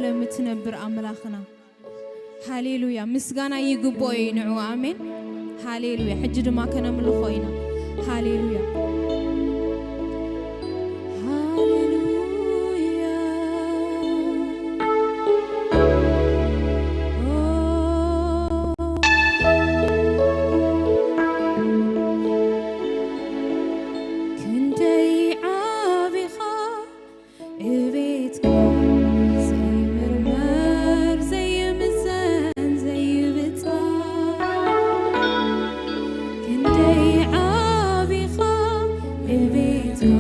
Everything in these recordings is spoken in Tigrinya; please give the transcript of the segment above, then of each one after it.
የምትነብር ኣምላኽና። ሃሌሉያ። ምስጋና ይግብኦ እዩ ንዑ። ኣሜን። ሃሌሉያ። ሕጂ ድማ ከነምልኾ ኢና። ሃሌሉያ። ሃሌሉያ። ኦ፣ ክንደይ ዓቢኻ እቤትካ ዘይምርመር ዘይምዘን ዘይብጻ። ክንደይ ዓቢኻ እቤትካ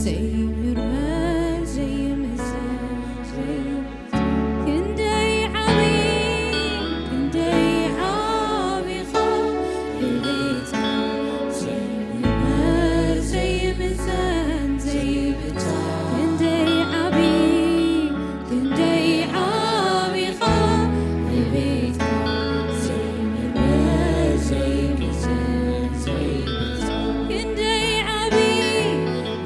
ዘይምርመር ዘይምዘን ዘይብጻ። ክንደይ ዓቢ፣ ክንደይ ዓቢኻ እቤትካ ዘይምርመር ዘይምዘን ዘይብጻ። ክንደይ ዓቢ፣ ክንደይ ዓቢኻ እቤትካ ዘይምርመር ዘይምዘን ዘይብጻ። ክንደይ ዓቢ፣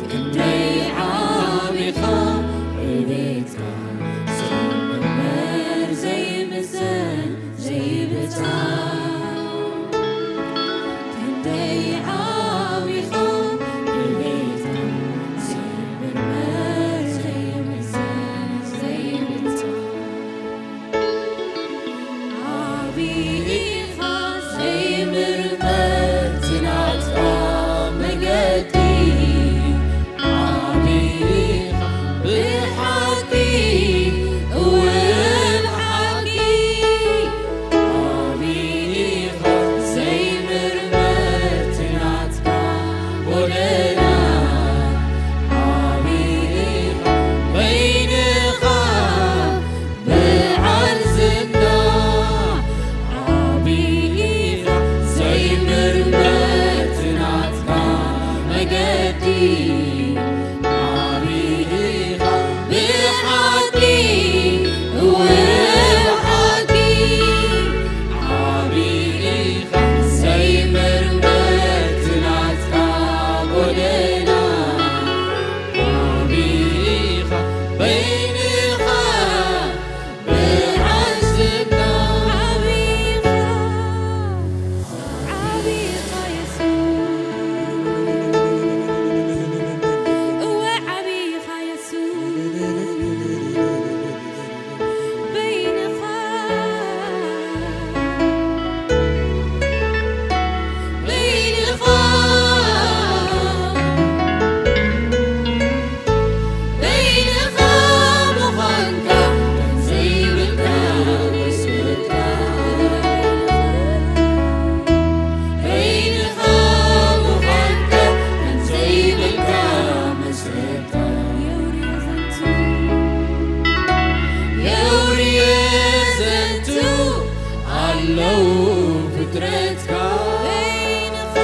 ክንደይ ዓቢኻ እቤትካ ዘይምርመር ዘይምዘን ዘይብጻ። ክንደይ ዓቢኻ እቤትካ ዘይምርመር ዘይምዘን ዘይብጻ። ዓቢ ኢኻ ዘይምርመር ናትካ መገዲ። ዓቢ ኢኻ ብሓቂ፣ እወ ብሓቂ። ዓቢ ኢኻ ዘይምርመር ናትካ ጎደና። ዓቢ ኢኻ በይንኻ በዓል ዝና። ዓቢ ኢኻ ዘይምርመር ናትካ መገዲ። ዓቢ ኢኻ ብሓቂ፣ እወ ብሓቂ። ዓቢ ኢኻ ዘይምርመር ናትካ ጎደና። ዓቢ ኢኻ በይንኻ ብዓል ዝና። ዓቢ ኢኻ፣ ዓቢ ኢኻ የሱስ። እወ ዓቢ ኢኻ የሱስ። በይንኻ፣ በይንኻ፣ በይንኻ ምዃንካ ከም ዘይብልካ መስልካ። በይንኻ ምዃንካ ከም ዘይብልካ መስልካ። የውርየ ዘንቱ፣ የውርየ ዘንቱ ኣለዉ ፍጥረትካ። በይንኻ፣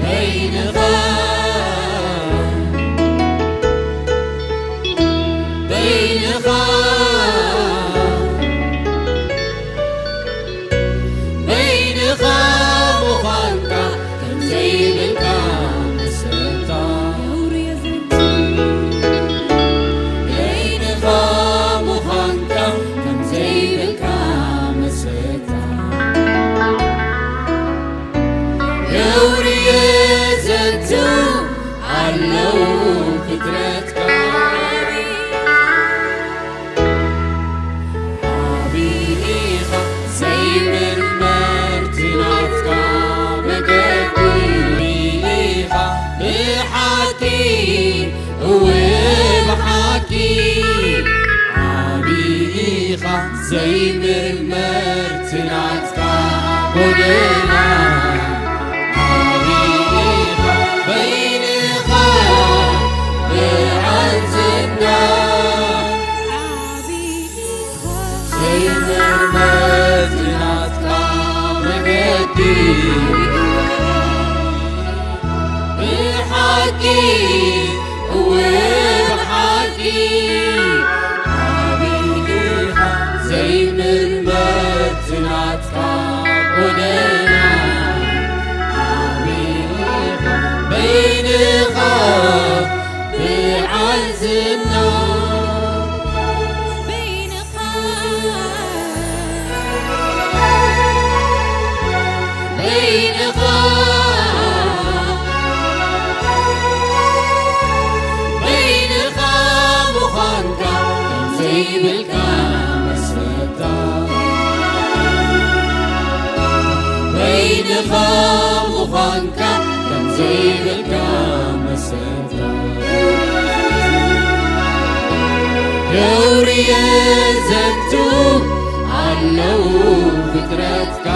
በይንኻ፣ በይንኻ፣ በይንኻ ምዃንካ ከም ዘይብልካ መሰልካ። በይንኻ ምዃንካ ከም ዘይብልካ መሰልካ። የውርየ ዘንቱ ኣለዉ ፍጥረትካ። ዓቢ ኢኻ ዘይምርመር ናትካ መገዲ። ዓቢ ኢኻ ብሓቂ፣ እወ ብሓቂ። ዓቢ ኢኻ ዘይምርመር ናትካ ጎደና። ዓቢ ኢኻ በይንኻ ብዓል ዝና። ዘይምርመር ናትካ መገዲ። ብሓቂ፣ እወ ብሓቂ። ዓቢ ኢኻ ዘይምርመር ናትካ ጎደና። ዓቢ ኢኻ በይንኻ ብዓል ዝና። በይንኻ፣ በይንኻ ምዃንካ ከም ዘይብልካ መስፈርታ። በይንኻ ምዃንካ ከም ዘይብልካ መስፈርታ። የውርየ ዘንቱ ኣለዉ ፍጥረትካ።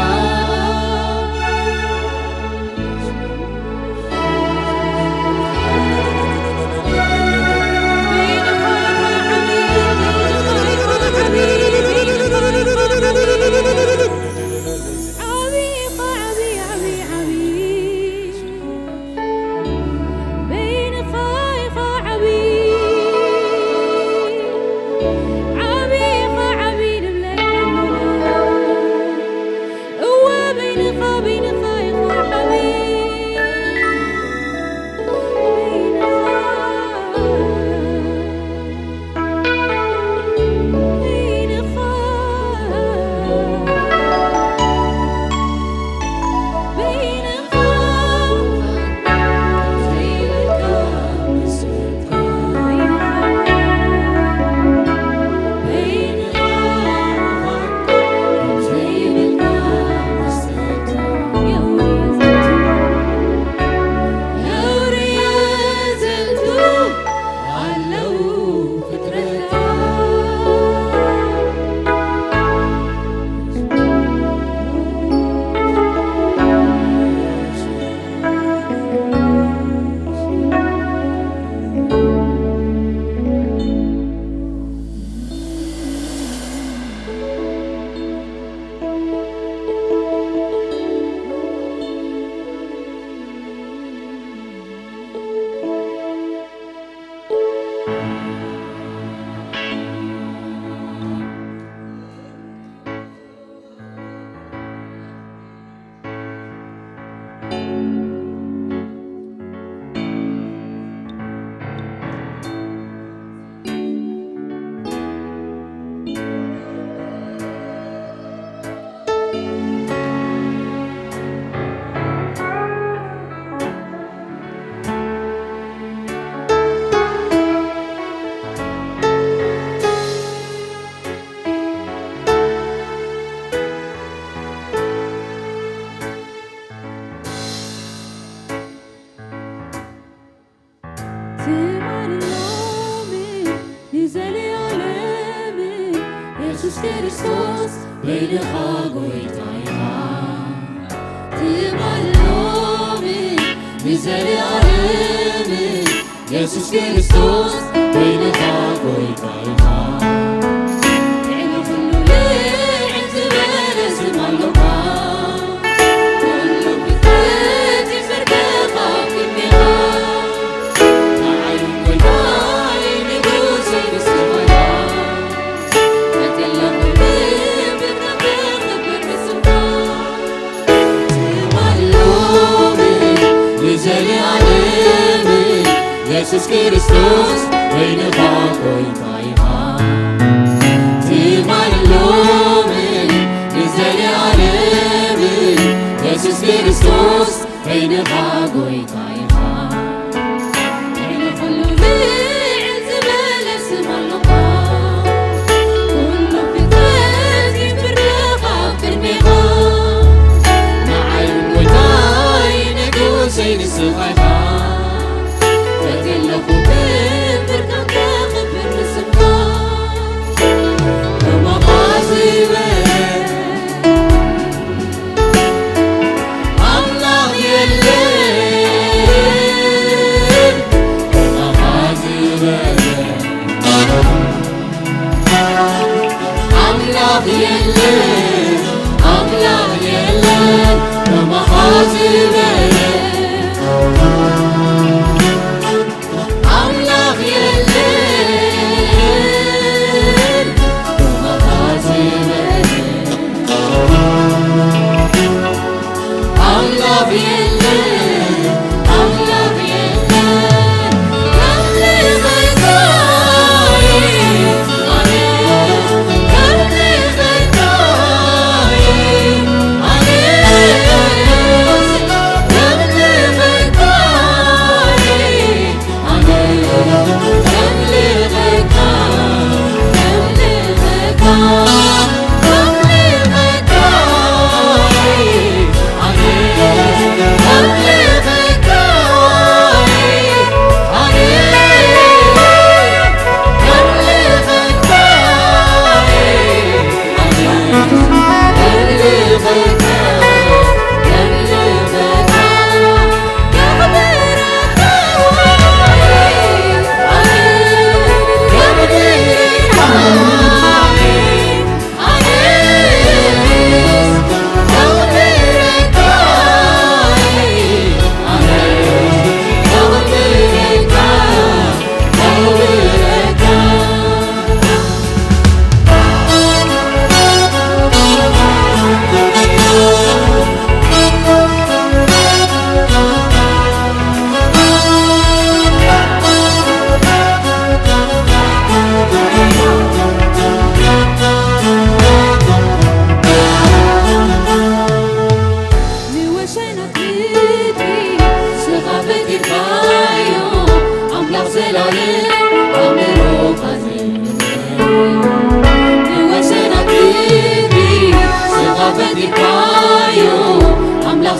ትማልን ሎምን ንዘለኣለምን የሱስ ክርስቶስ በይንኻ ጎይታ ኢኻ። ትማልን ሎምን ንዘለኣለምን የሱስ ክርስቶስ በይንኻ ጎይታ ኢኻ። ልዕሊ ኩሉ ልዕል ዝበለ ስም ኣሎካ። ኩሉ ፍጥረት ይሰግደልካ ኣብ ቅድሜኻ። ንዓይ ጎይታይ ንጉሰይ ንስኻ ኢኻ። ፈትየለኹ ክብር ክብር ንስምካ። ትማል ሎሚ ንዘለኣለም የሱስ ክርስቶስ በይንኻ ጎይታ ኢኻ። ትማል ሎሚ ንዘለኣለም የሱስ ክርስቶስ በይንኻ ጎይታ ኢኻ። ልዕሊ ኩሉ ልዕል ዝበለ ስም ኣሎካ። ኩሉ ፍጥረት ይፍርድኻ ኣብ ቅድሜኻ። ንዓይ ጎይታይ ንጉሰይ ንስኻ ኢኻ። ፈትየለኹ ክብር ክብር ንስምካ። ከማኻ ዝበለ ኣምላኽ የለን ከማኻ ዝበለ። ኣምላኽ የለን፣ ኣምላኽ የለን ከማኻ ዝበለ። ኣምላኽ የለን፣ ከማኻ ዝበለ። ኣምላኽ የለን፣ ኣምላኽ የለን፣ ከምዚ መጻኢ ኣነ፣ ከምዚ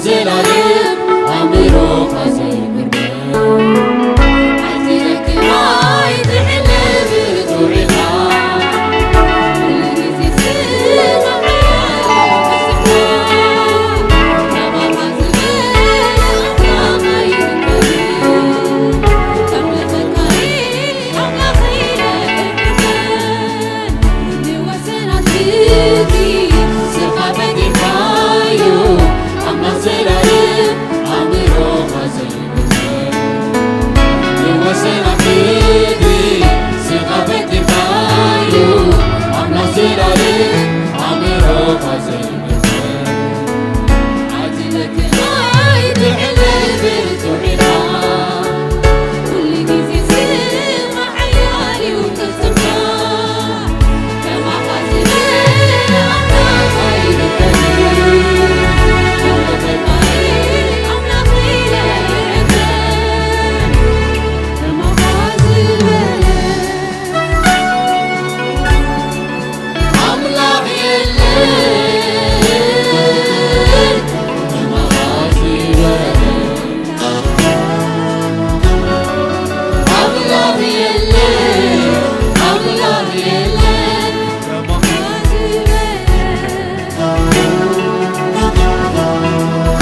ዘላለም ኣእምሮኻ ዘይምርመር፣ ሓይልቲ ደቅኻ ኣይትሕለፍ ብርቱዕ ኢኻ። ኩሉ ግዜ ስምዓ ሓያል ተስፋ፣ ከማኻ ዝበለ ኣምላኽ ኣይርከብን። ከም ለፈካሪ ኣምላኽ ኢለ እምበር፣ ንወሰናት ግዜ ስኻ ፈጢርካዮ፣ ኣምላኽ ዘላለም ኣእምሮኻ ዘይምርመር። ንወሰናት ግዜ ስኻ ፈጢርካዮ፣ ኣምላኽ ዘላለም ኣእምሮኻ ዘይምርመር። ኣምላኽ የለን ከማኻ ዝበለ። ኣምላኽ የለን፣ ኣምላኽ የለን ከማኻ ዝበለ።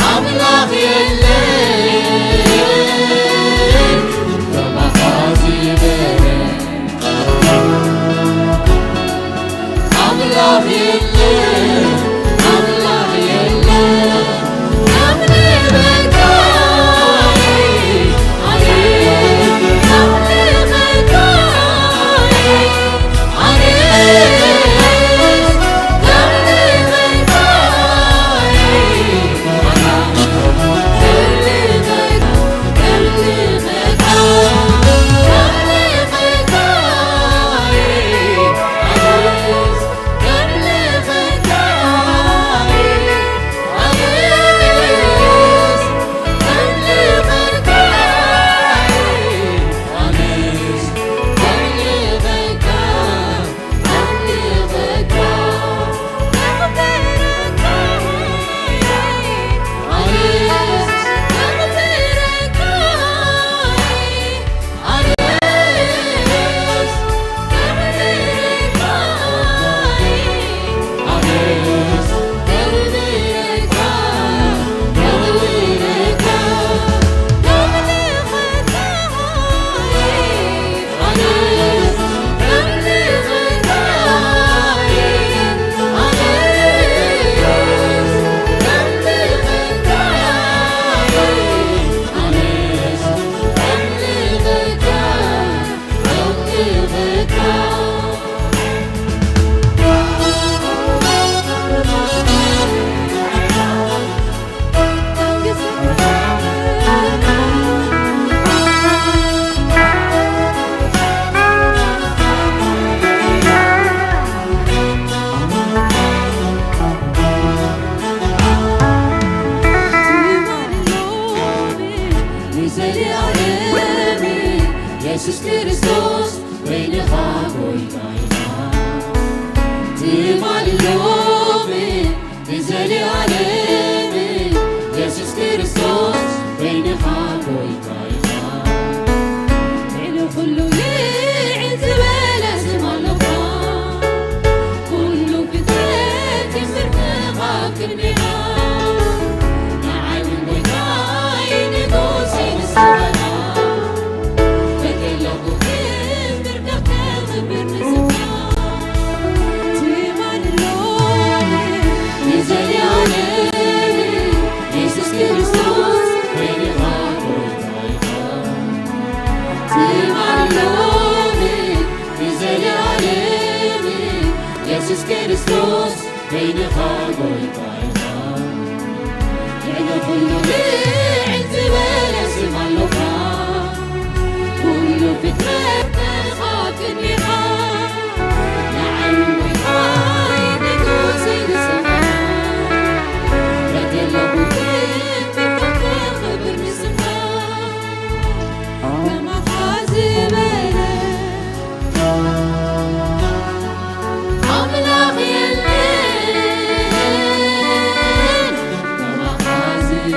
ኣምላኽ የለን ከማኻ ዝበለ። ኣምላኽ የለን፣ ኣምላኽ የለን። ንዘለኣለም የሱስ ክርስቶስ በይንኻ ጎይታ ኢኻ። ትማልን ሎምን ንዘለኣለም የሱስ ክርስቶስ በይንኻ ጎይታ ኢኻ። ልዕሊ ኩሉ ልዕል ዝበለ ስም ኣሎኻ። ኩሉ ፍጥረት ይስርሕኻ ኣብ ቅድሜኻ። ንዓይ እውን ጎይታይ ንጉሰይ ንስኻ። በቲ ኣለኹ ክብር ከፍ ከኽብር ንስኻ። ትማልን ሎምን ንዘለኣለም የሱስ ክርስቶስ በይንኻ ጎይታ ኢኻ። ትማልን ሎምን ንዘለኣለም የሱስ ክርስቶስ በይንኻ ጎይታ ኢኻ። ልዕሊ ኩሉ ልዕል ዝበለ ስም ኣሎኻ። ኩሉ ፍጥረት ተንኻ ቅድሜኻ። ንዓይ እውን ጎይታይ ንጉሰይ ንስኻ። በቲ ኣለኹ ክብር ከፍ ከኽብር ንስኻ። ከማኻ ዝበለ ኣምላኽ የለን፣ ከማኻ ዝበለ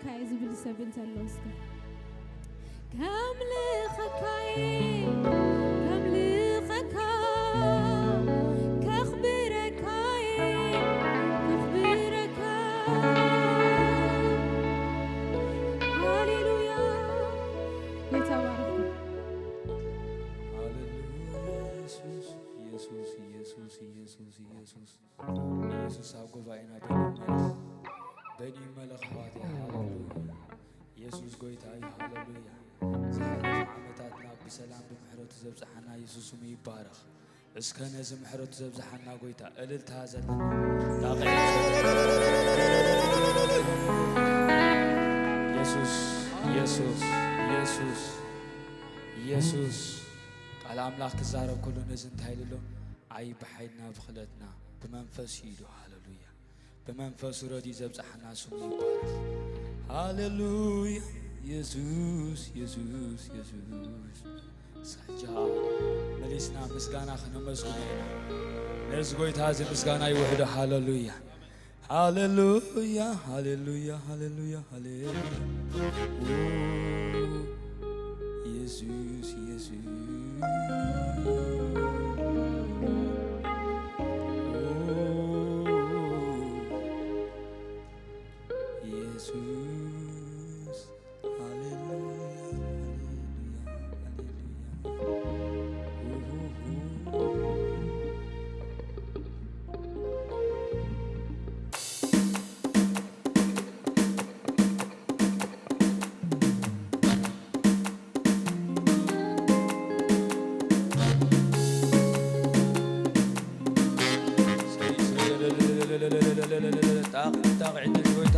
ካየ ዝብል ሰብ እንተሎ እስከ። ከምልኸካየ፣ ከምልኸካ፣ ከኽብረካየ፣ ከኽብረካ። ሃሌሉያ። ጎይታ ባርክ። ሃሌሉያ። ኢየሱስ፣ ኢየሱስ፣ ኢየሱስ፣ ኢየሱስ፣ ኢየሱስ። ኢየሱስ ኣብ ጉባኤና በይኑ ይመለኽ። በይኑ ይመለኽ ኣሕዋተይ። ሃሌሉያ። ኢየሱስ ጎይታ እዩ። ሃሌሉያ። ዝሓለፈ ዓመታትና ብሰላም ብምሕረቱ ዘብጽሓና ኢየሱስ ስሙ ይባረኽ። እስከ ነዚ ምሕረቱ ዘብጽሓና ጎይታ እልልታ ዘለና ጣቕዒት ኢየሱስ፣ ኢየሱስ፣ ኢየሱስ፣ ኢየሱስ። ቃል ኣምላኽ ክዛረብ ከሎ ነዚ እንታይ ኢሉ ኣሎ? ኣይ ብሓይልና ብኽለትና ብመንፈስ እዩ ኢሉ። ሃሌሉያ። ብመንፈሱ ረድዩ ዘብጽሓና ስሙ ይባረኽ። ሃሌሉያ። ኢየሱስ፣ ኢየሱስ፣ ኢየሱስ። ሳጃ መሊስና ምስጋና ክነመስግኖ ኢና። ነዚ ጎይታ እዚ ምስጋና ይውሕዶ። ሃሌሉያ። ሃሌሉያ፣ ሃሌሉያ፣ ሃሌሉያ፣ ሃሌሉያ። ኦ፣ ኢየሱስ፣ ኢየሱስ። ኦ፣ ኢየሱስ። ሃሌሉያ፣ ሃሌሉያ፣ ሃሌሉያ። ኡሁሁ። ጣቕ-፣ ጣቕዒት ጎይታ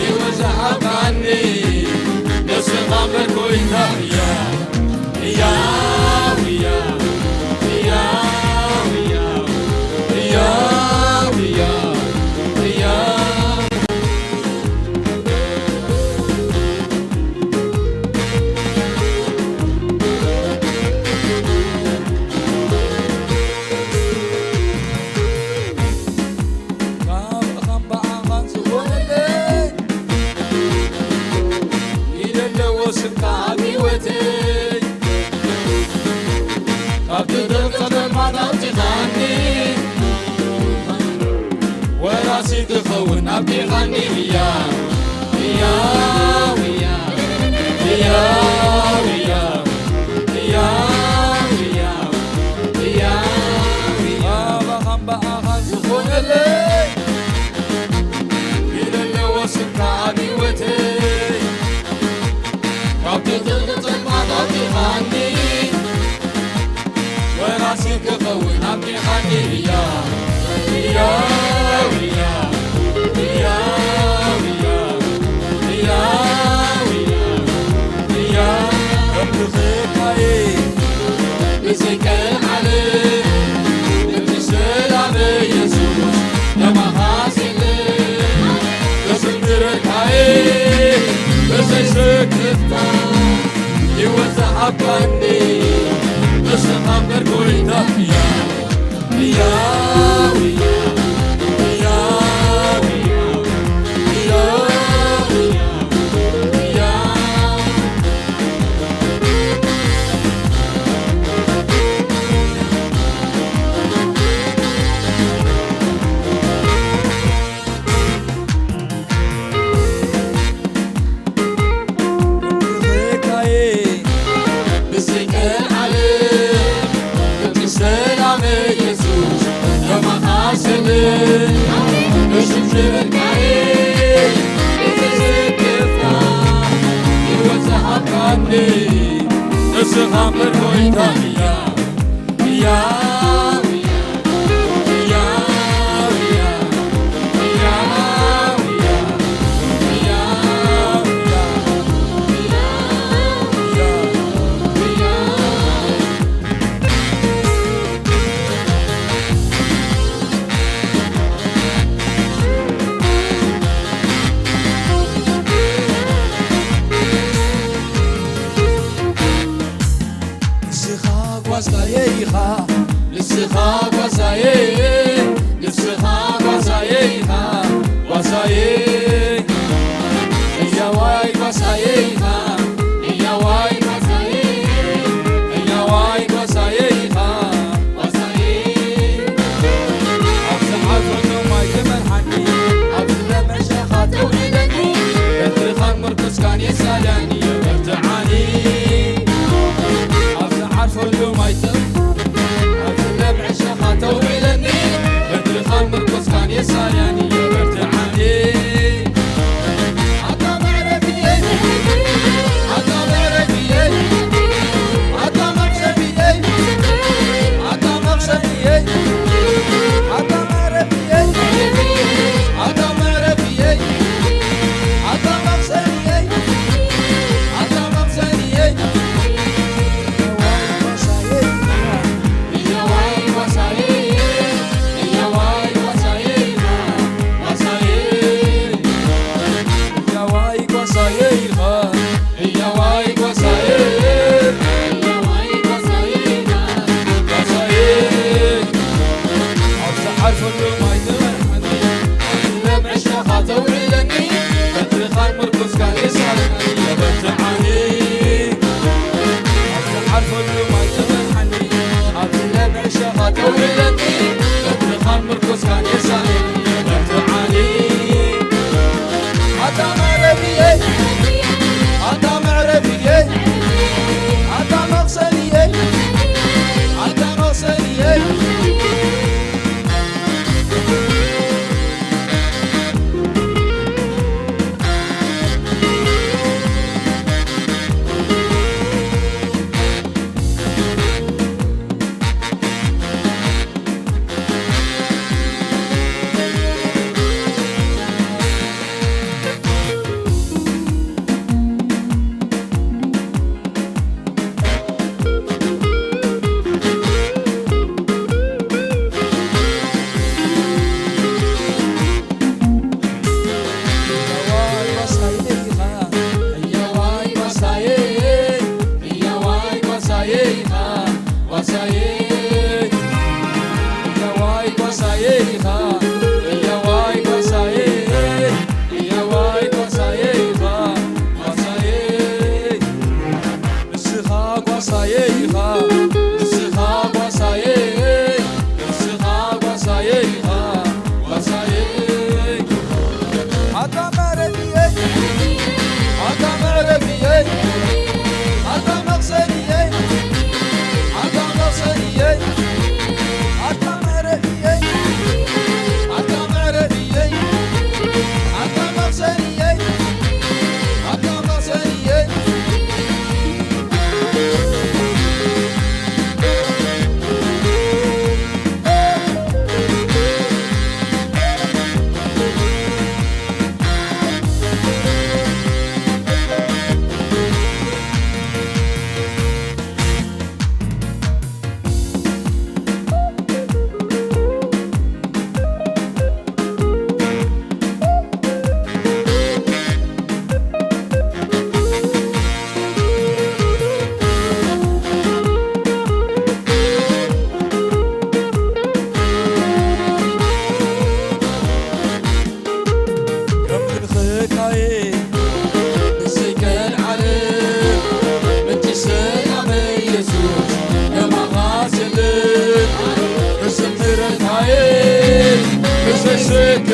ይወዛሃባኒ ንስኻ እምበር ጎይታ። ህያው፣ ህያው፣ ህያው፣ ህያው፣ ህያው፣ ህያው፣ ህያው፣ ህያው። ካብ ብኣኻን ዝኾነለይ ኢለ ኣለዎ ስምካ ኣብ ህይወተይ። ካብ ዝደርቀ ጸልማት ኣውጺኻኒ፣ ወራሲ ክኸውን ኣብቂኻኒ። ህያው፣ ህያው፣ ህያው፣ ህያው፣ ህያው፣ ህያው፣ ህያው፣ ህያው፣ ህያው። ኣባኻ እምበኣኻ ዝኾነለይ ኢለ ኣለዎ ስምካ ኣብ ህይወተይ። ካብ ጥልቂ ጸልማት ኣውጺኻኒ፣ ወራሲ ክኸውን ኣብቂኻኒ። ህያው፣ ህያው፣ ህያው፣ ህያው፣ ህያው፣ ህያው፣ ህያው፣ ከም ብኽካዬ ብዘይቀልዓለ፣ እቲ ሰላም ኢየሱስ ከማኻ ስለ ዘስምረካየ፣ ብዘይ ስክፍታ ህይወት ዝሃብካኒ፣ ንስኻ እምበር ጎይታ። ህያው፣ ህያው፣ ህያው፣ ህያው፣ ህያው፣ ህያው፣ ህያው። ንስኻ እምበር ጎይታ።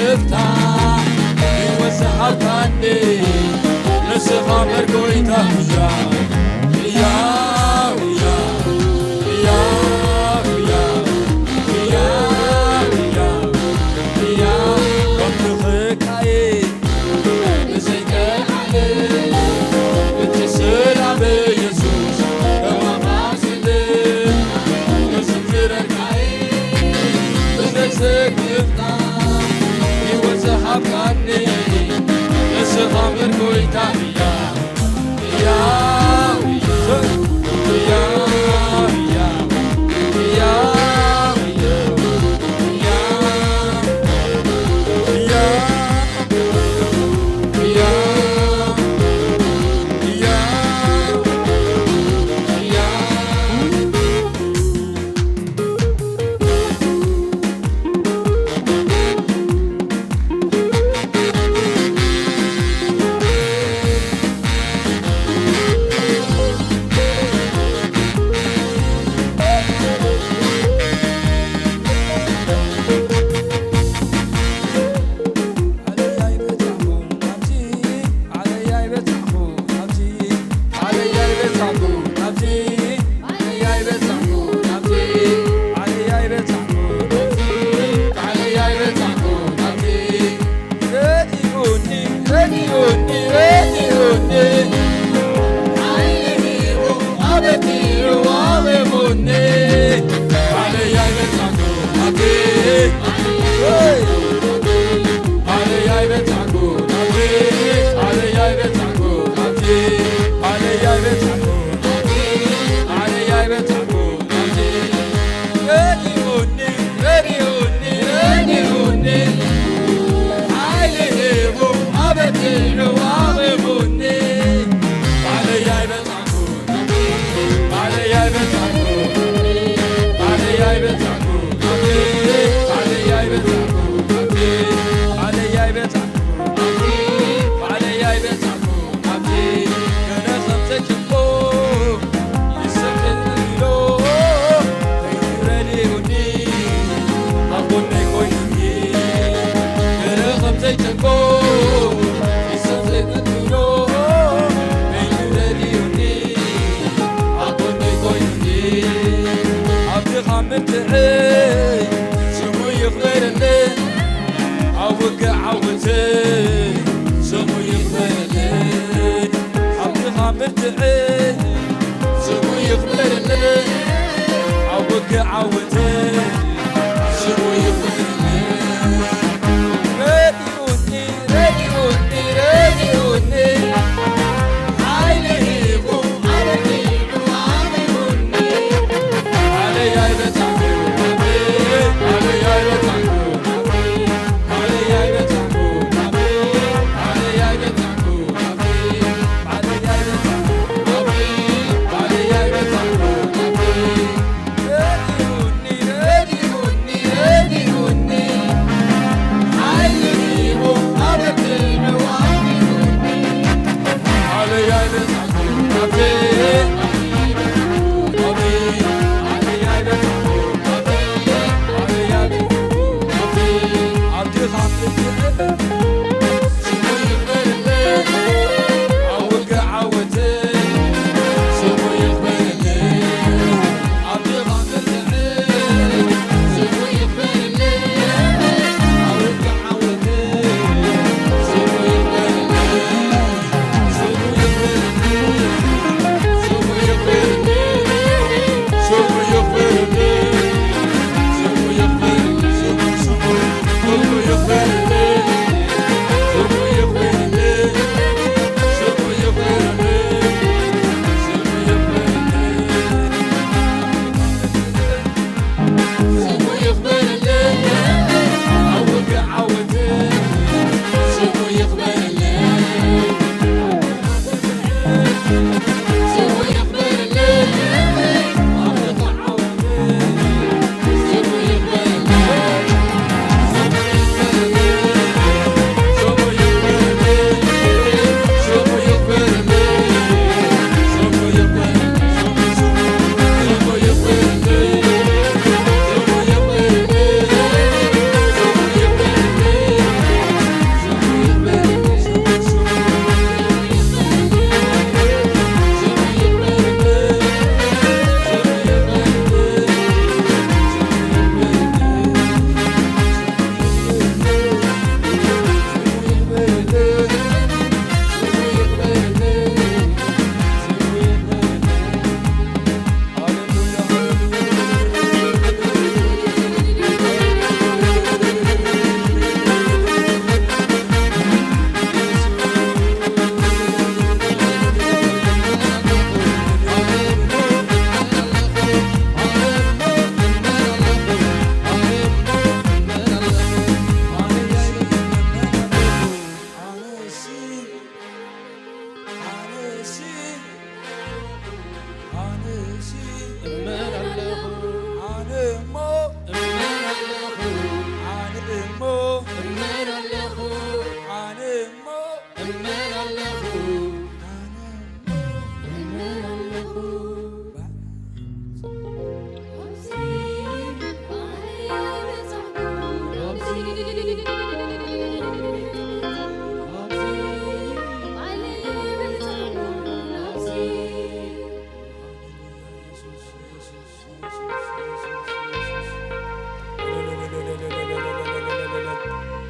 እታ ህይወት ዝሃብካኒ ንስኻ እምበር ጎይታ። ሕያው፣ ሕያው፣ ሕያው፣ ሕያው፣ ሕያው፣ ሕያው፣ ሕያው፣ ከምልኽካየ ብዘይቀልዓለ እቲ ሰላም ኢየሱስ ከማማስል ክዝክረካየ ብዘይሰክፍታ ህይወት ዝሃብካኒ ንስኻ እምበር ጎይታ። ሕያው፣ ሕያው፣ ሕያው፣ ሕያው፣ ሕያው፣ ሕያው፣ ሕያው፣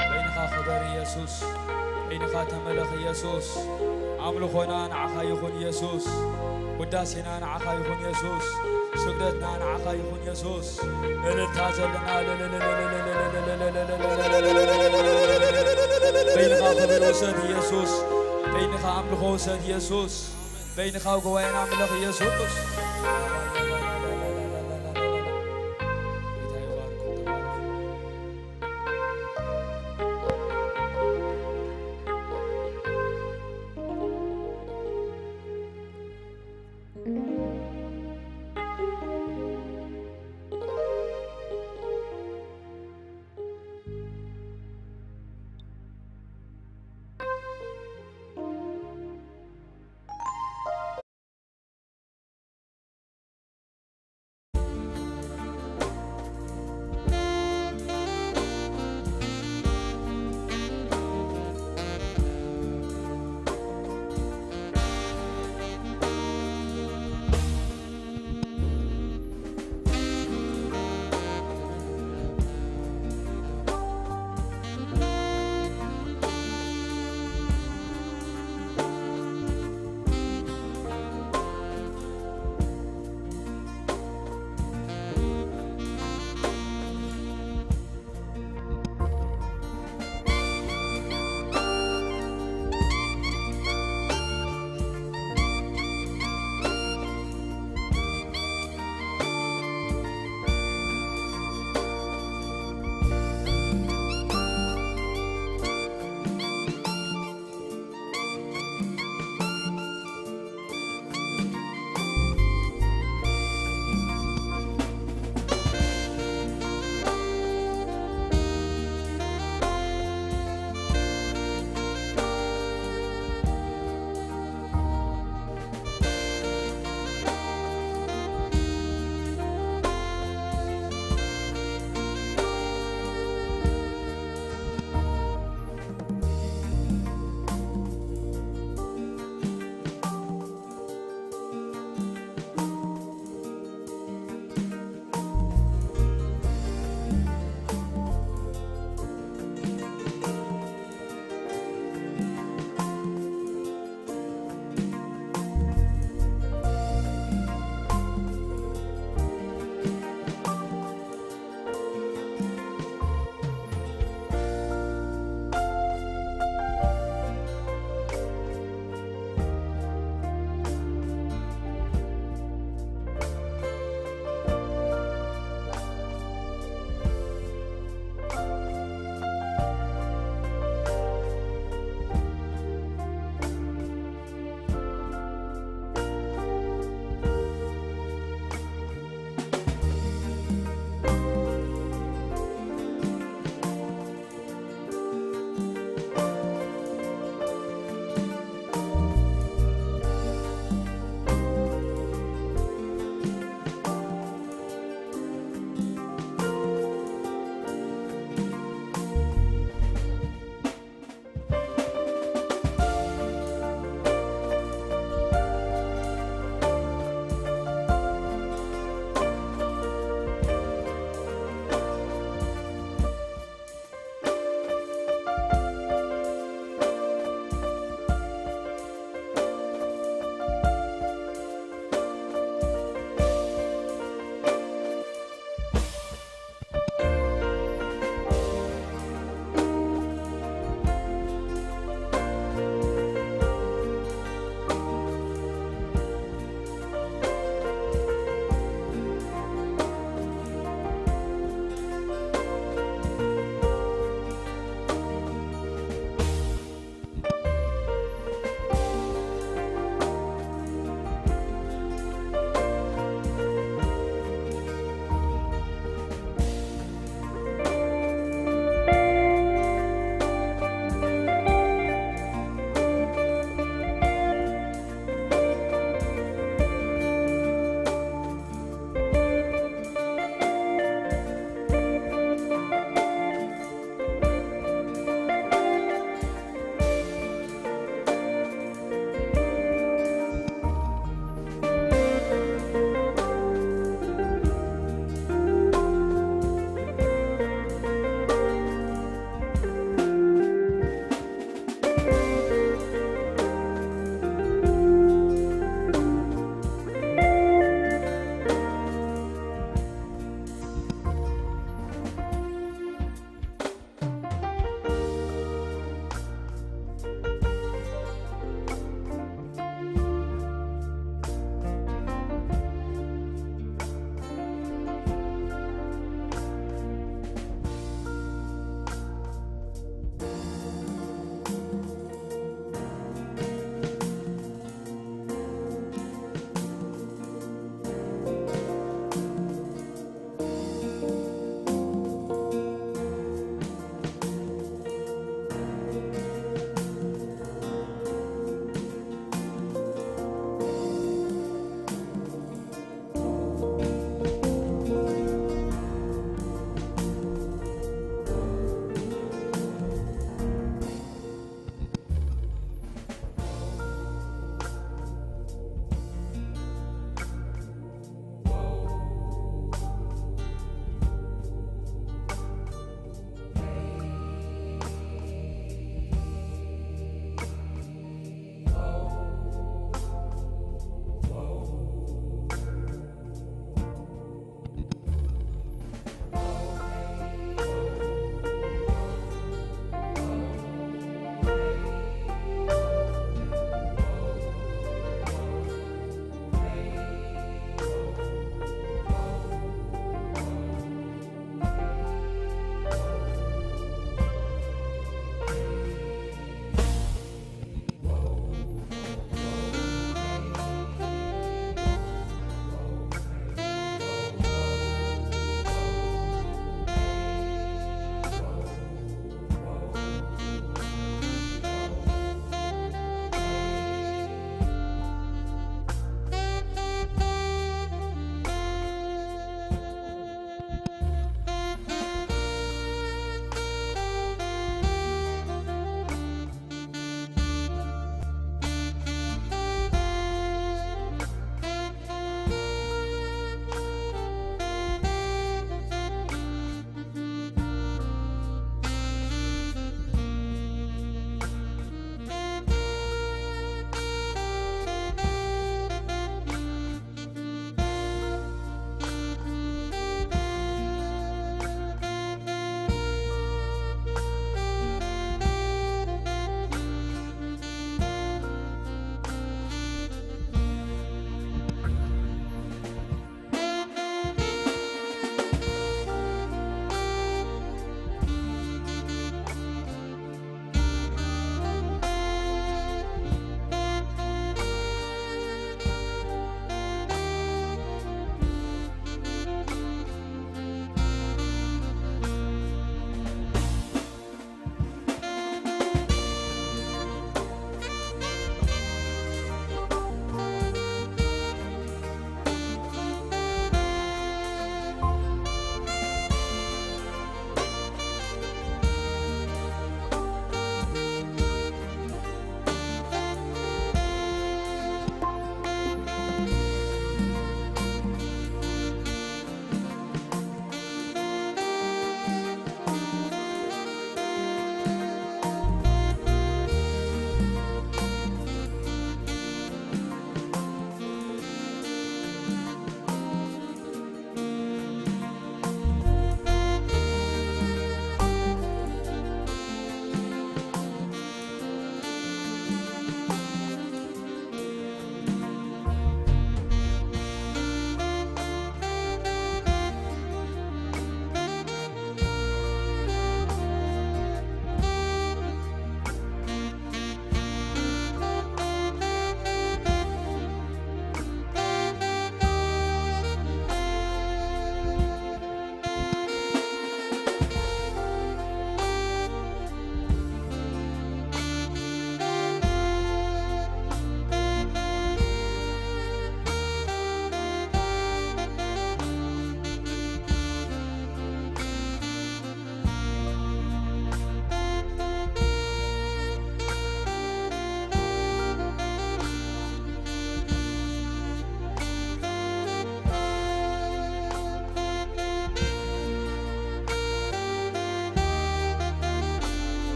በይንኻ ክበር ኢየሱስ፣ በይንኻ ተመለኽ ኢየሱስ። ኣምልኾና ንዓኻ ይኹን ኢየሱስ፣ ውዳሴና ንዓኻ ይኹን ኢየሱስ፣ ስግደትና ንዓኻ ይኹን ኢየሱስ። እልልታ ዘለና በይንኻ ክብሪ ውሰድ ኢየሱስ፣ በይንኻ ኣምልኾ ውሰድ ኢየሱስ። በይንኻ ጉባኤና ኣምልኽ ኢየሱስ። ጌታ ይባርኩም፣ ተባረኩ።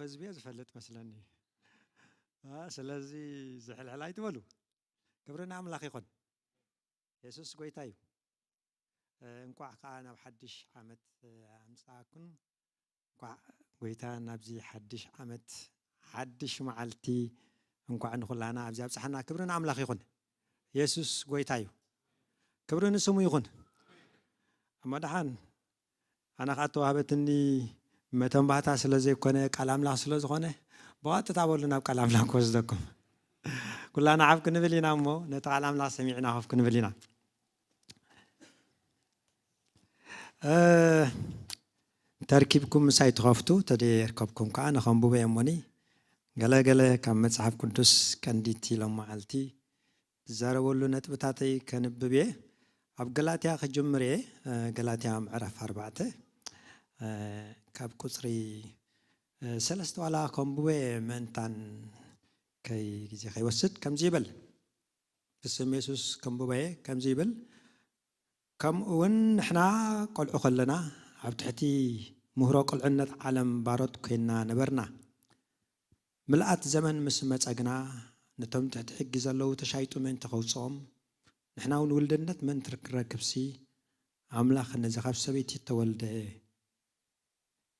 ህዝቢ እየ ዝፈልጥ መስለኒ። አ፣ ስለዚ ዝሕልሕል ኣይትበሉ። ክብሪ ንኣምላኽ ይኹን። የሱስ ጎይታ እዩ። እ፣ እንቋዕ ከኣ ናብ ሓድሽ ዓመት፣ እ፣ ኣምጽኣኩም። እንቋዕ ጎይታ ናብዚ ሓድሽ ዓመት፣ ሓድሽ መዓልቲ፣ እንቋዕ ንኹላና ኣብዚ ኣብጽሓና። ክብሪ ንኣምላኽ ይኹን። የሱስ ጎይታ እዩ። ክብሪ ንስሙ ይኹን። እሞ ደሓን፣ ኣነ ኸኣ እተዋህበትኒ መተንባህታ ስለ ዘይኮነ፣ ቃል ኣምላኽ ስለ ዝኾነ፣ ብቐጥታ በሉ ናብ ቃል ኣምላኽ ክወስደኩም። ኩላና ዓብ ክንብል ኢና እሞ፣ ነቲ ቃል ኣምላኽ ሰሚዕና ኮፍ ክንብል ኢና። እ፣ ተርኪብኩም ምሳይ ትኸፍቱ፣ ተደይርከብኩም ከኣ ንኸንብቦ እየ እሞኒ፣ ገለ ገለ ካብ መጽሓፍ ቅዱስ ቀንዲቲ ሎም መዓልቲ ዝዛረበሉ ነጥብታተይ ከንብብ እየ። ኣብ ገላትያ ክጅምር እየ። እ፣ ገላትያ ምዕራፍ ኣርባዕተ፣ እ፣ ካብ ቁጽሪ፣ እ፣ ሰለስተ ዋላ ከንብቦ እየ፣ ምእንታን ከይ-፣ ግዜ ከይወስድ። ከምዚ ይብል፣ ብስም የሱስ ከንብቦ እየ። ከምዚ ይብል፣ ከምኡ እውን ንሕና ቆልዑ ከለና ኣብ ትሕቲ ምህሮ ቁልዕነት ዓለም ባሮት ኮይንና ነበርና። ምልኣት ዘመን ምስ መጸ ግና፣ ነቶም ትሕቲ ሕጊ ዘለዉ ተሻይጡ ምእንቲ ከውጽኦም፣ ንሕና እውን ውልድነት ምእንቲ ክንረክብሲ፣ ኣምላኽ ነዚ ካብ ሰበይቲ እተወልደ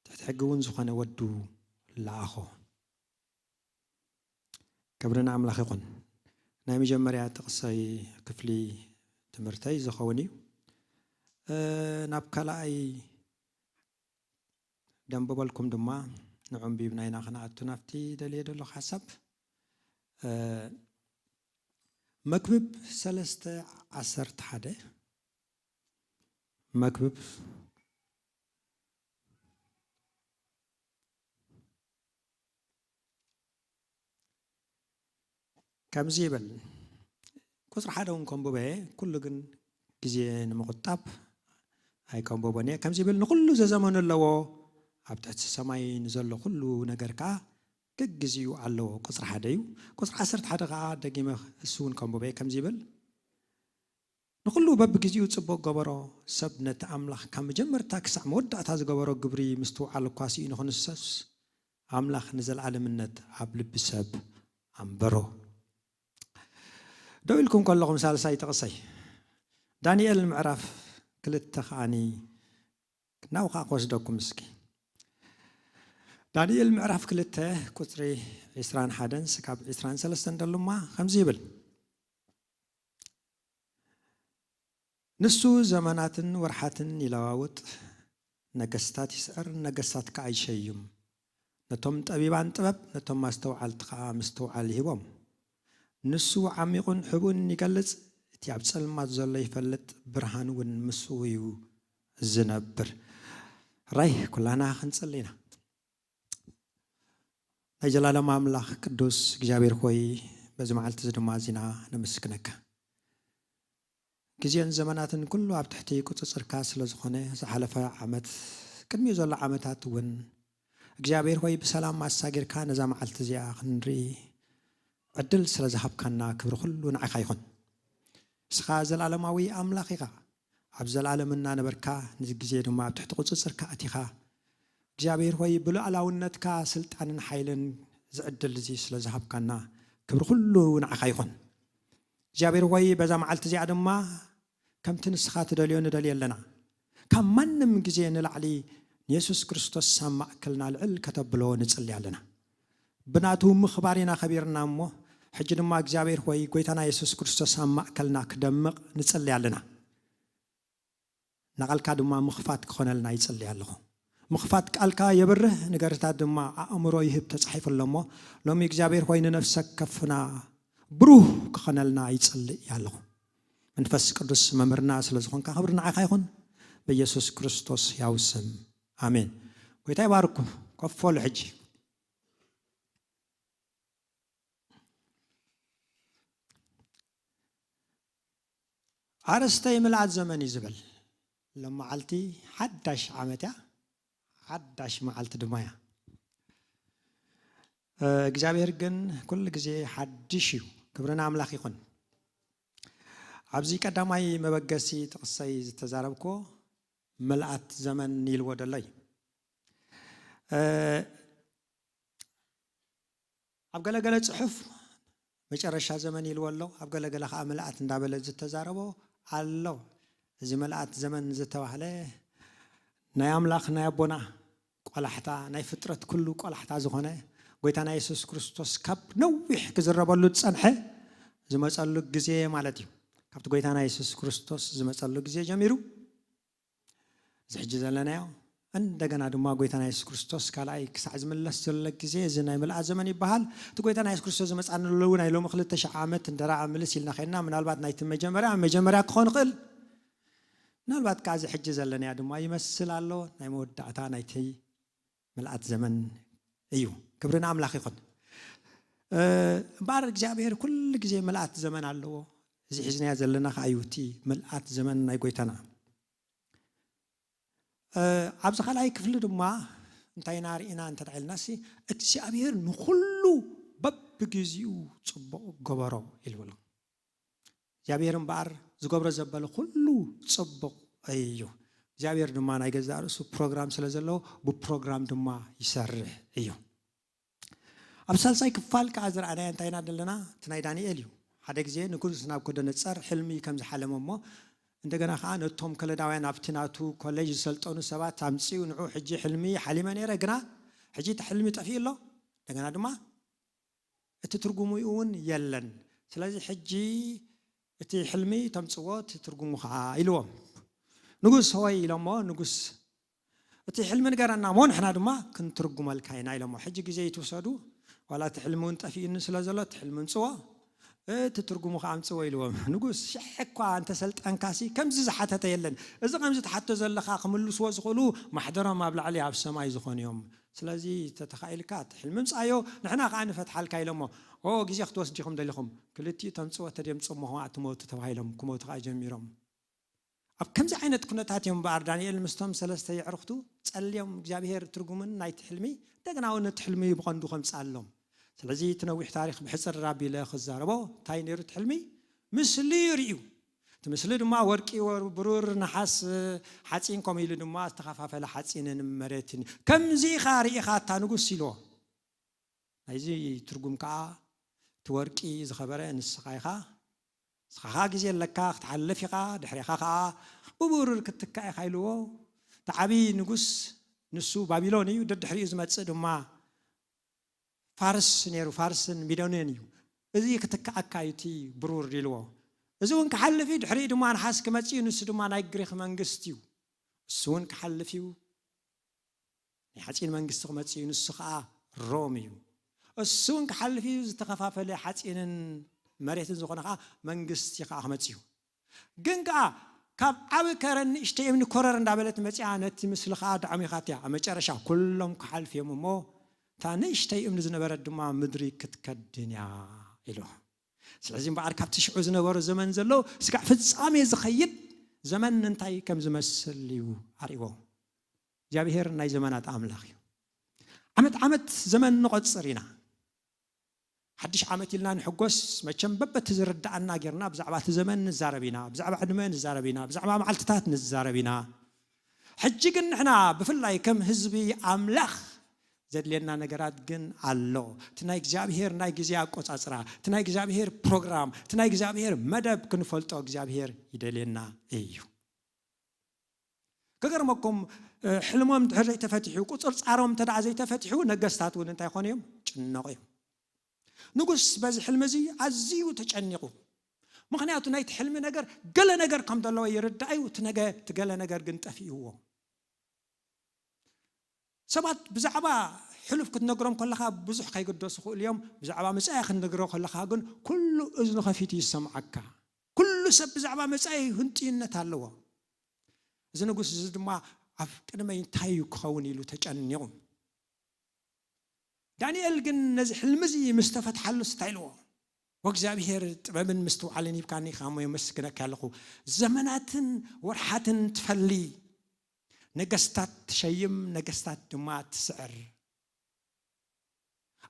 ትሕቲ ሕጊ እውን ዝኾነ ወዱ ለኣኾ። ክብሪ ንኣምላኽ ይኹን። ናይ መጀመርያ ጥቕሰይ ክፍሊ ትምህርተይ ዝኸውን እዩ። እ፣ ናብ ካልኣይ ደንብበልኩም ድማ ንዑ ኣንቢብና ኢና ክንኣቱ ናብቲ ደልየ ዘለኹ ሓሳብ። እ፣ መክብብ ሰለስተ ዓሰርተ ሓደ፣ መክብብ ከምዚ ይብል። ቁጽሪ ሓደ እውን ከንብበ፣ ኩሉ ግን ግዜ ንምቑጣብ ኣይከንብቦን እየ። ከምዚ ይብል፣ ንኹሉ ዘዘመኑ ኣለዎ፣ ኣብ ትሕቲ ሰማይ ንዘሎ ኩሉ ነገር ከኣ ገግዜኡ ኣለዎ። ቁጽሪ ሓደ እዩ። ቁጽሪ ዓሰርተ ሓደ ከኣ ደጊመ እሱ እውን ከንብበ፣ ከምዚ ይብል፣ ንኹሉ በብግዜኡ ጽቡቕ ገበሮ። ሰብ ነቲ ኣምላኽ ካብ መጀመርታ ክሳዕ መወዳእታ ዝገበሮ ግብሪ ምስትውዓል እኳ ስኢኑ ክንሰስ፣ ኣምላኽ ንዘለኣለምነት ኣብ ልቢ ሰብ ኣንበሮ። ደው ኢልኩም ከለኹም ሳልሳይ ጥቕሰይ፣ ዳንኤል ምዕራፍ ክልተ ከኣኒ ናብኡ ከኣ ክወስደኩም እስኪ። ዳንኤል ምዕራፍ ክልተ ቁጽሪ ዕስራን ሓደን ስካብ ዕስራን ሰለስተን ደሉማ ከምዚ ይብል፣ ንሱ ዘመናትን ወርሓትን ይለዋውጥ፣ ነገስታት ይስዕር፣ ነገስታት ከኣ ይሸይም። ነቶም ጠቢባን ጥበብ፣ ነቶም ኣስተውዓልቲ ከኣ ምስትውዓል ይህቦም። ንሱ ዓሚቑን ሕቡእን ይገልጽ፣ እቲ ኣብ ጸልማት ዘሎ ይፈልጥ፣ ብርሃን እውን ምስኡ እዩ ዝነብር። ራይ ኩላና ክንጽሊ ኢና። ናይ ዘላለም ኣምላኽ ቅዱስ እግዚኣብሔር ሆይ፣ በዚ መዓልቲ እዚ ድማ ኣዚና ነመስግነካ። ግዜን ዘመናትን ኩሉ ኣብ ትሕቲ ቁጽጽርካ ስለ ዝኾነ፣ ዝሓለፈ ዓመት፣ ቅድሚኡ ዘሎ ዓመታት እውን እግዚኣብሔር ሆይ ብሰላም ኣሳጊርካ ነዛ መዓልቲ እዚኣ ክንርኢ ዕድል ስለ ዝሃብካና ክብሪ ኩሉ ንዓኻ ይኹን። ንስኻ ዘላለማዊ ኣምላኽ ኢኻ። ኣብ ዘላለም እናነበርካ፣ ነዚ ግዜ ድማ ኣብ ትሕቲ ቁጽጽርካ ኣቲኻ፣ እግዚኣብሔር ሆይ ብሉዓላውነትካ ስልጣንን ሓይልን ዝዕድል እዚ ስለ ዝሃብካና ክብሪ ኩሉ ንዓኻ ይኹን። እግዚኣብሔር ሆይ በዛ መዓልቲ እዚኣ ድማ ከምቲ ንስኻ ትደልዮ ንደልዮ ኣለና። ካብ ማንም ግዜ ንላዕሊ ንየሱስ ክርስቶስ ኣብ ማእከልና ልዕል ከተብሎ ንጽሊ ኣለና። ብናቱ ምኽባር ኢና ከቢርና እሞ፣ ሕጂ ድማ እግዚኣብሔር ሆይ ጎይታና የሱስ ክርስቶስ ኣብ ማእከልና ክደምቕ ንጽሊ ኣለና። ንቓልካ ድማ ምኽፋት ክኾነልና ይጽሊ ኣለኹ። ምኽፋት ቃልካ የብርህ፣ ነገርታት ድማ ኣእምሮ ይህብ ተጻሒፉ ኣሎ እሞ፣ ሎሚ እግዚኣብሔር ሆይ ንነፍሰ ከፍና ብሩህ ክኾነልና ይጽሊ ኣለኹ። መንፈስ ቅዱስ መምህርና ስለ ዝኾንካ ክብሪ ንዓኻ ይኹን፣ በየሱስ ክርስቶስ ሕያው ስም ኣሜን። ጎይታ ይባርኩም። ኮፍ በሉ ሕጂ። ኣርእስተይ ምልኣት ዘመን እዩ ዝብል። ሎም መዓልቲ ሓዳሽ ዓመት እያ፣ ሓዳሽ መዓልቲ ድማ እያ። እ፣ እግዚኣብሔር ግን ኩሉ ግዜ ሓድሽ እዩ። ክብሪ ንኣምላኽ ይኹን። ኣብዚ ቀዳማይ መበገሲ ጥቕሰይ ዝተዛረብክዎ ምልኣት ዘመን ኢልዎ ደሎ እዩ። እ፣ ኣብ ገለገለ ጽሑፍ መጨረሻ ዘመን ኢልዎ ኣሎ፣ ኣብ ገለገለ ከዓ ምልኣት እንዳበለ ዝተዛረቦ ኣሎ። እዚ ምልኣት ዘመን ዝተባህለ ናይ ኣምላኽ ናይ ኣቦና ቆላሕታ፣ ናይ ፍጥረት ኩሉ ቆላሕታ ዝኾነ ጎይታና የሱስ ክርስቶስ ካብ ነዊሕ ክዝረበሉ ዝጸንሐ ዝመጸሉ ግዜ ማለት እዩ። ካብቲ ጎይታና የሱስ ክርስቶስ ዝመጸሉ ግዜ ጀሚሩ እዚ ሕጂ ዘለናዮ፣ እንደገና ድማ ጎይታና የሱስ ክርስቶስ ካልኣይ ክሳዕ ዝምለስ ዘሎ ግዜ እዚ ናይ ምልኣት ዘመን ይበሃል። እቲ ጎይታና የሱስ ክርስቶስ ዝመጻንሉ እውን ናይ ሎሚ ክልተ ሽሕ ዓመት እንደራኣ ምልስ ኢልና ኸይድና፣ ምናልባት ናይቲ መጀመርያ መጀመርያ ክኾን ይኽእል፣ ምናልባት ከዓ እዚ ሕጂ ዘለናያ ድማ ይመስል ኣሎ፣ ናይ መወዳእታ ናይቲ ምልኣት ዘመን እዩ። ክብሪ ንኣምላኽ ይኹን። እምበኣር እግዚኣብሔር ኩሉ ግዜ ምልኣት ዘመን ኣለዎ። እዚ ሒዝናዮ ዘለና ከዓ እዩ እቲ ምልኣት ዘመን ናይ ጎይታና። ኣብዚ ካልኣይ ክፍሊ ድማ እንታይ ኢና ርኢና እንተ ኢልና ሲ እግዚኣብሔር ንኹሉ በብግዜኡ ጽቡቕ ገበሮ ኢልብሎ። እግዚኣብሔር እምበኣር ዝገብሮ ዘበለ ኩሉ ጽቡቕ እዩ። እግዚኣብሔር ድማ ናይ ገዛእ ርእሱ ፕሮግራም ስለ ዘለዎ ብፕሮግራም ድማ ይሰርሕ እዩ። ኣብ ሳልሳይ ክፋል ከዓ ዝረኣናዮ እንታይ ኢና ዘለና? እቲ ናይ ዳንኤል እዩ። ሓደ ግዜ ንጉስ ናቡከደነጸር ሕልሚ ከም ዝሓለመ እሞ እንደገና ከዓ ነቶም ከለዳውያን ኣብቲ ናቱ ኮሌጅ ዝሰልጠኑ ሰባት ኣምፅኡ፣ ንዑ ሕጂ ሕልሚ ሓሊመ ነይረ፣ ግና ሕጂ እቲ ሕልሚ ጠፊኡ ኣሎ። እንደገና ድማ እቲ ትርጉሙ እውን የለን። ስለዚ ሕጂ እቲ ሕልሚ ተምፅዎ፣ እቲ ትርጉሙ ከዓ ኢልዎም። ንጉስ ሆይ ኢሎሞ፣ ንጉስ እቲ ሕልሚ ንገረና እሞ ንሕና ድማ ክንትርጉመልካ ኢና ኢሎሞ። ሕጂ ግዜ ይትውሰዱ፣ ዋላ እቲ ሕልሚ እውን ጠፊኡኒ ስለ ዘሎ እቲ ሕልሚ ምፅዎ፣ እቲ ትርጉሙ ከዓ ምፅዎ ኢልዎም። ንጉስ ሽሕ እኳ እንተሰልጠንካሲ ከምዚ ዝሓተተ የለን። እዚ ከምዚ ትሓቶ ዘለኻ ክምልስዎ ዝኽእሉ ማሕደሮም ኣብ ላዕሊ ኣብ ሰማይ ዝኾኑ እዮም። ስለዚ ተተኻኢልካ እቲ ሕልሚ ምፃዮ፣ ንሕና ከዓ ንፈትሓልካ ኢሎሞ። ኦ ግዜ ክትወስድ ኢኹም ደሊኹም። ክልቲኡ ተምፅዎ ተደምፅሞ ከማ ትሞቱ ተባሂሎም ክሞቱ ከዓ ጀሚሮም። ኣብ ከምዚ ዓይነት ኩነታት እዮም እምበኣር ዳንኤል ምስቶም ሰለስተ የዕርኽቱ ጸልዮም እግዚኣብሔር ትርጉምን ናይቲ ሕልሚ እንደገና እውን እቲ ሕልሚ ብቐንዱ ከምጽኣሎም። ስለዚ እቲ ነዊሕ ታሪኽ ብሕጽር ኣቢለ ክዛረቦ እንታይ ነይሩ እቲ ሕልሚ? ምስሊ ርእዩ። እቲ ምስሊ ድማ ወርቂ፣ ወር-፣ ብሩር፣ ነሓስ፣ ሓጺን ከምኡ ኢሉ ድማ ዝተኸፋፈለ ሓጺንን መሬትን እዩ። ከምዚ ኢኻ ርኢኻ ኣታ ንጉስ ኢልዎ። ናይዚ ትርጉም ከዓ እቲ ወርቂ ዝኸበረ ንስኻ ኢኻ። ንስኻ ከዓ ግዜ ኣለካ ክትሓልፍ ኢኻ፣ ድሕሬኻ ከዓ ብብሩር ክትትካእ ኢኻ ኢልዎ። እቲ ዓብዪ ንጉስ ንሱ ባቢሎን እዩ፣ ደድሕሪኡ ዝመጽእ ድማ ፋርስ ነይሩ፣ ፋርስን ሚዶንን እዩ። እዚ ክትከኣካ እዩ እቲ ብሩር ኢልዎ። እዚ እውን ክሓልፍ እዩ፣ ድሕሪኡ ድማ ነሓስ ክመጽእ እዩ፣ ንሱ ድማ ናይ ግሪኽ መንግስቲ እዩ። እሱ እውን ክሓልፍ እዩ። ናይ ሓፂን መንግስቲ ክመፅእ እዩ፣ ንሱ ከዓ ሮም እዩ። እሱ እውን ክሓልፍ እዩ፣ ዝተኸፋፈለ ሓፂንን መሬትን ዝኾነ ከዓ መንግስቲ ከዓ ክመፅእ እዩ። ግን ከዓ ካብ ዓብ ከረን ንእሽተይ እምኒ ኮረር እንዳበለት መፅያ ነቲ ምስሊ ከዓ ዳዕሚኻት እያ። ኣብ መጨረሻ ኩሎም ክሓልፍ እዮም እሞ እታ ንእሽተይ እምኒ ዝነበረት ድማ ምድሪ ክትከድን እያ ኢሉ። ስለዚ እምበኣር ካብቲ ሽዑ ዝነበሩ ዘመን ዘሎ ስጋዕ ፍጻሜ ዝኸይድ ዘመን እንታይ ከም ዝመስል እዩ ኣርእዎ። እግዚኣብሔር ናይ ዘመናት ኣምላኽ እዩ። ዓመት ዓመት ዘመን ንቆጽር ኢና። ሓድሽ ዓመት ኢልና ንሕጎስ መቸም በበቲ ዝርዳኣና ጌርና ብዛዕባ እቲ ዘመን ንዛረብ ኢና፣ ብዛዕባ ዕድመ ንዛረብ ኢና፣ ብዛዕባ መዓልትታት ንዛረብ ኢና። ሕጂ ግን ንሕና ብፍላይ ከም ህዝቢ ኣምላኽ ዘድልየና ነገራት ግን ኣሎ። እቲ ናይ እግዚኣብሔር ናይ ግዜ ኣቆጻጽራ፣ እቲ ናይ እግዚኣብሔር ፕሮግራም፣ እቲ ናይ እግዚኣብሔር መደብ ክንፈልጦ እግዚኣብሔር ይደልየና እዩ። ክገርመኩም፣ ሕልሞም ድሕር ዘይተፈትሑ፣ ቁፅርፃሮም እንተ ዘይተፈትሑ ነገስታት እውን እንታይ ይኾኑ እዮም? ጭነቑ እዮም። ንጉስ በዚ ሕልሚ እዚ ኣዝዩ ተጨኒቑ። ምኽንያቱ ናይቲ ሕልሚ ነገር ገለ ነገር ከም ዘለዎ ይርዳእ እዩ፣ እቲ ነገ እቲ ገለ ነገር ግን ጠፊእዎ። ሰባት ብዛዕባ ሕሉፍ ክትነግሮም ከለኻ ብዙሕ ከይግደሱ ይኽእሉ እዮም። ብዛዕባ መጻኢ ክትነግሮ ከለኻ ግን ኩሉ እዝኑ ከፊቱ ይሰምዓካ። ኩሉ ሰብ ብዛዕባ መጻኢ ህንጥዩነት ኣለዎ። እዚ ንጉስ እዚ ድማ ኣብ ቅድመይ እንታይ እዩ ክኸውን ኢሉ ተጨኒቑ። ዳንኤል ግን ነዚ ሕልሚ እዚ ምስ ተፈትሓሉ እንታይ ኢልዎ? "ወእግዚኣብሔር ጥበብን ምስትውዓልን ሂብካኒ ኢኻ እሞ የመስግነካ ኣለኹ። ዘመናትን ወርሓትን ትፈሊ፣ ነገስታት ትሸይም፣ ነገስታት ድማ ትስዕር።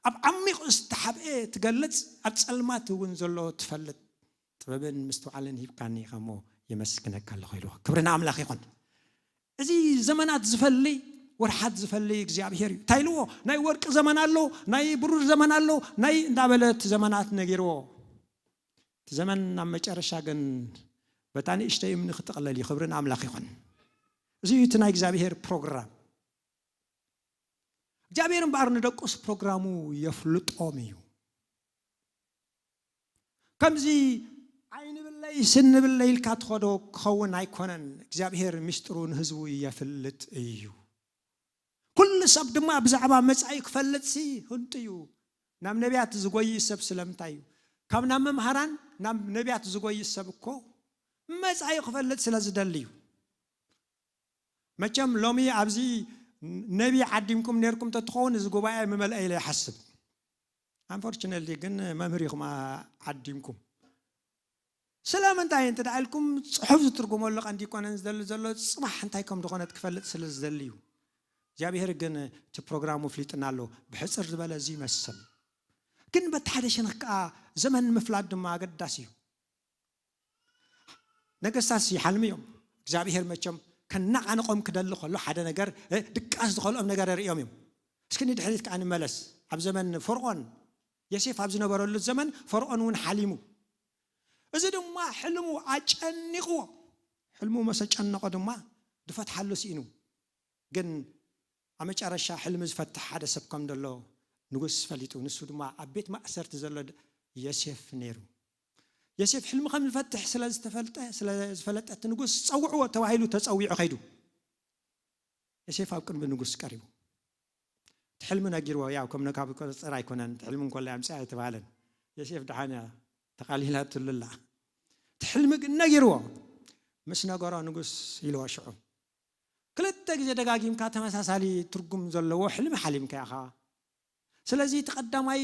ኣብ ዓሚቕ ዝተሓብኤ ትገልጽ፣ ኣብ ጸልማት እውን ዘሎ ትፈልጥ፣ ጥበብን ምስትውዓልን ሂብካኒ ኢኻ እሞ የመስግነካ ኣለኹ" ኢልዎ። ክብሪ ንኣምላኽ ይኹን። እዚ ዘመናት ዝፈሊ ወርሓት ዝፈልይ እግዚኣብሔር እዩ። እንታይ ኢልዎ? ናይ ወርቂ ዘመን ኣሎ፣ ናይ ብሩር ዘመን ኣሎ፣ ናይ እንዳበለ እቲ ዘመናት ነጊርዎ። እቲ ዘመን ኣብ መጨረሻ ግን በታ ንእሽተይ እምኒ ክጥቕለል እዩ። ክብሪ ንኣምላኽ ይኹን። እዚ እዩ እቲ ናይ እግዚኣብሔር ፕሮግራም። እግዚኣብሔር እምበኣር ንደቁስ ፕሮግራሙ የፍልጦም እዩ። ከምዚ ዓይኒ ብለይ ስኒ ብለይ ኢልካ ትኸዶ ክኸውን ኣይኮነን። እግዚኣብሔር ምስጢሩ ንህዝቡ የፍልጥ እዩ። ኩሉ ሰብ ድማ ብዛዕባ መጻኢ ክፈልጥሲ ህንጡ እዩ። ናብ ነቢያት ዝጎይ ሰብ ስለምንታይ እዩ? ካብ ናብ መምሃራን ናብ ነቢያት ዝጎይ ሰብ እኮ መጻኢ ክፈልጥ ስለ ዝደሊ እዩ። መቸም ሎሚ ኣብዚ ነቢ ዓዲምኩም ነርኩም ተትኸውን እዚ ጉባኤ ምመልአ ኢለ ይሓስብ። Unfortunately ግን መምህር ኢኹም ዓዲምኩም። ስለምንታይ እንተ ደኣ ኢልኩም ጽሑፍ ዝትርጉመሉ ቀንዲ ይኮነን ዝደሊ ዘሎ ጽባሕ እንታይ ከም ዝኾነት ክፈልጥ ስለ ዝደሊ እዩ። እግዚኣብሔር ግን እቲ ፕሮግራሙ ፍሊጥና ኣሎ። ብሕጽር ዝበለ እዚ ይመስል። ግን በቲ ሓደ ሸነኽ ከኣ ዘመን ምፍላጥ ድማ ኣገዳሲ እዩ። ነገስታት ይሓልሙ እዮም። እግዚኣብሔር መቸም ከናቓንቆም ክደሊ ከሎ ሓደ ነገር ድቃስ ዝኸልኦም ነገር ርእዮም እዮም። እስኪ ንድሕሪት ከዓ ንመለስ። ኣብ ዘመን ፈርዖን ዮሴፍ ኣብ ዝነበረሉ ዘመን ፈርዖን እውን ሓሊሙ። እዚ ድማ ሕልሙ ኣጨኒቕዎ። ሕልሙ መሰጨነቆ ድማ ድፈትሓሉ ስኢኑ። ግን ኣብ መጨረሻ ሕልሚ ዝፈትሕ ሓደ ሰብ ከም ዘሎ ንጉስ ፈሊጡ። ንሱ ድማ ኣብ ቤት ማእሰርቲ ዘሎ ዮሴፍ ነይሩ። ዮሴፍ ሕልሚ ከም ዝፈትሕ ስለ ዝተፈልጠ ስለ ዝፈለጠ እቲ ንጉስ ጸውዕዎ ተባሂሉ ተጸዊዑ ከይዱ። ዮሴፍ ኣብ ቅድሚ ንጉስ ቀሪቡ። እቲ ሕልሚ ነጊርዎ። ያው ከም ነካብከደጸር ኣይኮነን፣ እቲ ሕልሚ እንኮላይ ኣምጽእ ኣይተባሃለን። ዮሴፍ ደሓን እያ ተቓሊላትሉ ኣላ። እቲ ሕልሚ ግን ነጊርዎ። ምስ ነገሮ ንጉስ ኢልዎ ሽዑ ክልተ ግዜ ደጋጊምካ ተመሳሳሊ ትርጉም ዘለዎ ሕልሚ ሓሊምካ ኢኻ። ስለዚ እቲ ቀዳማይ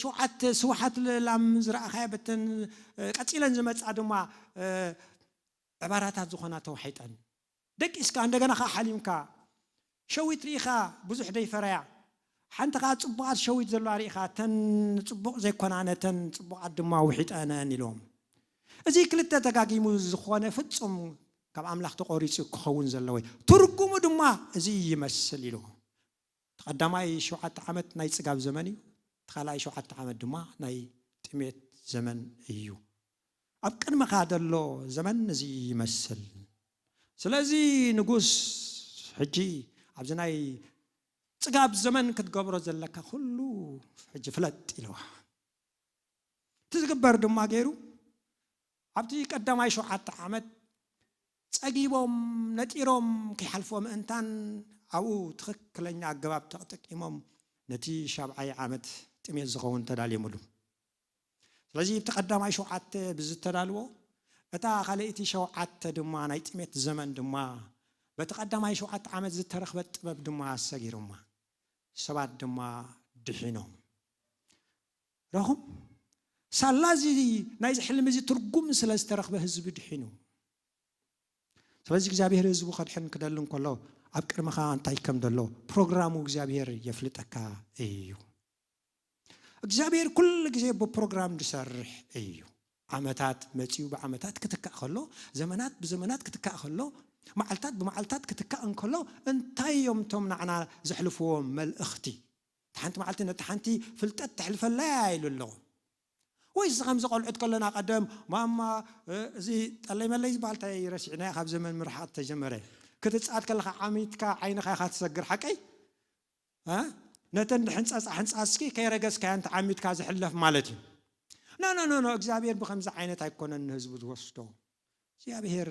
ሸውዓተ ስውሓት ላም ዝረኣኻያ በተን ቀፂለን ዝመፃ ድማ ዕባራታት ዝኾና ተዋሒጠን ደቂስካ እንደገና ከዓ ሓሊምካ ሸዊት ርኢኻ ብዙሕ ደይፈረያ ሓንቲ ከዓ ፅቡቓት ሸዊት ዘለዋ ርኢኻ እተን ፅቡቕ ዘይኮና ነተን ፅቡቓት ድማ ውሒጠነን ኢልዎም። እዚ ክልተ ተጋጊሙ ዝኾነ ፍጹም ካብ ኣምላኽ ተቖሪጹ ክኸውን ዘለዎ እዩ። ትርጉሙ ድማ እዚ ይመስል ኢሉ። እቲ ቀዳማይ ሸውዓተ ዓመት ናይ ጽጋብ ዘመን እዩ። እቲ ካልኣይ ሸውዓተ ዓመት ድማ ናይ ጥሜት ዘመን እዩ። ኣብ ቅድመኻ ዘሎ ዘመን እዚ ይመስል። ስለዚ ንጉስ ሕጂ ኣብዚ ናይ ጽጋብ ዘመን ክትገብሮ ዘለካ ኩሉ ሕጂ ፍለጥ ኢልዋ። እቲ ዝግበር ድማ ገይሩ ኣብቲ ቀዳማይ ሸውዓተ ዓመት ጸጊቦም ነጢሮም ከይሓልፎ ምእንታን ኣብኡ ትኽክለኛ ኣገባብ ተጠቂሞም ነቲ ሻብዓይ ዓመት ጥሜት ዝኸውን ተዳልዮምሉ። ስለዚ እቲ ቀዳማይ ሸውዓተ ብዝተዳልዎ እታ ካልኣይቲ ሸውዓተ ድማ ናይ ጥሜት ዘመን ድማ በቲ ቀዳማይ ሸውዓተ ዓመት ዝተረኽበት ጥበብ ድማ ኣሰጊሮማ ሰባት ድማ ድሒኖም። ረኹም ሳላ እዚ ናይዚ ሕልሚ እዚ ትርጉም ስለ ዝተረኽበ ህዝቢ ድሒኑ። ስለዚ እግዚኣብሔር ህዝቡ ከድሕን ክደሊ እንከሎ ኣብ ቅድመኻ እንታይ ከም ዘሎ ፕሮግራሙ እግዚኣብሔር የፍልጠካ እዩ። እግዚኣብሔር ኩሉ ግዜ ብፕሮግራም ዝሰርሕ እዩ። ዓመታት መፂኡ ብዓመታት ክትካእ ከሎ ዘመናት ብዘመናት ክትካእ ከሎ መዓልታት ብመዓልታት ክትካእ እንከሎ እንታይ እዮም እቶም ንዓና ዘሕልፍዎ መልእኽቲ? ሓንቲ መዓልቲ ነቲ ሓንቲ ፍልጠት ተሕልፈላ ኢሉ ኣለኹ። ወይ እዚ ከምዚ ቆልዑት ከለና ቀደም ማማ እዚ ጠለይ መለይ ዝበሃል እንታይ ረሲዕናዮ ካብ ዘመን ምርሓቕ ተጀመረ ክትፃት ከለካ ዓሚትካ ዓይንካ ኢካ ትሰግር ሓቀይ ነተን ድሕንፀፃ ሕንፃ እስኪ ከይረገዝካዮ እንተ ዓሚትካ ዝሕለፍ ማለት እዩ። ኖ ኖ ኖ እግዚኣብሔር ብከምዚ ዓይነት ኣይኮነን ንህዝቡ ዝወስዶ። እግዚኣብሔር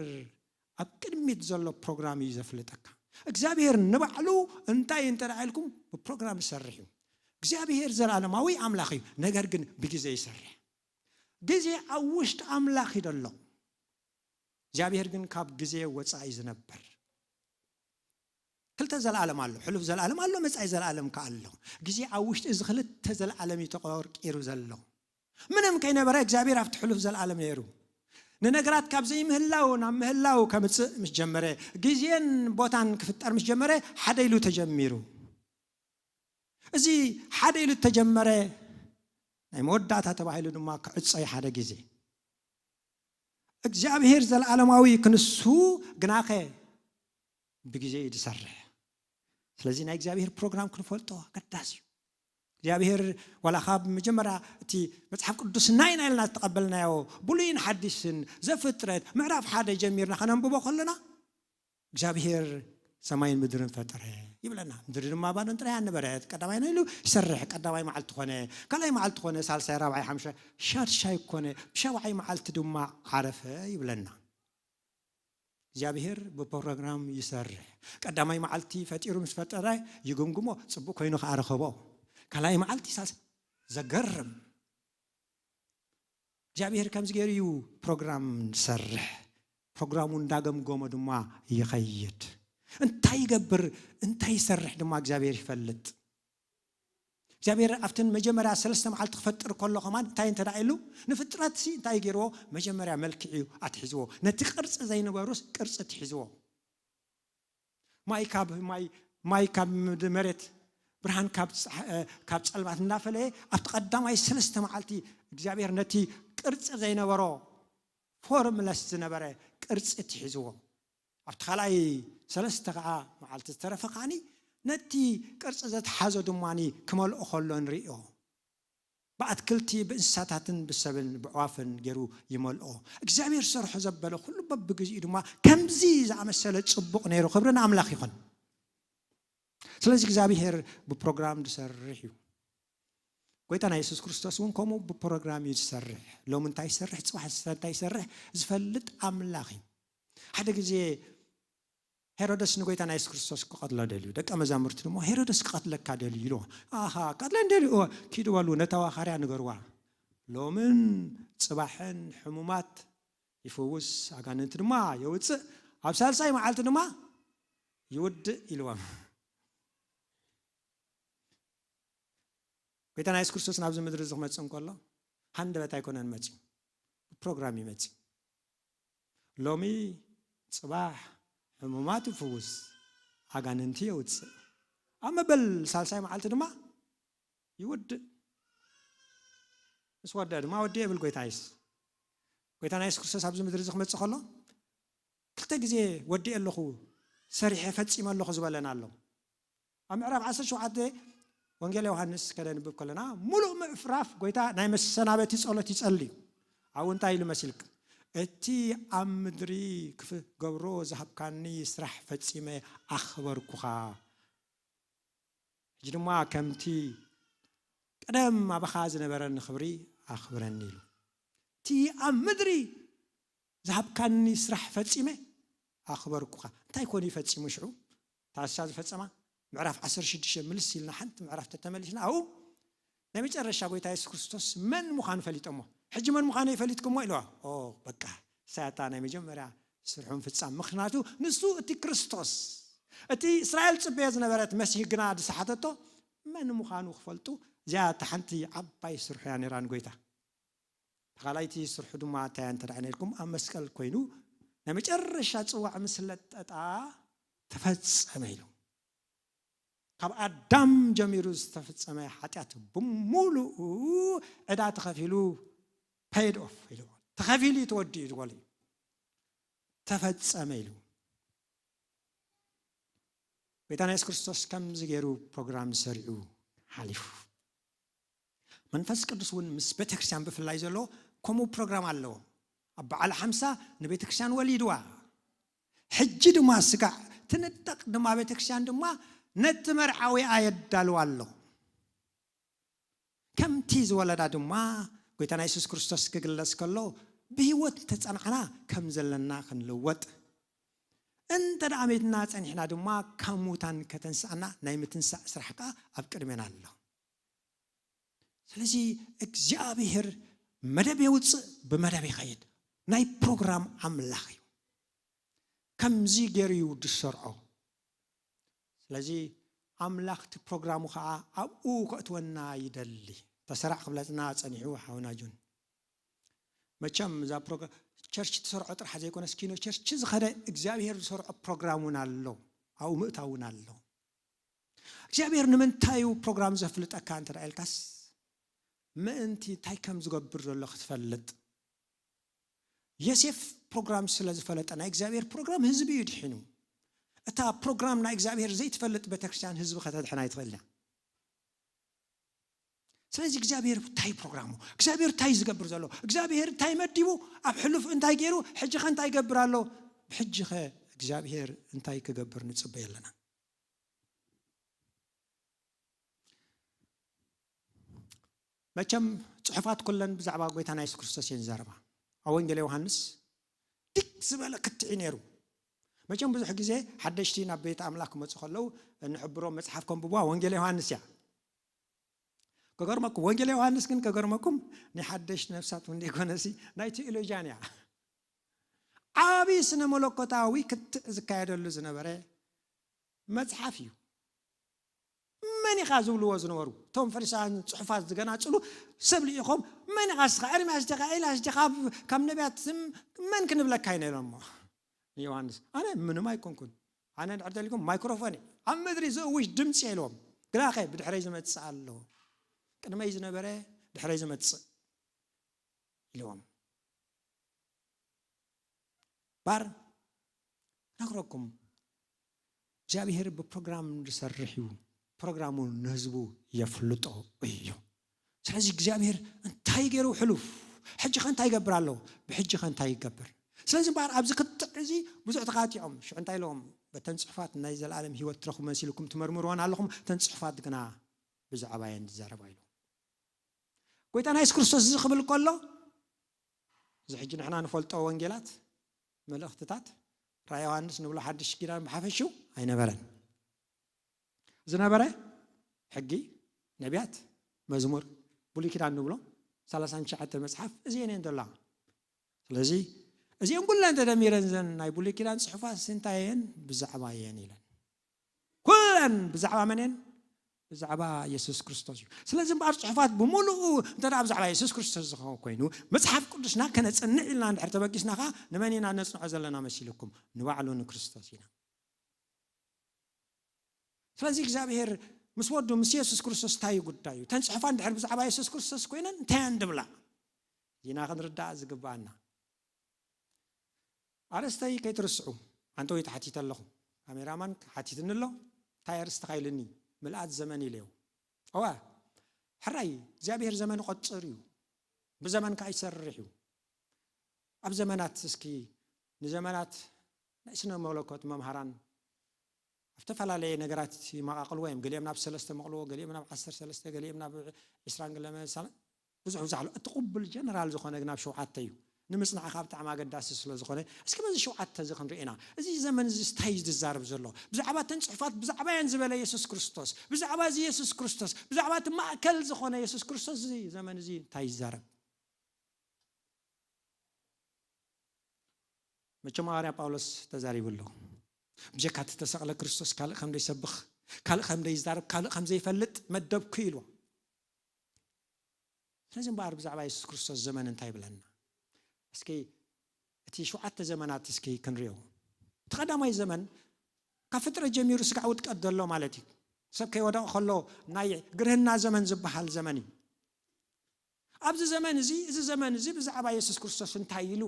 ኣብ ቅድሚት ዘሎ ፕሮግራም እዩ ዘፍልጠካ። እግዚኣብሔር ንባዕሉ እንታይ እንተ ኢልኩም ብፕሮግራም ይሰርሕ እዩ። እግዚኣብሔር ዘላለማዊ ኣምላኽ እዩ፣ ነገር ግን ብግዜ ይሰርሕ። ግዜ ኣብ ውሽጢ ኣምላኽ እዩ ዘሎ። እግዚኣብሔር ግን ካብ ግዜ ወፃኢ ዝነበር ክልተ ዘለኣለም ኣሎ። ሕሉፍ ዘለኣለም ኣሎ፣ መፃኢ ዘለኣለም ከ ኣሎ። ግዜ ኣብ ውሽጢ እዚ ክልተ ዘለኣለም እዩ ተቆርቂሩ ዘሎ። ምንም ከይነበረ እግዚኣብሔር ኣብቲ ሕሉፍ ዘለኣለም ነይሩ። ንነገራት ካብ ዘይምህላው ናብ ምህላው ከምፅእ ምስ ጀመረ፣ ግዜን ቦታን ክፍጠር ምስ ጀመረ ሓደ ኢሉ ተጀሚሩ። እዚ ሓደ ኢሉ ተጀመረ ናይ መወዳእታ ተባሂሉ ድማ ክዕፀ ሓደ ግዜ እግዚኣብሔር ዘለዓለማዊ ክንሱ ግናኸ ብግዜ እዩ ዝሰርሕ። ስለዚ ናይ እግዚኣብሔር ፕሮግራም ክንፈልጦ ኣገዳሲ እዩ። እግዚኣብሔር ዋላ ካብ መጀመርያ እቲ መጽሓፍ ቅዱስ ናይና ኢልና ዝተቐበልናዮ ብሉይን ሓዲስን ዘፍጥረት ምዕራፍ ሓደ ጀሚርና ከነንብቦ ከለና እግዚኣብሔር ሰማይን ምድርን ፈጠረ ይብለና። ምድሪ ድማ ባዶን ጥራያን ነበረት። ቀዳማይ ነው ኢሉ ይሰርሕ። ቀዳማይ መዓልቲ ኾነ፣ ካልኣይ መዓልቲ ኾነ፣ ሳልሳይ፣ ራብዓይ፣ ሓምሻይ፣ ሻድሻይ ኮነ፣ ብሻብዓይ መዓልቲ ድማ ዓረፈ ይብለና። እግዚኣብሔር ብፕሮግራም ይሰርሕ። ቀዳማይ መዓልቲ ፈጢሩ ምስ ፈጠረ ይግምግሞ፣ ጽቡቅ ኮይኑ ከኣ ረኸቦ። ካልኣይ መዓልቲ ሳልሳይ፣ ዘገርም እግዚኣብሔር ከምዚ ገይሩ እዩ ፕሮግራም ዝሰርሕ። ፕሮግራሙ እንዳገምገሞ ድማ ይኸይድ። እንታይ ይገብር እንታይ ይሰርሕ ድማ እግዚኣብሔር ይፈልጥ። እግዚኣብሔር ኣብተን መጀመርያ ሰለስተ መዓልቲ ክፈጥር ከሎ ከማን እንታይ እንተ ደኣ ኢሉ ንፍጥረት ሲ እንታይ ገይርዎ? መጀመርያ መልክዕ እዩ ኣትሒዝዎ። ነቲ ቅርጺ ዘይነበሩስ ቅርጺ ትሒዝዎ። ማይ ካብ ማይ ማይ ካብ ምድ- መሬት ብርሃን ካብ ጸሓ- እ፣ ካብ ጸልማት እናፈለየ ኣብቲ ቀዳማይ ሰለስተ መዓልቲ እግዚኣብሔር ነቲ ቅርጺ ዘይነበሮ ፎርምለስ ዝነበረ ቅርጺ ትሒዝዎ። ኣብቲ ካልኣይ ሰለስተ ከዓ መዓልቲ ዝተረፈ ከዓኒ ነቲ ቅርጺ ዘተሓዞ ድማኒ ክመልኦ ከሎ ንርእዮ። ብኣትክልቲ ብእንስሳታትን ብሰብን ብዕዋፍን ገይሩ ይመልኦ። እግዚኣብሔር ሰርሖ ዘበለ ኩሉ በብግዚኡ ድማ ከምዚ ዝኣመሰለ ጽቡቕ ነይሩ። ክብሪ ንኣምላኽ ይኹን። ስለዚ እግዚኣብሔር ብፕሮግራም ዝሰርሕ እዩ። ጎይታና የሱስ ክርስቶስ እውን ከምኡ ብፕሮግራም እዩ ዝሰርሕ። ሎም እንታይ ይሰርሕ፣ ጽባሕ እንታይ ይሰርሕ ዝፈልጥ ኣምላኽ እዩ። ሓደ ግዜ ሄሮደስ ንጎይታና የሱስ ክርስቶስ ክቐትሎ ደልዩ። ደቀ መዛሙርቲ ድማ ሄሮደስ ክቐትለካ ደልዩ ኢልዎ። ኣሃ ቀትለን ደልዩ። እወ፣ ኪዱ በሉ ነታ ዋኻርያ ንገርዋ። ሎምን ጽባሕን ሕሙማት ይፍውስ፣ ኣጋንንቲ ድማ የውፅእ፣ ኣብ ሳልሳይ መዓልቲ ድማ ይውድእ ኢልዎም። ጎይታና የሱስ ክርስቶስ ናብዚ ምድሪ እዚ ክመፅእ እንከሎ ሃንደበት ኣይኮነን መፅዩ፣ ብፕሮግራም ይመፅእ። ሎሚ ጽባሕ ሕሙማት ይፍውስ፣ ኣጋንንቲ የውፅእ፣ ኣብ መበል ሳልሳይ መዓልቲ ድማ ይውድእ። ምስ ወደአ ድማ ወዲ የብል ጎይታ የሱስ። ጎይታና የሱስ ክርስቶስ ኣብዚ ምድሪ እዚ ክመፅእ ከሎ ክልተ ግዜ ወዲእ ኣለኹ፣ ሰሪሐ ፈፂመ ኣለኹ ዝበለና ኣሎ። ኣብ ምዕራፍ ዓሰርተ ሸውዓተ ወንጌል ዮሃንስ ከነንብብ ከለና ሙሉእ ምዕፍራፍ ጎይታ ናይ መሰናበቲ ጸሎት ይጸሊ እዩ። ኣብኡ እንታይ ኢሉ መሲልክ? እቲ ኣብ ምድሪ ክገብሮ ዝሃብካኒ ስራሕ ፈጺመ ኣኽበርኩኻ። ሕጂ ድማ ከምቲ ቀደም ኣባኻ ዝነበረኒ ክብሪ ኣኽብረኒ ኢሉ። እቲ ኣብ ምድሪ ዝሃብካኒ ስራሕ ፈጺመ ኣኽበርኩኻ። እንታይ ኮን እዩ ፈጺሙ ሽዑ? ታሳ ዝፈጸማ ምዕራፍ ዓሰርተ ሽዱሽተ ምልስ ኢልና ሓንቲ ምዕራፍ ተተመሊስና ኣብኡ ናይ መጨረሻ ጎይታ የሱስ ክርስቶስ መን ምዃኑ ፈሊጦሞ። ሕጂ መን ምዃኑ ይፈሊጥኩሞ ኢልዋ። ኦ በቃ እሳያታ ናይ መጀመርያ ስርሑ ምፍጻም። ምኽንያቱ ንሱ እቲ ክርስቶስ እቲ እስራኤል ጽበዮ ዝነበረት መሲህ ግና ዝሰሓተቶ መን ምዃኑ ክፈልጡ እዚኣ እታ ሓንቲ ዓባይ ስርሑ እያ ነይራ ንጎይታ። ተኻላይቲ ስርሑ ድማ እንታይ እንተ ደኣ ነርኩም ኣብ መስቀል ኮይኑ ናይ መጨረሻ ጽዋዕ ምስ ለጠጣ ተፈጸመ ኢሉ። ካብ ኣዳም ጀሚሩ ዝተፈጸመ ሓጢኣት ብምሉኡ ዕዳ ተኸፊሉ፣ paid off ኢሉ፣ ተኸፊሉ እዩ ተወዲኡ ዝበሉ እዩ። ተፈጸመ ኢሉ። ጎይታና የሱስ ክርስቶስ ከምዚ ገይሩ ፕሮግራም ሰሪዑ ሓሊፉ። መንፈስ ቅዱስ እውን ምስ ቤተክርስትያን ብፍላይ ዘሎ ከምኡ ፕሮግራም ኣለዎ። ኣብ በዓል ሓምሳ ንቤተክርስትያን ወሊድዋ። ሕጂ ድማ ስጋዕ ትንጠቕ ድማ ቤተክርስትያን ድማ ነቲ መርዓዊ ኣየዳልዋ ኣሎ። ከምቲ ዝወለዳ ድማ ጎይታና የሱስ ክርስቶስ ክግለጽ ከሎ ብህይወት ተጸናዕና ከም ዘለና ክንልወጥ እንተ ደኣ ሜትና ጸኒሕና ድማ ካብ ሙታን ከተንስኣና ናይ ምትንሳእ ስራሕ ከኣ ኣብ ቅድሜና ኣሎ። ስለዚ እግዚኣብሔር መደብ የውፅእ፣ ብመደብ ይኸይድ። ናይ ፕሮግራም ኣምላኽ እዩ። ከምዚ ገይሩ እዩ ዝሰርዖ። ስለዚ ኣምላኽ እቲ ፕሮግራሙ ከዓ ኣብኡ ከእትወና ይደሊ። ተሰራዕ ክብለፅና ፀኒሑ ሓውና ጁን። መቸም እዛ ፕሮግራም ቸርች ትሰርዖ ጥራሕ ዘይኮነስ ኪኖ ቸርች ዝኸደ እግዚኣብሔር ዝሰርዖ ፕሮግራም እውን ኣሎ፣ ኣብኡ ምእታው እውን ኣሎ። እግዚኣብሔር ንምንታይ እዩ ፕሮግራም ዘፍልጠካ እንተ ኢልካስ ምእንቲ እንታይ ከም ዝገብር ዘሎ ክትፈልጥ። ዮሴፍ ፕሮግራም ስለ ዝፈለጠ ናይ እግዚኣብሔር ፕሮግራም ህዝቢ እዩ ድሒኑ። እታ ፕሮግራም ናይ እግዚኣብሔር ዘይትፈልጥ ቤተክርስትያን ህዝቢ ከተድሕን ኣይትኽእልን እያ። ስለዚ እግዚኣብሔር እንታይ ፕሮግራሙ? እግዚኣብሔር እንታይ ዝገብር ዘሎ? እግዚኣብሔር እንታይ መዲቡ? ኣብ ሕሉፍ እንታይ ገይሩ? ሕጂ ኸ እንታይ ይገብር ኣሎ? ብሕጂ ኸ እግዚኣብሔር እንታይ ክገብር ንጽበ ኣለና? መቸም ጽሑፋት ኩለን ብዛዕባ ጎይታና የሱስ ክርስቶስ እየን ዝዛረባ። ኣብ ወንጌል ዮሃንስ ድቅ ዝበለ ክትዒ ነይሩ። መቸም ብዙሕ ግዜ ሓደሽቲ ናብ ቤት ኣምላኽ ክመጹ ከለዉ እንሕብሮም መጽሓፍ ከንብቡዋ ወንጌል ዮሃንስ እያ። ከገርመኩም፣ ወንጌል ዮሃንስ ግን ከገርመኩም ናይ ሓደሽቲ ነፍሳት እውን ዘይኮነሲ ናይ ቴኦሎጂያን እያ። ዓቢ ስነ መለኮታዊ ክትዕ ዝካየደሉ ዝነበረ መጽሓፍ እዩ። መን ኢኻ ዝብልዎ ዝነበሩ እቶም ፈሪሳውያን ጽሑፋት ዝገናጽሉ ሰብ ልኢኾም፣ መን ኢኻ እስኻ? ኤርምያስ ዲኻ? ኤልያስ ዲኻ? ካብ ነቢያት ስም መን ክንብለካ ኢና ኢሎሞ ንዮሃንስ። ኣነ ምንም ኣይኮንኩን። ኣነ እንድሕር ደሊኩም ማይክሮፎን እየ። ኣብ ምድሪ ዝእውጅ ድምፂ እየ ኢልዎም። ግናኸ ብድሕረይ ዝመጽእ ኣሎ። ቅድመይ ዝነበረ ድሕረይ ዝመጽእ ኢልዎም። ባር ነግረኩም እግዚኣብሔር ብፕሮግራም ዝሰርሕ እዩ። ፕሮግራሙ ንህዝቡ የፍልጦ እዩ። ስለዚ እግዚኣብሔር እንታይ ገይሩ ሕሉፍ፣ ሕጂ ኸ እንታይ ይገብር ኣሎ፣ ብሕጂ ኸ እንታይ ይገብር? ስለዚ እምበኣር ኣብዚ ክትዕ እዚ ብዙሕ ተኻቲዖም ሽዑ እንታይ ኢሎም፣ በተን ጽሑፋት ናይ ዘለኣለም ህይወት ትረኽቡ መሲልኩም ትመርምርወን ኣለኹም፣ እተን ጽሑፋት ግና ብዛዕባ እየን ዝዛረባ ኢሉ። ጎይታና የሱስ ክርስቶስ እዚ ክብል ከሎ እዚ ሕጂ ንሕና ንፈልጦ ወንጌላት፣ መልእኽትታት፣ ራእይ ዮሃንስ ንብሎ ሓድሽ ኪዳን ብሓፈሽኡ ኣይነበረን። ዝነበረ ሕጊ፣ ነቢያት፣ መዝሙር፣ ብሉይ ኪዳን ንብሎ ሰላሳን ትሽዓተን መጽሓፍ እዚኤን እየን ዘለዋ። ስለዚ እዚኤን ኩለን ተደሚረን ዘን ናይ ብሉይ ኪዳን ጽሑፋት እንታይ እየን? ብዛዕባ እየን ኢለን። ኩለን ብዛዕባ መን እየን? ብዛዕባ የሱስ ክርስቶስ እዩ። ስለዚ እምበኣር ጽሑፋት ብምሉኡ እንተ ደኣ ብዛዕባ የሱስ ክርስቶስ ዝኸውን ኮይኑ፣ መጽሓፍ ቅዱስና ከነጽንዕ ኢልና እንድሕር ተበጊስና ኸኣ ንመን ኢና ነጽንዖ ዘለና መሲልኩም? ንባዕሉ ንክርስቶስ ኢና። ስለዚ እግዚኣብሔር ምስ ወዱ ምስ የሱስ ክርስቶስ እንታይ እዩ ጉዳዩ? እተን ጽሑፋት እንድሕር ብዛዕባ የሱስ ክርስቶስ ኮይነን እንታይ እየን ዝብላ? ዚና ክንርዳእ ዝግብኣና። ኣርእስተይ ከይትርስዑ፣ ኣንተ ወይ ተሓቲተ ኣለኹ። ካሜራማን ሓቲትኒ ኣሎ፣ እንታይ ኣርእስቲ ኻይልኒ? ምልኣት ዘመን ኢለዮ። እዋ፣ ሕራይ፣ እግዚኣብሔር ዘመን ይቖጽር እዩ። ብዘመን ከኣ ይሰርሕ እዩ። ኣብ ዘመናት እስኪ፣ ንዘመናት ናይ ስነ መለኮት መምሃራን ኣብ ዝተፈላለየ ነገራት ይመቓቕልዎ እዮም። ገሊኦም ናብ ሰለስተ መቕልዎ፣ ገሊኦም ናብ ዓሰርተ ሰለስተ፣ ገሊኦም ናብ ዕስራን ገለ መሳለ-፣ ብዙሕ ብዙሕ ኣሎ። እቲ ቅቡል ጀነራል ዝኾነ ግን ኣብ ሸውዓተ እዩ። ንምጽናዕኻ ብጣዕሚ ኣገዳሲ ስለ ዝኾነ፣ እስኪ በዚ ሸውዓተ እዚ ክንርኢ ኢና። እዚ ዘመን እዚ እንታይ እዩ ዝዛረብ ዘሎ? ብዛዕባ እተን ጽሑፋት፣ ብዛዕባ እየን ዝበለ የሱስ ክርስቶስ፣ ብዛዕባ እዚ የሱስ ክርስቶስ፣ ብዛዕባ እቲ ማእከል ዝኾነ የሱስ ክርስቶስ እዚ ዘመን እዚ እንታይ ይዛረብ? መቸም ሃዋርያ ጳውሎስ ተዛሪቡ ኣሎ። ብጀካ እቲ ተሰቕለ ክርስቶስ ካልእ ከም ዘይሰብኽ፣ ካልእ ከም ዘይዛረብ፣ ካልእ ከም ዘይፈልጥ መደብኩ ኢልዎ። ስለዚ እምበኣር ብዛዕባ የሱስ ክርስቶስ ዘመን እንታይ ይብለና? እስኪ እቲ ሸውዓተ ዘመናት እስኪ ክንሪኦ። እቲ ቀዳማይ ዘመን ካብ ፍጥረት ጀሚሩ ስጋዕ ውድቀት ዘሎ ማለት እዩ። ሰብ ከይወደቐ ከሎ ናይ ግርህና ዘመን ዝበሃል ዘመን እዩ። ኣብዚ ዘመን እዚ፣ እዚ ዘመን እዚ ብዛዕባ የሱስ ክርስቶስ እንታይ ኢሉ?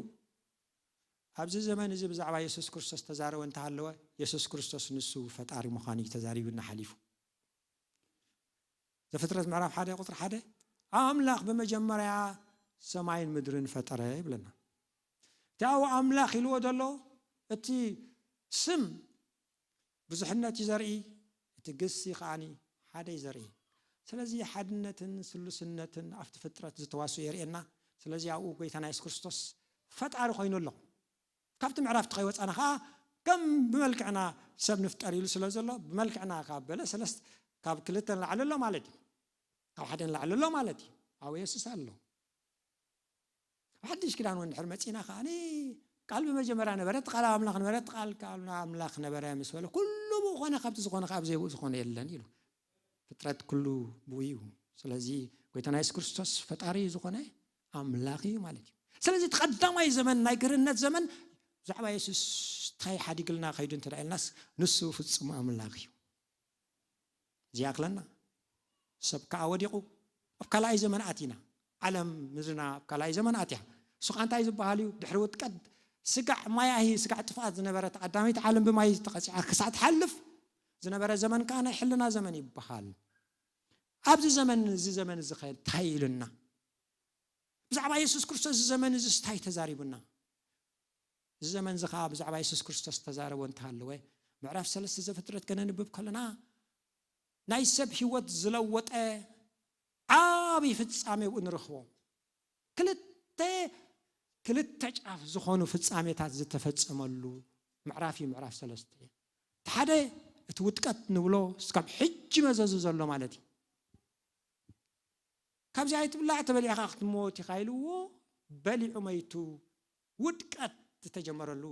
ኣብዚ ዘመን እዚ ብዛዕባ የሱስ ክርስቶስ ተዛረበ እንተሃለወ፣ የሱስ ክርስቶስ ንሱ ፈጣሪ ምዃኑ እዩ ተዛሪቡና ሓሊፉ። ዘፍጥረት ምዕራፍ ሓደ ቁጽሪ ሓደ፣ ኣምላኽ ብመጀመርያ ሰማይን ምድርን ፈጠረ ይብለና። እቲ ኣብኡ ኣምላኽ ኢልዎ ዘሎ እቲ ስም ብዙሕነት እዩ ዘርኢ፣ እቲ ግሲ ከኣኒ ሓደ እዩ ዘርኢ። ስለዚ ሓድነትን ስሉስነትን ኣብቲ ፍጥረት ዝተዋስኡ የርእየና። ስለዚ ኣብኡ ጎይታና የሱስ ክርስቶስ ፈጣሪ ኮይኑ ኣሎ። ካብቲ ምዕራፍ እቲ ከይወጻና ከኣ ከም ብመልክዕና ሰብ ንፍጠር ኢሉ ስለ ዘሎ፣ ብመልክዕና ካብ በለ ሰለስተ፣ ካብ ክልተ ንላዕሊ ኣሎ ማለት እዩ። ካብ ሓደ ንላዕሊ ኣሎ ማለት እዩ። ኣብኡ የሱስ ኣሎ። ኣብ ሓድሽ ኪዳን እውን እንድሕር መጺና ከኣ፣ ቃል ብመጀመርያ ነበረ፣ እቲ ቃል ኣብ ኣምላኽ ነበረ፣ እቲ ቃል ከኣ ኣብ ኣምላኽ ነበረ ምስ በለ፣ ኩሉ ብኡ ኾነ፣ ካብቲ ዝኾነ ከኣ ብዘይ ብኡ ዝኾነ የለን ኢሉ። ፍጥረት ኩሉ ብኡ እዩ። ስለዚ ጎይታና የሱስ ክርስቶስ ፈጣሪ ዝኾነ ኣምላኽ እዩ ማለት እዩ። ስለዚ እቲ ቀዳማይ ዘመን ናይ ግርህነት ዘመን ብዛዕባ የሱስ እንታይ ሓዲግልና ከይዱ እንተ ደኣ ኢልናስ፣ ንሱ ፍጹም ኣምላኽ እዩ። እዚ ይኣክለና። ሰብ ከኣ ወዲቑ ኣብ ካልኣይ ዘመን ኣቲና። ዓለም ምድርና ኣብ ካልኣይ ዘመን ኣትያ። እሱ ኸኣ እንታይ ዝበሃል እዩ? ድሕሪ ውድቀት ስጋዕ ማያሂ፣ ስጋዕ ጥፍኣት ዝነበረት ቀዳመይቲ ዓለም ብማይ ተቐጺዓ ክሳዕ ትሓልፍ ዝነበረ ዘመን ከኣ ናይ ሕልና ዘመን ይበሃል። ኣብዚ ዘመን፣ እዚ ዘመን እዚ ኸ እንታይ ኢሉና? ብዛዕባ የሱስ ክርስቶስ እዚ ዘመን እዚ እንታይ ተዛሪቡና? እዚ ዘመን እዚ ኸኣ ብዛዕባ የሱስ ክርስቶስ ተዛረቦ እንተሃለወ፣ ምዕራፍ ሰለስተ ዘፍጥረት ከነንብብ ከለና፣ ናይ ሰብ ህይወት ዝለወጠ ዓቢ ፍጻሜ ኣብኡ ንረኽቦ። ክልተ፣ ክልተ ጫፍ ዝኾኑ ፍጻሜታት ዝተፈጸመሉ ምዕራፍ እዩ፣ ምዕራፍ ሰለስተ። እቲ ሓደ፣ እቲ ውድቀት ንብሎ እስካብ ሕጂ መዘዙ ዘሎ ማለት እዩ። ካብዚ ኣይትብላዕ፣ ተበሊዕኻ ክትሞት ኢኻ ኢልዎ፣ በሊዑ መይቱ፣ ውድቀት ዝተጀመረሉ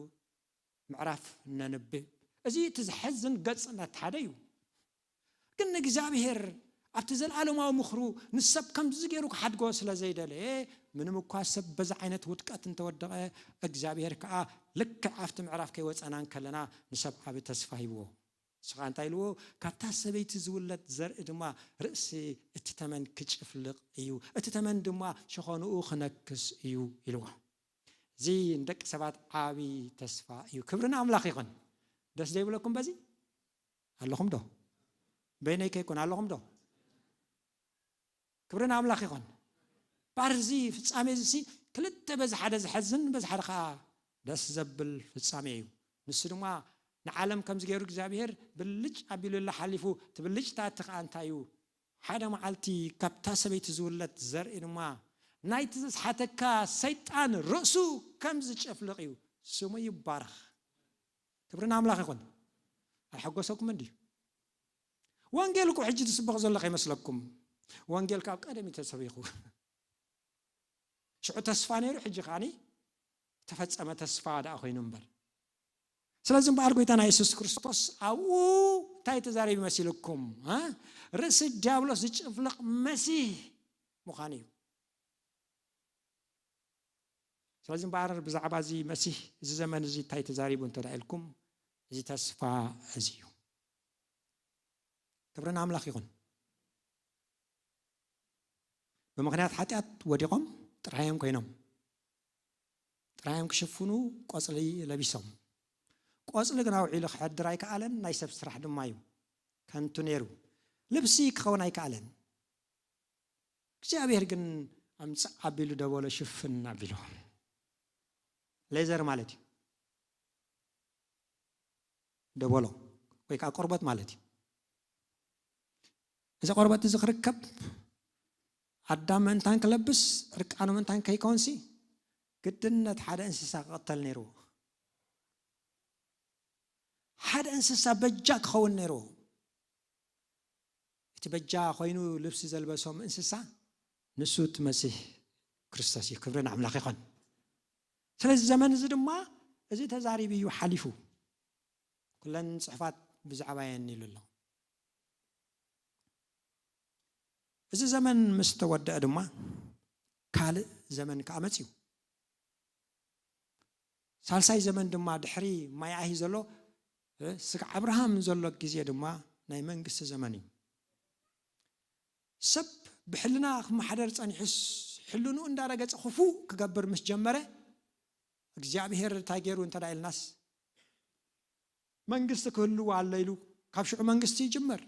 ምዕራፍ ነንብብ። እዚ እቲ ዘሐዝን ገጽ ናቲ ሓደ እዩ። ግን እግዚኣብሔር ኣብቲ ዘለዓለማዊ ምኽሩ ንሰብ ከምዚ ገይሩ ክሓድጎ ስለ ዘይደለየ፣ ምንም እኳ ሰብ በዚ ዓይነት ውድቀት እንተወደቐ፣ እግዚኣብሔር ከኣ ልክዕ ኣብቲ ምዕራፍ ከይወጸና እንከለና ንሰብ ዓቢ ተስፋ ሂብዎ። ንሱ ኸኣ እንታይ ኢልዎ? "ካብታ ሰበይቲ ዝውለድ ዘርኢ ድማ ርእሲ እቲ ተመን ክጭፍልቕ እዩ፣ እቲ ተመን ድማ ሸኾንኡ ክነክስ እዩ" ኢልዎ። እዚ ንደቂ ሰባት ዓቢ ተስፋ እዩ። ክብሪ ንኣምላኽ ይኹን። ደስ ዘይብለኩም በዚ? ኣለኹም ዶ? በይነይ ከይኮን ኣለኹም ዶ? ክብሪ ንኣምላኽ ይኹን። ባርዚ ፍጻሜ እዚ ሲ ክልተ፣ በዚ ሓደ ዘሐዝን፣ በዚ ሓደ ኸኣ ደስ ዘብል ፍጻሜ እዩ። ንሱ ድማ ንዓለም ከምዚ ገይሩ እግዚኣብሔር ብልጭ ኣቢሉላ ሓሊፉ፣ እቲ ብልጭታ እቲ ኸኣ እንታይ እዩ? ሓደ መዓልቲ ካብታ ሰበይቲ ዝውለድ ዘርኢ ድማ ናይቲ ዘስሓተካ ሰይጣን ርእሱ ከም ዝጨፍልቕ እዩ። ስሙ ይባረኽ። ክብሪ ንኣምላኽ ይኹን። ኣይሐጎሰኩምን ድዩ? ወንጌል እኮ ሕጂ ዝስበኽ ዘሎ ከይመስለኩም። ወንጌል ካብ ቀደም እዩ ተሰቢኹ። ሽዑ ተስፋ ነይሩ፣ ሕጂ ከዓኒ ተፈጸመ ተስፋ ደኣ ኮይኑ እምበር። ስለዚ እምበኣር ጎይታና የሱስ ክርስቶስ ኣብኡ እንታይ ተዛሪቡ መሲልኩም? እ? ርእሲ ዲያብሎስ ዝጭፍልቕ መሲህ ምዃኑ እዩ። ስለዚ እምበኣር ብዛዕባ እዚ መሲህ፣ እዚ ዘመን እዚ እንታይ ተዛሪቡ እንተ ደኣ ኢልኩም፣ እዚ ተስፋ እዚ እዩ። ክብሪ ንኣምላኽ ይኹን። ብምኽንያት ሓጢኣት ወዲቖም ጥራዮም ኮይኖም፣ ጥራዮም ክሽፍኑ ቆጽሊ ለቢሶም። ቆጽሊ ግን ኣውዒሉ ክሕድር ኣይከኣለን፣ ናይ ሰብ ስራሕ ድማ እዩ። ከንቱ ነይሩ። ልብሲ ክኸውን ኣይከኣለን። እግዚኣብሔር ግን ኣምጽእ ኣቢሉ ደበሎ ሽፍን ኣቢሉ። ሌዘር ማለት እዩ። ደበሎ ወይ ከዓ ቆርበት ማለት እዩ። እዚ ቆርበት እዚ ክርከብ ኣዳም ምእንታን ክለብስ፣ ዕርቃኑ ምእንታን ከይከውንሲ ግድነት ሓደ እንስሳ ክቕተል ነይርዎ። ሓደ እንስሳ በጃ ክኸውን ነይርዎ። እቲ በጃ ኮይኑ ልብሲ ዘልበሶም እንስሳ ንሱ እቲ መሲህ ክርስቶስ እዩ። ክብሪ ንኣምላኽ ይኹን። ስለዚ ዘመን እዚ ድማ እዚ ተዛሪቡ እዩ ሓሊፉ። ኩለን ጽሑፋት ብዛዕባ የን ኢሉ ኣሎ። እዚ ዘመን ምስ ተወደአ ድማ ካልእ ዘመን ከኣ መጺኡ። ሳልሳይ ዘመን ድማ ድሕሪ ማይ ኣሂ ዘሎ፣ እ፣ ስጋ ኣብርሃም ዘሎ ግዜ ድማ ናይ መንግስቲ ዘመን እዩ። ሰብ ብሕልና ክመሓደር ጸኒሑስ፣ ሕልንኡ እንዳረገጸ ክፉእ ክገብር ምስ ጀመረ፣ እግዚኣብሔር እንታይ ገይሩ እንተ ደኣ ኢልናስ፣ መንግስቲ ክህልው ኣሎ ኢሉ፣ ካብ ሽዑ መንግስቲ ይጅመር።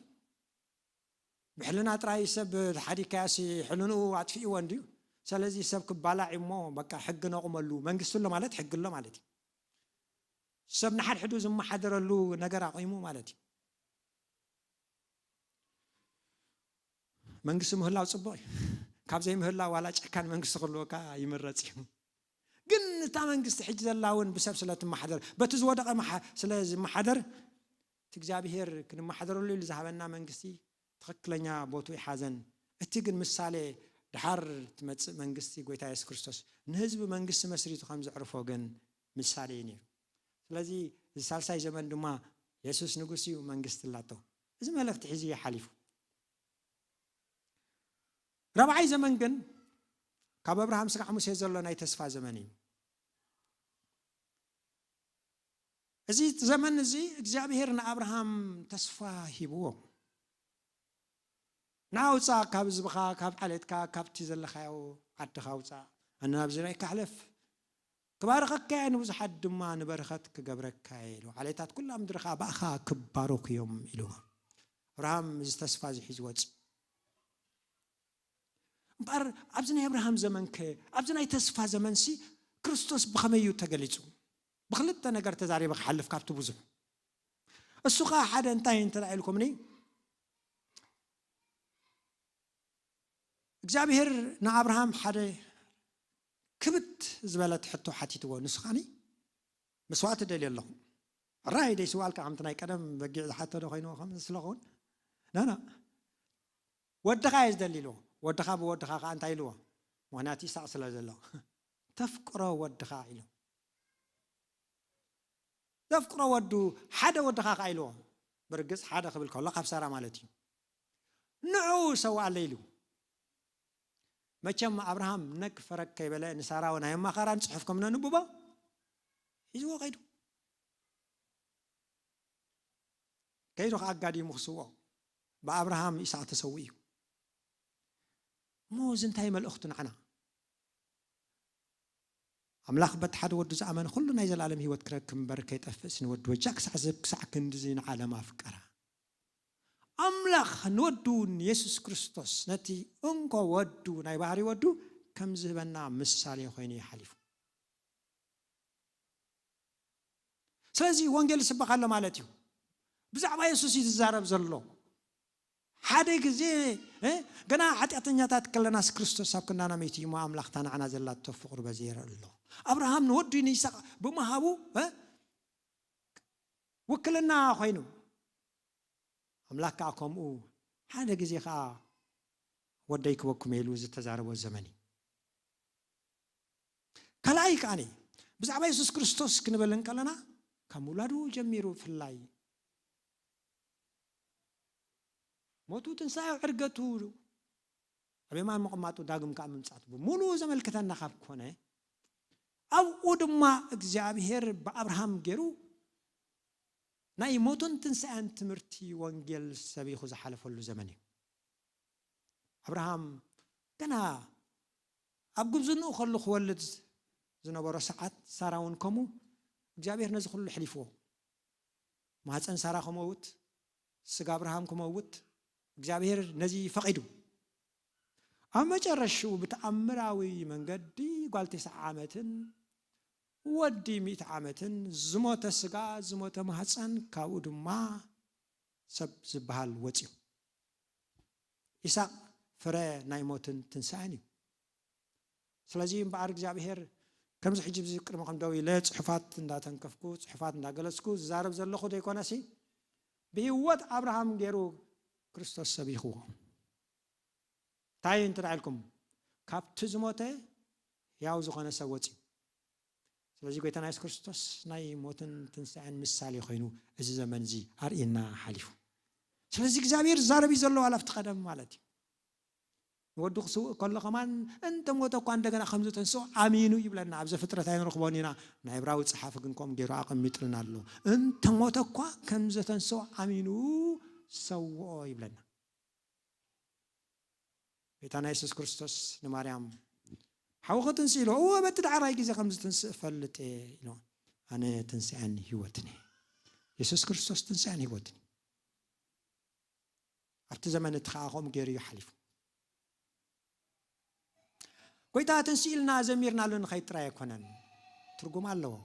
ብሕልና ጥራይ ሰብ ተሓዲግካያሲ ሕልንኡ ኣጥፊእዎ እንድዩ። ስለዚ ሰብ ክባላዕ እሞ በቃ ሕጊ ነቑመሉ። መንግስቲ ኣሎ ማለት ሕጊ ኣሎ ማለት እዩ። ሰብ ንሓድሕዱ ዝመሓደረሉ ነገር ኣቑሙ ማለት እዩ። መንግስቲ ምህላው ጽቡቕ እዩ። ካብ ዘይምህላው ዋላ ጨካን መንግስቲ ክህልወካ ይምረጽ እዩ። ግን እታ መንግስቲ ሕጂ ዘላ እውን ብሰብ ስለ ትመሓደር፣ በቲ ዝወደቐ መሓ-፣ ስለ ዝመሓደር፣ እቲ እግዚኣብሔር ክንመሓደረሉ ኢሉ ዝሃበና መንግስቲ ትኽክለኛ ቦትኡ ይሓዘን። እቲ ግን ምሳሌ፣ ደሓር ትመጽእ መንግስቲ ጎይታ የሱስ ክርስቶስ ንህዝቢ መንግስቲ መስሪቱ ከም ዘዕርፎ ግን ምሳሌ እዩ ነይሩ። ስለዚ እዚ ሳልሳይ ዘመን ድማ የሱስ ንጉስ እዩ፣ መንግስቲ ኣላቶ። እዚ መልእኽቲ ሒዙ እዩ ሓሊፉ። ራብዓይ ዘመን ግን ካብ ኣብርሃም ስጋዕ ሙሴ ዘሎ ናይ ተስፋ ዘመን እዩ። እዚ ዘመን እዚ እግዚኣብሔር ንኣብርሃም ተስፋ ሂብዎ። ንዓ ውጻእ፣ ካብ ህዝብኻ፣ ካብ ዓሌትካ፣ ካብቲ ዘለኻዮ ዓድኻ ውጻእ። ኣነ ናብ ዝራይ ካሕለፍ፣ ክባርኸካ እየ፣ ንብዙሓት ድማ ንበረኸት ክገብረካ እየ ኢሉ። ዓሌታት ኩላ ምድርኻ ብኣኻ ክባረኹ እዮም ኢሉ። ኣብርሃም እዚ ተስፋ እዚ ሒዙ ወፂኡ። እምበኣር ኣብዚ ናይ ኣብርሃም ዘመንከ፣ ኣብዚ ናይ ተስፋ ዘመንሲ ክርስቶስ ብኸመይ እዩ ተገሊጹ? ብኽልተ ነገር ተዛሪበ ክሓልፍ ካብቲ ብዙሕ። እሱ ኸኣ ሓደ እንታይ እንተ ኢልኩምኒ፣ እግዚኣብሔር ንኣብርሃም ሓደ ክብት ዝበለት ሕቶ ሓቲትዎ። ንሱ ኸኣኒ መስዋእቲ ደልየ ኣለኹ። ሕራይ ደይስዋልካ ከምቲ ናይ ቀደም በጊዕ ዝሓቶ ዶ ኮይኑ ከም ስለኹን? ናና። ወድኻ እየ ዝደሊ ኢልዎ። ወድኻ ብወድኻ ኸዓ እንታይ ኢልዎ? ምኽንያቱ ይስሐቅ ስለ ዘሎ። "ተፍቅሮ ወድኻ" ኢሉ። "ዘፍቅሮ ወዱ ሓደ ወድኻ" ኸዓ ኢልዎ። ብርግጽ ሓደ ክብል ከሎ ካብ ሳራ ማለት እዩ። "ንዑ ሰውኣለይ" ኢሉ። መቸም ኣብርሃም ነግ ፈረግ ከይበለ ንሳራ ናይ ኣማኻራን ጽሑፍ ከም ነንብቦ ሒዝዎ ከይዱ። ከይዱ ኸዓ ኣጋዲሙ ክስውኦ ብኣብርሃም ይስሐቅ ተሰዊኡ እዩ። እሞ እዚ እንታይ መልእኽቱ ንዓና? ኣምላኽ በቲ ሓደ ወዱ ዝኣመነ ኩሉ ናይ ዘላለም ህይወት ክረክብ እምበር ከይጠፍእስ ንወዱ በጃ ክሳዕ ዝህብ ክሳዕ ክንድዚ ንዓለም ኣፍቀራ። ኣምላኽ ንወዱ ንየሱስ ክርስቶስ ነቲ እንኮ ወዱ ናይ ባህሪ ወዱ ከም ዝህበና ምሳሌ ኮይኑ እዩ ሓሊፉ። ስለዚ ወንጌል ይስበኽ ኣሎ ማለት እዩ። ብዛዕባ የሱስ እዩ ዝዛረብ ዘሎ። ሓደ ግዜ፣ እ፣ ገና ሓጢኣተኛታት ከለናስ ክርስቶስ ኣብ ክንዳና መይቱ እዩ እሞ ኣምላኽ እታ ንዓና ዘላቶ ፍቕሩ በዚ የርኢ ኣሎ። ኣብርሃም ንወዱ ንይስሐቅ ብምሃቡ፣ እ፣ ውክልና ኮይኑ፣ ኣምላኽ ከኣ ከምኡ ሓደ ግዜ ከኣ ወደይ ክበኩም ኢሉ ዝተዛረቦ ዘመን እዩ። ካልኣይ ከኣኒ ብዛዕባ የሱስ ክርስቶስ ክንብል እንከለና ካብ ምውላዱ ጀሚሩ ብፍላይ ሞቱ፣ ትንሳኤው፣ ዕርገቱ፣ ኣብ የማን ምቕማጡ፣ ዳግም ከኣ ምምጻቱ ብምሉኡ ዘመልክተና ካብ ኮነ ኣብኡ ድማ እግዚኣብሔር ብኣብርሃም ገይሩ ናይ ሞቱን ትንሳኤን ትምህርቲ ወንጌል ሰቢኹ ዝሓለፈሉ ዘመን እዩ። ኣብርሃም ገና ኣብ ጉብዝንኡ ከሉ ክወልድ ዝነበሮ ሰዓት ሳራ እውን ከምኡ እግዚኣብሔር ነዚ ኩሉ ኣሕሊፍዎ። ማህፀን ሳራ ክመውት፣ ስጋ ኣብርሃም ክመውት እግዚኣብሔር ነዚ ፈቒዱ። ኣብ መጨረሽኡ ብተኣምራዊ መንገዲ ጓል ተስዓ ዓመትን ወዲ ሚእቲ ዓመትን ዝሞተ ስጋ፣ ዝሞተ ማህፀን፣ ካብኡ ድማ ሰብ ዝበሃል ወፅዩ። ይስሐቅ ፍረ ናይ ሞትን ትንሳኤን እዩ። ስለዚ እምበኣር እግዚኣብሔር ከምዚ ሕጂ ብዚ ቅድመኹም ደው ኢለ ጽሑፋት እንዳተንከፍኩ፣ ጽሑፋት እንዳገለጽኩ ዝዛረብ ዘለኹ ዘይኮነሲ፣ ብህይወት ኣብርሃም ገይሩ ክርስቶስ ሰቢኽዎ። እንታይ እንተ ደኣ ኢልኩም፣ ካብቲ ዝሞተ ሕያው ዝኾነ ሰብ ወጺኡ። ስለዚ ጎይታና የሱስ ክርስቶስ ናይ ሞትን ትንሳኤን ምሳሌ ኮይኑ እዚ ዘመን እዚ ኣርእየና ሓሊፉ። ስለዚ እግዚኣብሔር ዝዛረብ እዩ ዘሎ ዋላ ኣብቲ ቀደም ማለት እዩ። ንወዱ ክስውእ ከሎ ከማን እንተ ሞተ እኳ እንደገና ከም ዝተንስኦ ኣሚኑ ይብለና። ኣብ ዘፍጥረት ኣይንረኽቦን ኢና። ናይ ዕብራዊ ጸሓፊ ግን ከምኡ ገይሩ ኣቐሚጥልና ኣሎ። እንተ ሞተ እኳ ከም ዝተንስኦ ኣሚኑ ሰውኦ ይብለና። ጎይታና የሱስ ክርስቶስ ንማርያም ሓውኺ ትንስእ ኢልዎ። እወ በቲ ዳሕራይ ግዜ ከም ዝትንስእ እፈልጥ እየ ኢልዎ። ኣነ ትንሳኤን ህይወትን እየ። የሱስ ክርስቶስ ትንሳኤን ህይወትን እዩ። ኣብቲ ዘመን እቲ ኸኣ ከምኡ ገይሩ እዩ ሓሊፉ። ጎይታ ትንስእ ኢልና ዘሚርናሉ ንኸይድ ጥራይ ኣይኮነን፣ ትርጉም ኣለዎ።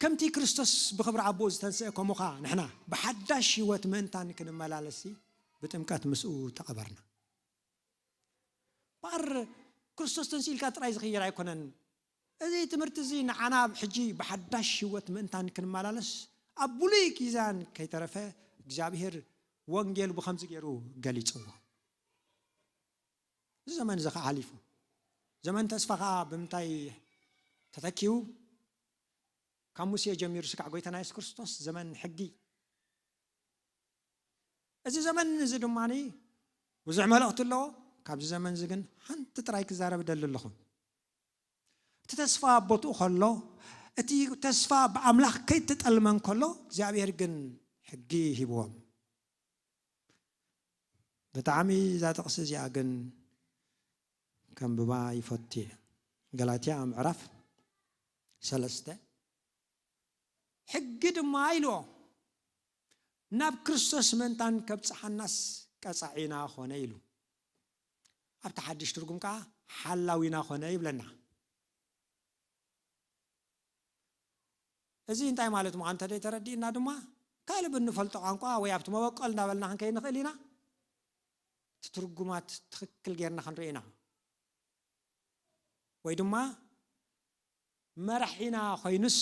ከምቲ ክርስቶስ ብኽብሪ ኣቦኡ ዝተንስአ ከምኡ ኸኣ ንሕና ብሓዳሽ ህይወት ምእንታን ክንመላለስ ብጥምቀት ምስኡ ተቐበርና። እምበኣር ክርስቶስ ተንስኡ ኢልካ ጥራይ ዝኽየድ ኣይኮነን። እዚ ትምህርቲ እዚ ንዓና ኣብ ሕጂ ብሓዳሽ ህይወት ምእንታን ክንመላለስ ኣብ ብሉይ ኪዳን ከይተረፈ እግዚኣብሔር ወንጌል ብኸምዚ ገይሩ ገሊጽዎ። እዚ ዘመን እዚ ኸዓ ሓሊፉ። ዘመን ተስፋ ኸዓ ብምንታይ ተተኪኡ? ካብ ሙሴ ጀሚሩ ስጋዕ ጎይታና የሱስ ክርስቶስ ዘመን ሕጊ። እዚ ዘመን እዚ ድማ ብዙሕ መልእኽቲ ኣለዎ። ካብዚ ዘመን እዚ ግን ሓንቲ ጥራይ ክዛረብ እደሊ ኣለኹ። እቲ ተስፋ ኣብ ቦትኡ ከሎ፣ እቲ ተስፋ ብኣምላኽ ከይተጠልመ እንከሎ፣ እግዚኣብሔር ግን ሕጊ ሂብዎም። ብጣዕሚ እዛ ጥቕሲ እዚኣ ግን ከንብባ ይፈቱ እየ። ገላትያ ምዕራፍ ሰለስተ። ሕጊ ድማ ኢልዎ ናብ ክርስቶስ ምእንታን ከብጽሓናስ ቀጻዒና ኾነ ኢሉ። ኣብቲ ሓድሽ ትርጉም ከኣ ሓላዊና ኾነ ይብለና። እዚ እንታይ ማለት ምዃኑ እንተደይ ተረዲእና ድማ ካልእ ብንፈልጦ ቋንቋ ወይ ኣብቲ መበቆል እንዳበልና ክንከይድ ንኽእል ኢና። እቲ ትርጉማት ትኽክል ጌርና ክንርኢ ኢና። ወይ ድማ መራሒና ኮይኑስ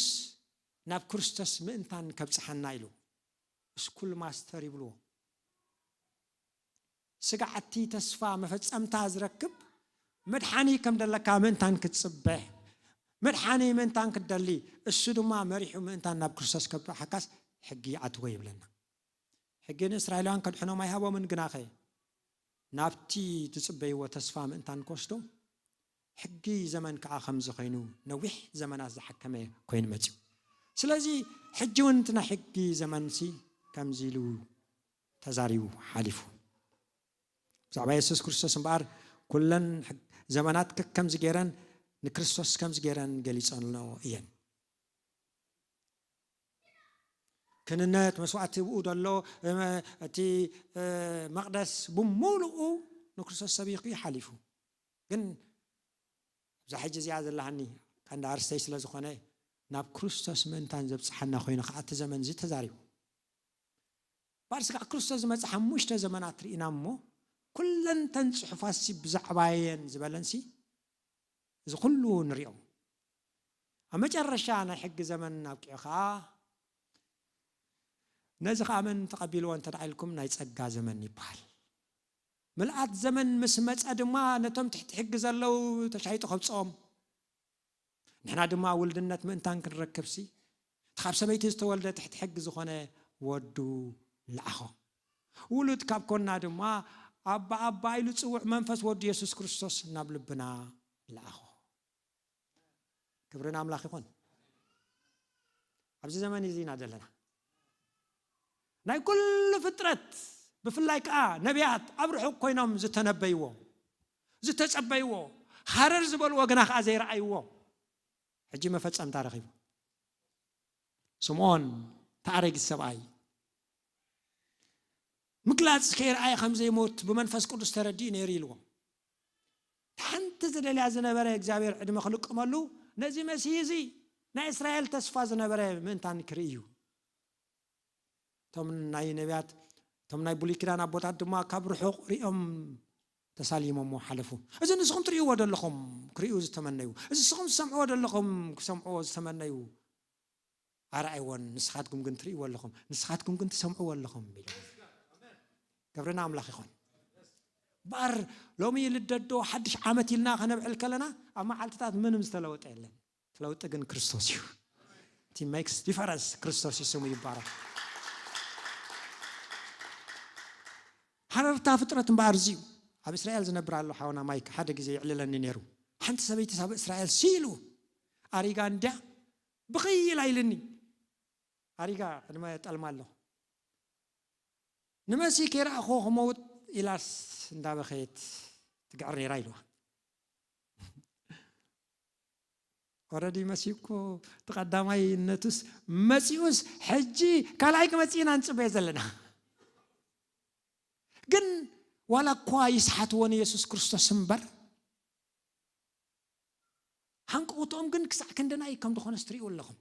ናብ ክርስቶስ ምእንታን ከብጽሓና ኢሉ። ስኩል ማስተር ይብልዎ። ስጋዕቲ ተስፋ መፈጸምታ ዝረክብ መድሓኒ ከም ደለካ ምእንታን ክትጽበ፣ መድሓኒ ምእንታን ክትደሊ፣ እሱ ድማ መሪሑ ምእንታን ናብ ክርስቶስ ከብጽሓካስ ሕጊ ኣትዎ ይብለና። ሕጊ ንእስራኤላውያን ከድሕኖም ኣይሃቦምን፣ ግናኸ ናብቲ ትጽበይዎ ተስፋ ምእንታን ክወስዶ፣ ሕጊ ዘመን ከኣ ከምዚ ኮይኑ ነዊሕ ዘመናት ዝሓከመ ኮይኑ መጺኡ። ስለዚ ሕጂ እውን እቲ ናይ ሕጊ ዘመንሲ ከምዚ ኢሉ ተዛሪቡ ሓሊፉ። ብዛዕባ የሱስ ክርስቶስ እምበኣር ኩለን ሕግ-፣ ዘመናት ከከምዚ ገይረን ንክርስቶስ ከምዚ ገይረን ገሊጸንኦ እየን። ክንነት መስዋእቲ ብኡ ዘሎ፣ እመ-፣ እቲ፣ እ፣ መቕደስ ብምሉኡ ንክርስቶስ ሰቢኹ እዩ ሓሊፉ። ግን ኣብዛ ሕጂ እዚኣ ዘለሃኒ ቀንዲ ኣርስተይ ስለ ዝኾነ ናብ ክርስቶስ ምእንታን ዘብጽሓና ኮይኑ ከኣ እቲ ዘመን እዚ ተዛሪቡ። ባር ስጋዕ ክርስቶስ ዝመጽእ ሓሙሽተ ዘመናት ርኢና እሞ፣ ኩለን ተን ጽሑፋትሲ ብዛዕባየን ዝበለንሲ፣ እዚ ኩሉ ንሪኦ። ኣብ መጨረሻ ናይ ሕጊ ዘመን ኣብቂዑ ኸኣ፣ ነዚ ኸኣ መን ተቐቢልዎ እንተ ደኣ ኢልኩም፣ ናይ ጸጋ ዘመን ይበሃል። ምልኣት ዘመን ምስ መጸ ድማ፣ ነቶም ትሕቲ ሕጊ ዘለዉ ተሻይጡ ከብጽኦም፣ ንሕና ድማ ውልድነት ምእንታን ክንረክብሲ፣ እቲ ካብ ሰበይቲ ዝተወልደ ትሕቲ ሕጊ ዝኾነ ወዱ ለኣኾ። ውሉድ ካብ ኮና ድማ፣ ኣባ፣ ኣባ ኢሉ ጽውዕ መንፈስ ወዱ የሱስ ክርስቶስ ናብ ልብና ለኣኾ። ክብሪ ንኣምላኽ ይኹን። ኣብዚ ዘመን እዚ ኢና ዘለና። ናይ ኩሉ ፍጥረት፣ ብፍላይ ከኣ ነቢያት ኣብ ርሑቕ ኮይኖም ዝተነበይዎ፣ ዝተጸበይዎ፣ ሃረር ዝበልዎ ግና ከኣ ዘይረኣይዎ፣ ሕጂ መፈጸምታ ረኺቡ። ስምዖን፣ እቲ ኣረጊት ሰብኣይ፣ ምግላጽ ከይረኣየ ከም ዘይሞት ብመንፈስ ቅዱስ ተረዲኡ ነይሩ ኢልዎ። ሓንቲ ዝደልያ ዝነበረ እግዚኣብሔር ዕድመ ክልቅመሉ፣ ነዚ መሲህ እዚ፣ ናይ እስራኤል ተስፋ ዝነበረ ምእንታን ክርኢ እዩ። እቶም ናይ ነቢያት፣ እቶም ናይ ብሉይ ኪዳን ኣቦታት ድማ ካብ ርሑቕ ሪኦም ተሳሊሞሞ ሓለፉ። እዚ ንስኹም ትርእይዎ ዘለኹም ክርእዩ ዝተመነዩ፣ እዚ ንስኹም ትሰምዕዎ ዘለኹም ክሰምዕዎ ዝተመነዩ ኣርኣይዎን፣ ንስኻትኩም ግን ትርእይዎ ኣለኹም፣ ንስኻትኩም ግን ትሰምዕዎ ኣለኹም ኢሉ። ክብሪ ንኣምላኽ ይኹን። ባር ሎሚ ልደት ዶ ሓድሽ ዓመት ኢልና ከነብዕል ከለና፣ ኣብ መዓልትታት ምንም ዝተለወጠ የለን። እቲ ለውጢ ግን ክርስቶስ እዩ። እቲ ሜክስ ዲፈረንስ ክርስቶስ እዩ፣ ስሙ ይባረክ። ሃረርታ ፍጥረት እምበኣር እዚ እዩ። ኣብ እስራኤል ዝነብር ኣሎ ሓውና ማይክ ሓደ ግዜ ይዕልለኒ ነይሩ። ሓንቲ ሰበይቲ ሳብ እስራኤል ሲሉ ኣሪጋ እንድያ ብኽይ ኢላ ኢልኒ። ኣሪጋ ዕድመ ጠልማ ኣለኹ። ንመሲ ከይረኣኹ ክመውት ኢላስ እንዳበኸየት ትግዕር ነይራ ኢልዋ። ኦረዲ መሲ እኮ እቲ ቀዳማይነቱስ መጺኡስ፣ ሕጂ ካልኣይ ክመጽእ ኢና ንጽበዮ ዘለና። ግን ዋላ እኳ ይስሓትዎ ንየሱስ ክርስቶስ እምበር፣ ሃንቀውትኦም ግን ክሳዕ ክንደናይ ከም ዝኾነስ ትርእዩ ኣለኹም።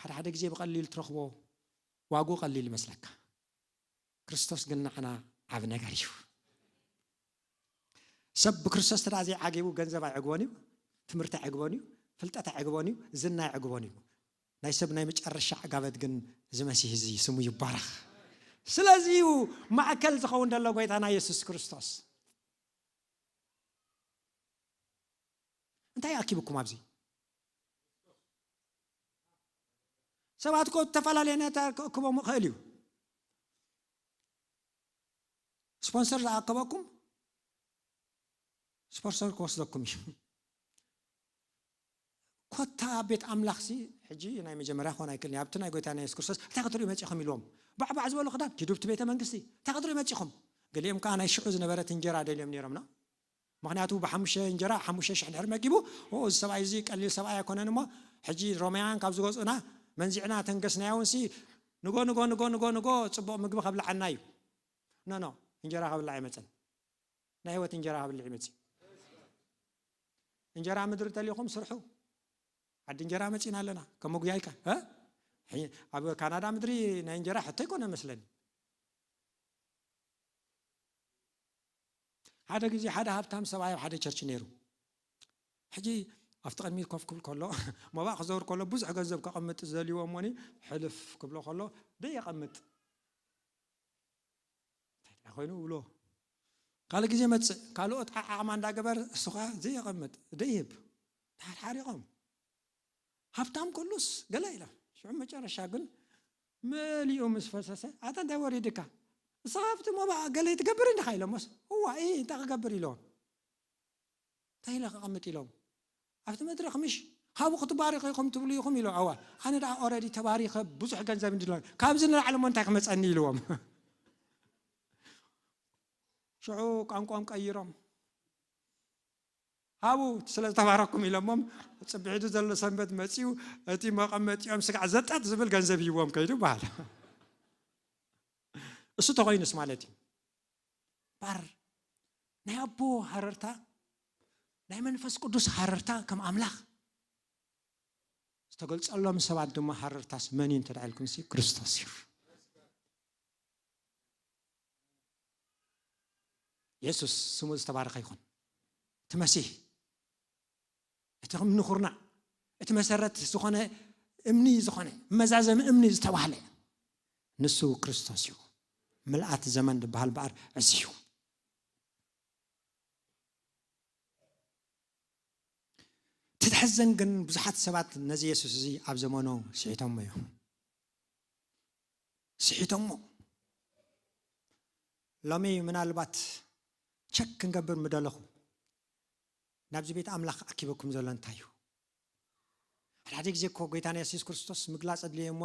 ሓደ ሓደ ግዜ ብቐሊል ትረኽቦ ዋግኡ ቀሊል ይመስለካ። ክርስቶስ ግን ንዓና ዓቢ ነገር እዩ። ሰብ ብክርስቶስ ተዳ ዘይዓጊቡ ገንዘብ ኣይዕግቦን እዩ፣ ትምህርቲ ኣይዕግቦን እዩ፣ ፍልጠት ኣይዕግቦን እዩ፣ ዝና ኣይዕግቦን እዩ። ናይ ሰብ ናይ መጨረሻ ዕጋበት ግን እዚ መሲህ እዚ ስሙ ይባረኽ። ስለዚ እዩ ማእከል ዝኸውን ዘሎ ጎይታና የሱስ ክርስቶስ። እንታይ ኣኪብኩም ኣብዚ? ሰባት እኮ ዝተፈላለየ ነታ ክእክቦም ይኽእል እዩ። ስፖንሰር ዝኣከበኩም ስፖንሰር ክወስደኩም እዩ። ኮታ ኣብ ቤት ኣምላኽሲ ሕጂ ናይ መጀመርያ ክኾን ኣይክእልን እዩ። ኣብቲ ናይ ጎይታና የሱስ ክርስቶስ እንታይ ክትርእዩ መጺኹም ኢልዎም። ባዕባዕ ዝበሉ ክዳን ኪዱ ኣብቲ ቤተ መንግስቲ እንታይ ክትርእዩ መጺኹም? ገሊኦም ከዓ ናይ ሽዑ ዝነበረት እንጀራ ደልዮም ነይሮም ነው። ምክንያቱ ብሓሙሽተ እንጀራ ሓሙሽተ ሽሕ ድሕሪ መጊቡ፣ "ኦ፣ እዚ ሰብኣይ እዚ ቀሊል ሰብኣይ ኣይኮነን እሞ፣ ሕጂ ሮማውያን ካብ ዝገዝኡና መንዚዕና ተንገስናዮ፣ እውንሲ ንጎ፣ ንጎ፣ ንጎ፣ ንጎ፣ ንጎ ጽቡቕ ምግቢ ከብልዓና እዩ። ኖ፣ ኖ፣ እንጀራ ከብልዕ ኣይመጸን። ናይ ህይወት እንጀራ ከብልዕ ይመጽእ። እንጀራ ምድሪ ተሊኹም ስርሑ። ዓዲ እንጀራ መጺና ኣለና። ከም መጉያይካ፣ እ? ሕይ-፣ ኣብ ካናዳ ምድሪ ናይ እንጀራ ሕቶ ኣይኮነ መስለኒ። ሓደ ግዜ ሓደ ሃብታም ሰብኣይ ኣብ ሓደ ቸርች ነይሩ። ሕጂ ኣብቲ ቅድሚት ኮፍ ክብል ከሎ፣ መባእ ክዘውር ከሎ፣ ብዙሕ ገንዘብ ከቐምጥ ዝደልይዎ እሞኒ፣ ሕልፍ ክብሎ ከሎ፣ ደየቐምጥ። እንታይ ደኣ ኮይኑ እብሎ። ካልእ ግዜ መጽእ፣ ካልኦት ዓዓቕማ እንዳገበር፣ እሱ ኸኣ ዘይቐምጥ፣ ደይህብ። ተሓርሓሪቖም። ሃብታም ከሉስ ገለ ኢላ። ሽዑ መጨረሻ ግን መሊኡ ምስ ፈሰሰ፣ "ኣታ እንታይ ወሪድካ? እስኻ ኣብቲ መባእ ገለ ትገብር እንዲኻ?" ኢሎሞስ፣ "እዋ፣ እይ፣ እንታይ ክገብር?" ኢሎም። "እንታይ ኢለ ክቐምጥ?" ኢሎም። "ኣብቲ መድረኽ ምሽ ካብኡ ክትባረኹ ኢኹም ትብሉ ኢኹም?" ኢሎም። "ኣዋ፣ ኣነ ደኣ ኦረዲ ተባሪኸ ብዙሕ ገንዘብ እንድሎ፣ ካብዚ ንላዕሊ እሞ እንታይ ክመጸኒ?" ኢልዎም። ሽዑ ቋንቋም ቀይሮም፣ "ሃቡ፣ ስለ ዝተባረኩም" ኢሎሞም፣ ጽብሒቱ ዘሎ ሰንበት መጺኡ፣ እቲ መቐመጢኦም ስጋዕ ዘጠጥ ዝብል ገንዘብ ሂዎም ከይዱ በሃል። እሱ ተኾይኑስ ማለት እዩ። ባር ናይ ኣቦ ሃረርታ፣ ናይ መንፈስ ቅዱስ ሃረርታ ከም ኣምላኽ ዝተገልጸሎም ሰባት ድማ ሃረርታስ መን እዩ እንተ ደኣ ኢልኩም ሲ ክርስቶስ እዩ። የሱስ ስሙ ዝተባረኸ ይኹን። እቲ መሲህ፣ እቲ እምኒ ኩርናዕ፣ እቲ መሰረት ዝኾነ እምኒ፣ ዝኾነ መዛዘሚ እምኒ ዝተባህለ ንሱ ክርስቶስ እዩ። ምልኣት ዘመን ዝበሃል በኣር እዚ እዩ። እቲ ዘሕዝን ግን ብዙሓት ሰባት ነዚ የሱስ እዚ ኣብ ዘመኑ ስሒቶሞ እዮም። ስሒቶሞ። ሎሚ ምናልባት ቸክ ክንገብር ምደለኹ፣ ናብዚ ቤት ኣምላኽ ኣኪበኩም ዘሎ እንታይ እዩ? ሓደ ሓደ ግዜ እኮ ጎይታና የሱስ ክርስቶስ ምግላጽ ኣድልዮ እሞ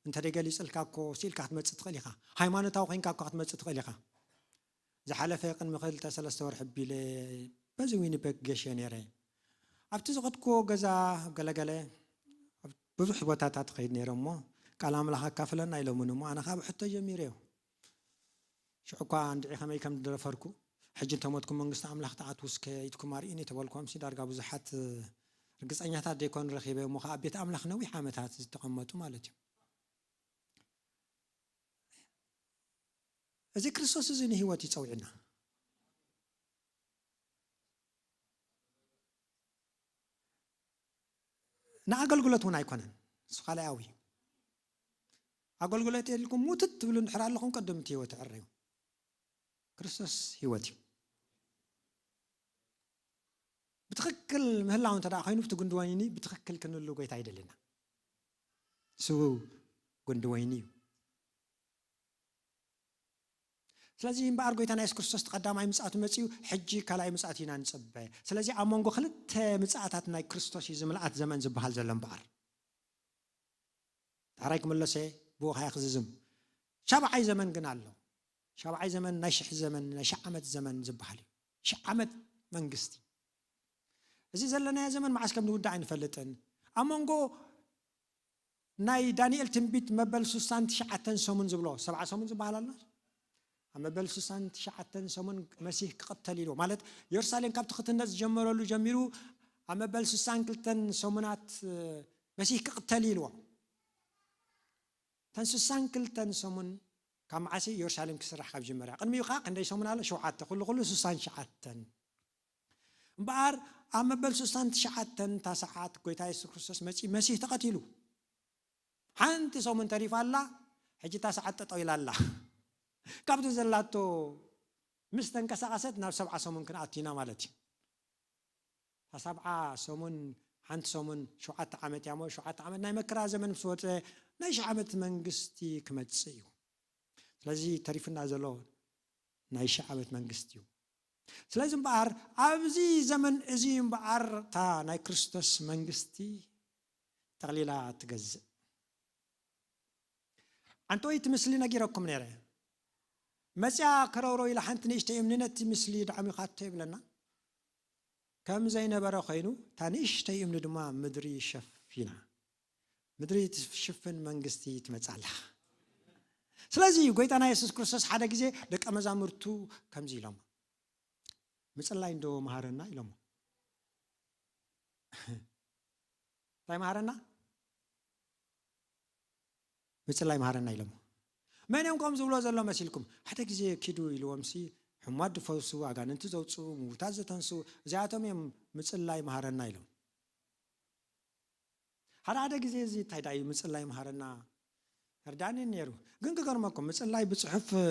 እንተ ደይ ገሊጽልካ እኮ ስኢልካ ክትመጽእ ትኽእል ኢኻ። ሃይማኖታዊ ኮይንካ እኮ ክትመጽእ ትኽእል ኢኻ። ዝሓለፈ ቅድሚ ክልተ ሰለስተ ወርሒ ኣቢለ በዚ ዊኒፔግ ገሸ ነይረ። ኣብቲ ዝኸድኩዎ ገዛ ገለገለ ኣብ ብዙሕ ቦታታት እኸይድ ነይረ እሞ ቃል ኣምላኽ ኣካፍለና ኢሎምኒ እሞ ኣነ ካብ ሕቶ ጀሚረዮ። ሽዑ እኳ እንድዒ ከመይ ከም ዝደፈርኩ፣ ሕጂ እንተሞትኩም መንግስቲ ኣምላኽ ትኣትዉ እስከ ኢድኩም ኣርእዩኒ ተበልኩዎምሲ ዳርጋ ብዙሓት ርግጸኛታት ደይኮኑ ረኺበ እሞ ኸዓ ኣብ ቤት ኣምላኽ ነዊሕ ዓመታት ዝተቐመጡ ማለት እዩ። እዚ ክርስቶስ እዚ ንህይወት ይጸውዕና። ንኣገልግሎት እውን ኣይኮነን። እሱ ካልኣዊ ኣገልግሎት የድልኩም ሙትት ትብሉ እንድሕር ኣለኹም ቅድም እቲ ህይወት ዕረዩ። ክርስቶስ ህይወት እዩ። ብትኽክል ምህላው እንተ ደኣ ኮይኑ ብቲ ጉንዲ ወይኒ ብትኽክል ክንህሉ ጎይታ ይደልና። እሱ ጉንዲ ወይኒ እዩ። ስለዚ እምበኣር ጎይታና የሱስ ክርስቶስ እቲ ቀዳማይ ምጽኣቱ መጺኡ፣ ሕጂ ካልኣይ ምጽኣቱ ኢና ንጽበ። ስለዚ ኣብ መንጎ ክልተ ምጽኣታት ናይ ክርስቶስ እዩ እዚ ምልኣት ዘመን ዝበሃል ዘሎ እምበኣር። ዳሕራይ ክምለሰ ብኡ ኸኣ ክዝዝም። ሻብዓይ ዘመን ግን ኣሎ። ሻብዓይ ዘመን ናይ ሽሕ ዘመን፣ ናይ ሽሕ ዓመት ዘመን ዝበሃል እዩ። ሽሕ ዓመት መንግስቲ። እዚ ዘለናዮ ዘመን መዓስ ከም ዝውዳእ ኣይንፈልጥን። ኣብ መንጎ ናይ ዳንኤል ትንቢት መበል ስሳን ትሽዓተን ሰሙን ዝብሎ፣ ሰብዓ ሰሙን ዝበሃል ኣሎ። ኣብ መበል ስሳን ትሽዓተን ሰሙን መሲህ ክቕተል ኢልዎ። ማለት የሩሳሌም ካብቲ ክትነት ዝጀመረሉ ጀሚሩ ኣብ መበል ስሳን ክልተን ሰሙናት፣ እ፣ መሲህ ክቕተል ኢልዎ። እተን ስሳን ክልተን ሰሙን ካብ መዓስ እዩ የሩሳሌም ክስራሕ ካብ ጀመረ? ቅድሚኡ ኸዓ ክንደይ ሰሙን ኣሎ? ሸውዓተ። ኩሉ ኩሉ ስሳን ትሽዓተን። እምበኣር ኣብ መበል ስሳን ትሽዓተን እታ ሰዓት ጎይታ የሱስ ክርስቶስ መጺኡ መሲህ ተቐቲሉ። ሓንቲ ሰሙን ተሪፋ ኣላ። ሕጂ እታ ሰዓት ጠጠው ኢላ ኣላ። ካብቲ ዘላቶ ምስ ተንቀሳቐሰት ናብ ሰብዓ ሰሙን ክንኣቱ ኢና ማለት እዩ። እታ ሰብዓ ሰሙን፣ ሓንቲ ሰሙን ሸውዓተ ዓመት እያ እሞ፣ ሸውዓተ ዓመት ናይ መከራ ዘመን ምስ ወጸ፣ ናይ ሽሕ ዓመት መንግስቲ ክመጽእ እዩ። ስለዚ ተሪፍና ዘሎ ናይ ሽሕ ዓመት መንግስቲ እዩ። ስለዚ እምበኣር ኣብዚ ዘመን እዚ እምበኣር እታ ናይ ክርስቶስ መንግስቲ ጠቕሊላ ትገዝእ። ዓንተወይቲ ምስሊ ነጊረኩም ነይረ። መፅያ ከረውረው ኢላ ሓንቲ ንእሽተይ እምኒ ነቲ ምስሊ ደዓሚኻቶ ይብለና። ከም ዘይነበረ ኮይኑ እታ ንእሽተይ እምኒ ድማ ምድሪ ሸፊና። ምድሪ ትሽፍን መንግስቲ ትመፅእ ኣላ። ስለዚ ጎይታና የሱስ ክርስቶስ ሓደ ግዜ ደቀ መዛሙርቱ ከምዚ ኢሎም፣ ምፅላይ እንዶ መሃረና ኢሎሞ። እንታይ መሃረና? ምፅላይ መሃረና ኢሎሞ። መን እዮም ከምኡ ዝብሎ ዘሎ መሲልኩም? ሓደ ግዜ ኪዱ ኢልዎምሲ ሕሙማት ዝፈውሱ፣ ኣጋንንቲ ዘውፅኡ፣ ምውታት ዘተንሱ፣ እዚኣቶም እዮም ምፅላይ መሃረና ኢሎም። ሓደ ሓደ ግዜ እዚ እንታይ ዳዩ ምፅላይ መሃረና ርዳኒ ነይሩ። ግን ክገርመኩም ምፅላይ ብፅሑፍ እ፣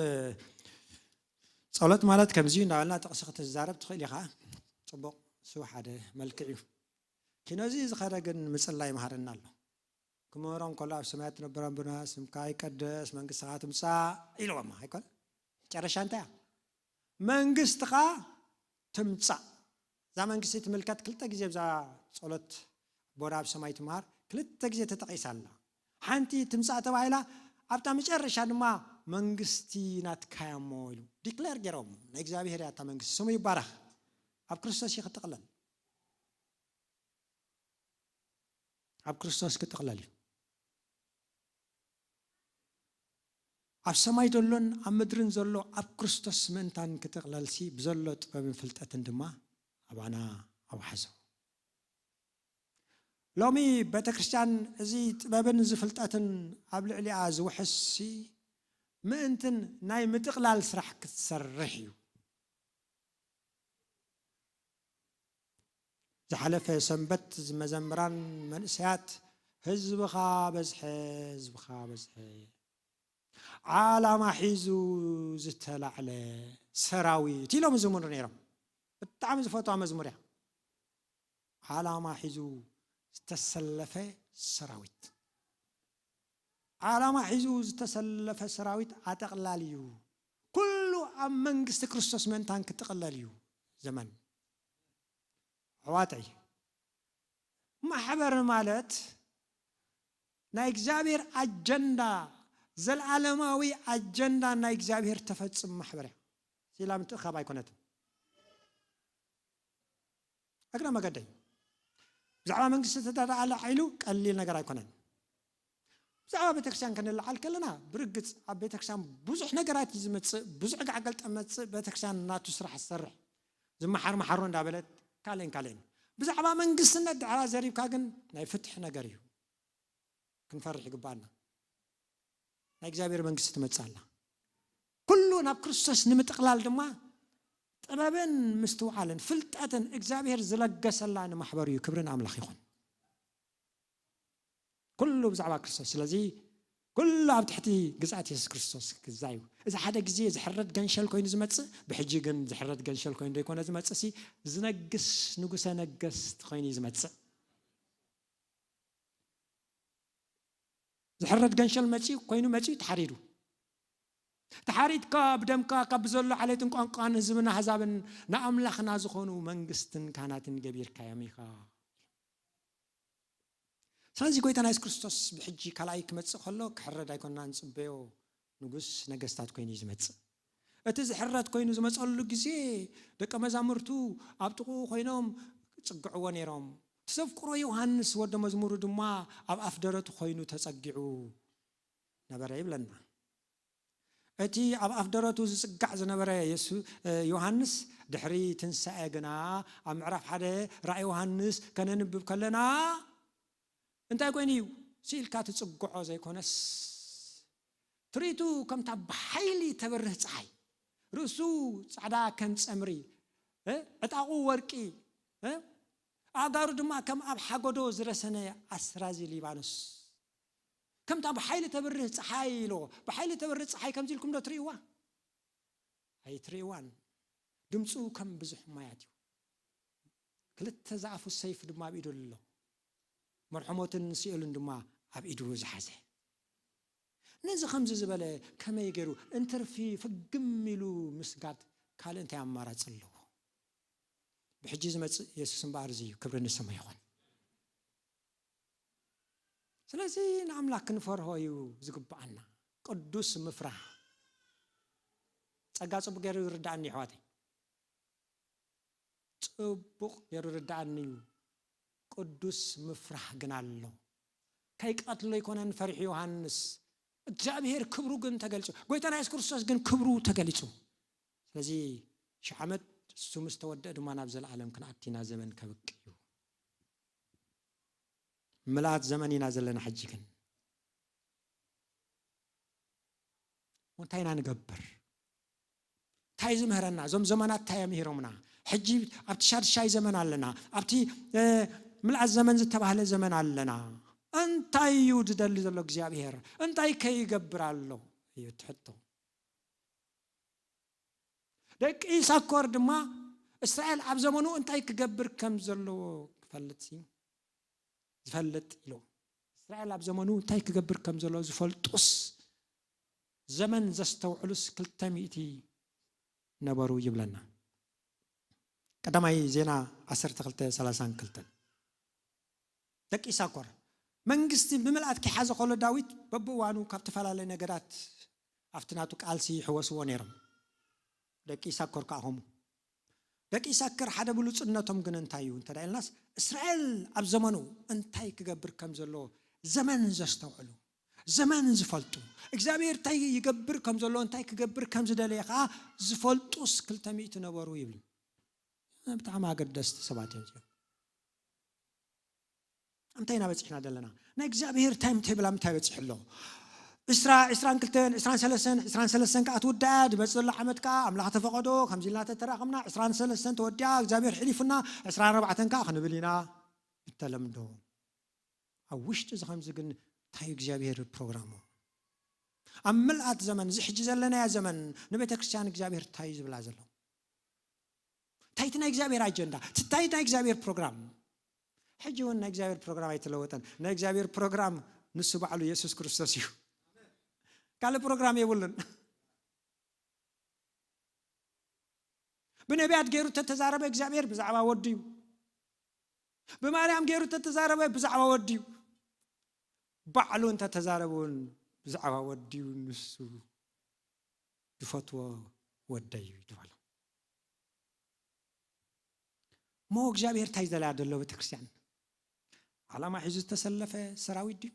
ጸሎት ማለት ከምዚ እዩ እንዳበልና ጥቕሲ ክትዛረብ ትኽእል ኢኻ። ጽቡቕ፣ እሱ ሓደ መልክዕ እዩ። ኪኖዚ ዝኸደ ግን ምጽላይ መሃረና ኣሎ። ክምህሮም ከሎ ኣብ ሰማያት ትነብር ኣቦና ስምካ ይቀደስ መንግስትኻ ትምጻእ ኢልዎም ኣይኮን? መጨረሻ እንታይ እያ? መንግስትኻ ትምጻእ። እዛ መንግስቲ ትምልከት ክልተ ግዜ ብዛ ጸሎት ኣቦና ኣብ ሰማይ ትምሃር ክልተ ግዜ ተጠቒሳ ኣላ። ሓንቲ ትምጻእ ተባሂላ ኣብታ መጨረሻ ድማ መንግስቲ ናትካ እያ እሞ ኢሉ ዲክለር ገይሮም። ናይ እግዚኣብሔር እያ እታ መንግስቲ፣ ስሙ ይባረኽ። ኣብ ክርስቶስ እዩ ክጥቕለል። ኣብ ክርስቶስ ክጥቕለል እዩ። ኣብ ሰማይ ዘሎን ኣብ ምድርን ዘሎ ኣብ ክርስቶስ ምእንታን ክጥቕለልሲ ብዘሎ ጥበብን ፍልጠትን ድማ ኣባና ኣውሓዞ። ሎሚ ቤተ ክርስቲያን እዚ ጥበብን እዚ ፍልጠትን ኣብ ልዕሊኣ ዝውሕስሲ ምእንትን ናይ ምጥቕላል ስራሕ ክትሰርሕ እዩ። ዝሓለፈ ሰንበት ዝመዘምራን መንእሰያት ህዝብኻ በዝሐ፣ ህዝብኻ በዝሐ፣ ዓላማ ሒዙ ዝተላዕለ ሰራዊት ኢሎም ዝምሩ ነይሮም። ብጣዕሚ ዝፈትዋ መዝሙር እያ። ዓላማ ሒዙ ዝተሰለፈ ሰራዊት፣ ዓላማ ሒዙ ዝተሰለፈ ሰራዊት ኣጠቕላል እዩ። ኩሉ ኣብ መንግስቲ ክርስቶስ ምእንታን ክጥቕለል እዩ ዘመን። ኣሕዋተይ፣ ማሕበር ማለት ናይ እግዚኣብሔር ኣጀንዳ፣ ዘለዓለማዊ ኣጀንዳ ናይ እግዚኣብሔር ተፈጽም ማሕበር እያ። ሲላ ምትእኻብ ኣይኮነትን። እግረ መገደይ ብዛዕባ መንግስቲ ተዳዳኣለ ዓይሉ ቀሊል ነገር ኣይኮነን። ብዛዕባ ቤተክርስትያን ክንልዓል ከለና ብርግፅ ኣብ ቤተክርስትያን ብዙሕ ነገራት እዩ ዝመፅእ፣ ብዙሕ ጋዕገልጠ መፅእ፣ ቤተክርስትያን ናቱ ስራሕ ዝሰርሕ ዝመሓር መሓሮ እንዳበለት ካልእን ካልእን። ብዛዕባ መንግስትነት ድሕራ ዘሪብካ ግን ናይ ፍትሒ ነገር እዩ። ክንፈርሕ ይግባኣና። ናይ እግዚኣብሔር መንግስቲ ትመፅእ ኣላ። ኩሉ ናብ ክርስቶስ ንምጥቕላል ድማ ጥበብን ምስትውዓልን ፍልጠትን እግዚኣብሔር ዝለገሰላ ንማሕበር እዩ። ክብሪ ንኣምላኽ ይኹን። ኩሉ ብዛዕባ ክርስቶስ። ስለዚ ኩሉ ኣብ ትሕቲ ግዝኣት የሱስ ክርስቶስ ክዛ እዩ። እዚ ሓደ ግዜ ዝሕረድ ገንሸል ኮይኑ ዝመፅእ፣ ብሕጂ ግን ዝሕረድ ገንሸል ኮይኑ ዘይኮነ ዝመፅእ ሲ ዝነግስ ንጉሰ ነገስት ኮይኑ እዩ ዝመፅእ። ዝሕረድ ገንሸል መፂኡ ኮይኑ መፂኡ ተሓሪዱ። ተሓሪድካ ብደምካ ካብ ዘሎ ዓሌትን ቋንቋን ህዝብን ኣህዛብን ንኣምላኽና ዝኾኑ መንግስትን ካህናትን ገቢርካዮም ኢኻ። ስለዚ ጎይታና የሱስ ክርስቶስ ብሕጂ ካልኣይ ክመጽእ ከሎ ክሕረድ ኣይኮንና ንጽበዮ፣ ንጉስ ነገስታት ኮይኑ እዩ ዝመጽእ። እቲ ዝሕረድ ኮይኑ ዝመጸሉ ግዜ ደቀ መዛሙርቱ ኣብ ጥቕኡ ኮይኖም ጽግዕዎ ነይሮም። እቲ ዘፍቅሮ ዮሃንስ ወደ መዝሙሩ ድማ ኣብ ኣፍ ደረቱ ኮይኑ ተጸጊዑ ነበረ ይብለና። እቲ ኣብ ኣፍ ደረቱ ዝጽጋዕ ዝነበረ የሱ-፣ ዮሃንስ ድሕሪ ትንሳኤ ግና ኣብ ምዕራፍ ሓደ ራእይ ዮሃንስ ከነንብብ ከለና እንታይ ኮይኑ እዩ? ስኢልካ ትጽግዖ ዘይኮነስ ትርኢቱ ከምታ ብሓይሊ ተበርህ ጸሓይ፣ ርእሱ ጻዕዳ ከም ጸምሪ፣ እ፣ ዕጣቑ ወርቂ፣ እ፣ ኣእጋሩ ድማ ከም ኣብ ሓጎዶ ዝረሰነ ኣስራዚ ሊባኖስ፣ ከምታ ብሓይሊ ተብርህ ጸሓይ ኢልዎ። ብሓይሊ ተብርህ ጸሓይ ከምዚ ኢልኩም ዶ ትርእይዋ? ኣይትርእይዋን። ድምፁ ከም ብዙሕ ማያት እዩ። ክልተ ዝኣፉ ሰይፍ ድማ ኣብ ኢዱ ኣሎ። መርሖ ሞትን ሲኦልን ድማ ኣብ ኢዱ ዝሓዘ። ነዚ ከምዚ ዝበለ ከመይ ገይሩ እንትርፊ ፍግም ኢሉ ምስጋድ ካልእ እንታይ ኣማራፂ ኣለዎ? ብሕጂ ዝመፅእ የሱስ እምበኣር እዚ እዩ። ክብሪ ንስሙ ይኹን። ስለዚ ንኣምላኽ ክንፈርሆ እዩ ዝግብኣና። ቅዱስ ምፍራህ። ጸጋ ጽቡቕ ገይሩ ይርድኣኒ፣ ኣሕዋተይ። ጽቡቕ ገይሩ ይርድኣኒ እዩ። ቅዱስ ምፍራህ ግን ኣሎ። ከይቀትሎ ኣይኮነን ፈሪሑ ዮሃንስ። እግዚኣብሔር ክብሩ ግን ተገሊጹ። ጎይታና የሱስ ክርስቶስ ግን ክብሩ ተገሊጹ። ስለዚ ሺሕ ዓመት እሱ ምስ ተወደአ ድማ ናብ ዘለኣለም ክንኣቲ ኢና፣ ዘመን ከብቅዕ እዩ። ምልኣት ዘመን ኢና ዘለና ሕጂ ግን። እንታይ ኢና ንገብር? እንታይ ዝምህረና? እዞም ዘመናት እንታይ ኣምሂሮምና? ሕጂ ኣብቲ ሻድሻይ ዘመን ኣለና። ኣብቲ፣ እ፣ ምልኣት ዘመን ዝተባህለ ዘመን ኣለና። እንታይ እዩ ዝደሊ ዘሎ እግዚኣብሔር? እንታይ ከ ይገብር ኣሎ? እዩ እቲ ሕቶ። ደቂ ይሳኮር ድማ እስራኤል ኣብ ዘመኑ እንታይ ክገብር ከም ዘለዎ ክፈልጥ እዩ። ዝፈልጥ ኢሉ። እስራኤል ኣብ ዘመኑ እንታይ ክገብር ከም ዘሎ ዝፈልጡስ፣ ዘመን ዘስተውዕሉስ ክልተ ሚእቲ ነበሩ ይብለና። ቀዳማይ ዜና ዓሰርተ ክልተ ሰላሳን ክልተን። ደቂ ይሳኮር መንግስቲ ብምልኣት ክሓዘ ከሎ ዳዊት በብእዋኑ ካብ ዝተፈላለየ ነገዳት ኣብቲ ናቱ ቃልሲ ይሕወስዎ ነይሮም። ደቂ ይሳኮር ከኣ ከምኡ። ደቂ ይሳኮር ሓደ ብሉጽነቶም ግን እንታይ እዩ እንተ ደኣ ኢልናስ፣ እስራኤል ኣብ ዘመኑ እንታይ ክገብር ከም ዘለዎ ዘመን ዘስተውዕሉ፣ ዘመን ዝፈልጡ፣ እግዚኣብሔር እንታይ ይገብር ከም ዘለዎ፣ እንታይ ክገብር ከም ዝደለየ ከኣ ዝፈልጡስ ክልተ ሚእቲ ነበሩ ይብል። ብጣዕሚ ኣገደስቲ ሰባት እዮም እዚኦም። እንታይ ኢና በጺሕና ዘለና? ናይ እግዚኣብሔር ታይም ቴብል ኣብ ምንታይ በጺሑ ኣሎ? ዕስራ፣ ዕስራን ክልተን፣ ዕስራን ሰለስተን፣ ዕስራን ሰለስተን ከኣ ትውዳእ እያ። ዝመጽእ ዘሎ ዓመት ከኣ ኣምላኽ ተፈቐዶ፣ ከምዚ ኢልና ተተራኸብና፣ ዕስራን ሰለስተን ተወዲኣ፣ እግዚኣብሔር ሕሊፉና፣ ዕስራን ኣርባዕተን ከኣ ክንብል ኢና ብተለምዶ። ኣብ ውሽጢ እዚ ከምዚ ግን እንታይ እዩ እግዚኣብሔር ፕሮግራሙ? ኣብ ምልኣት ዘመን፣ እዚ ሕጂ ዘለናዮ ዘመን፣ ንቤተ ክርስቲያን እግዚኣብሔር እንታይ እዩ ዝብላ ዘሎ? እንታይ እቲ ናይ እግዚኣብሔር ኣጀንዳ? እቲ እንታይ ናይ እግዚኣብሔር ፕሮግራም? ሕጂ እውን ናይ እግዚኣብሔር ፕሮግራም ኣይተለወጠን። ናይ እግዚኣብሔር ፕሮግራም ንሱ ባዕሉ የሱስ ክርስቶስ እዩ። ካልእ ፕሮግራም የብሉን። ብነቢያት ገይሩ ተተዛረበ እግዚኣብሔር ብዛዕባ ወዱ እዩ። ብማርያም ገይሩ ተተዛረበ ብዛዕባ ወዱ እዩ። ባዕሉ እንተተዛረበ እውን ብዛዕባ ወዱ እዩ፣ ንሱ ዝፈትዎ ወደይ እዩ ዝበሎ። እሞ እግዚኣብሔር እንታይ ዝደልያ ዘሎ ቤተክርስትያን? ዓላማ ሒዙ ዝተሰለፈ ሰራዊት ድዩ?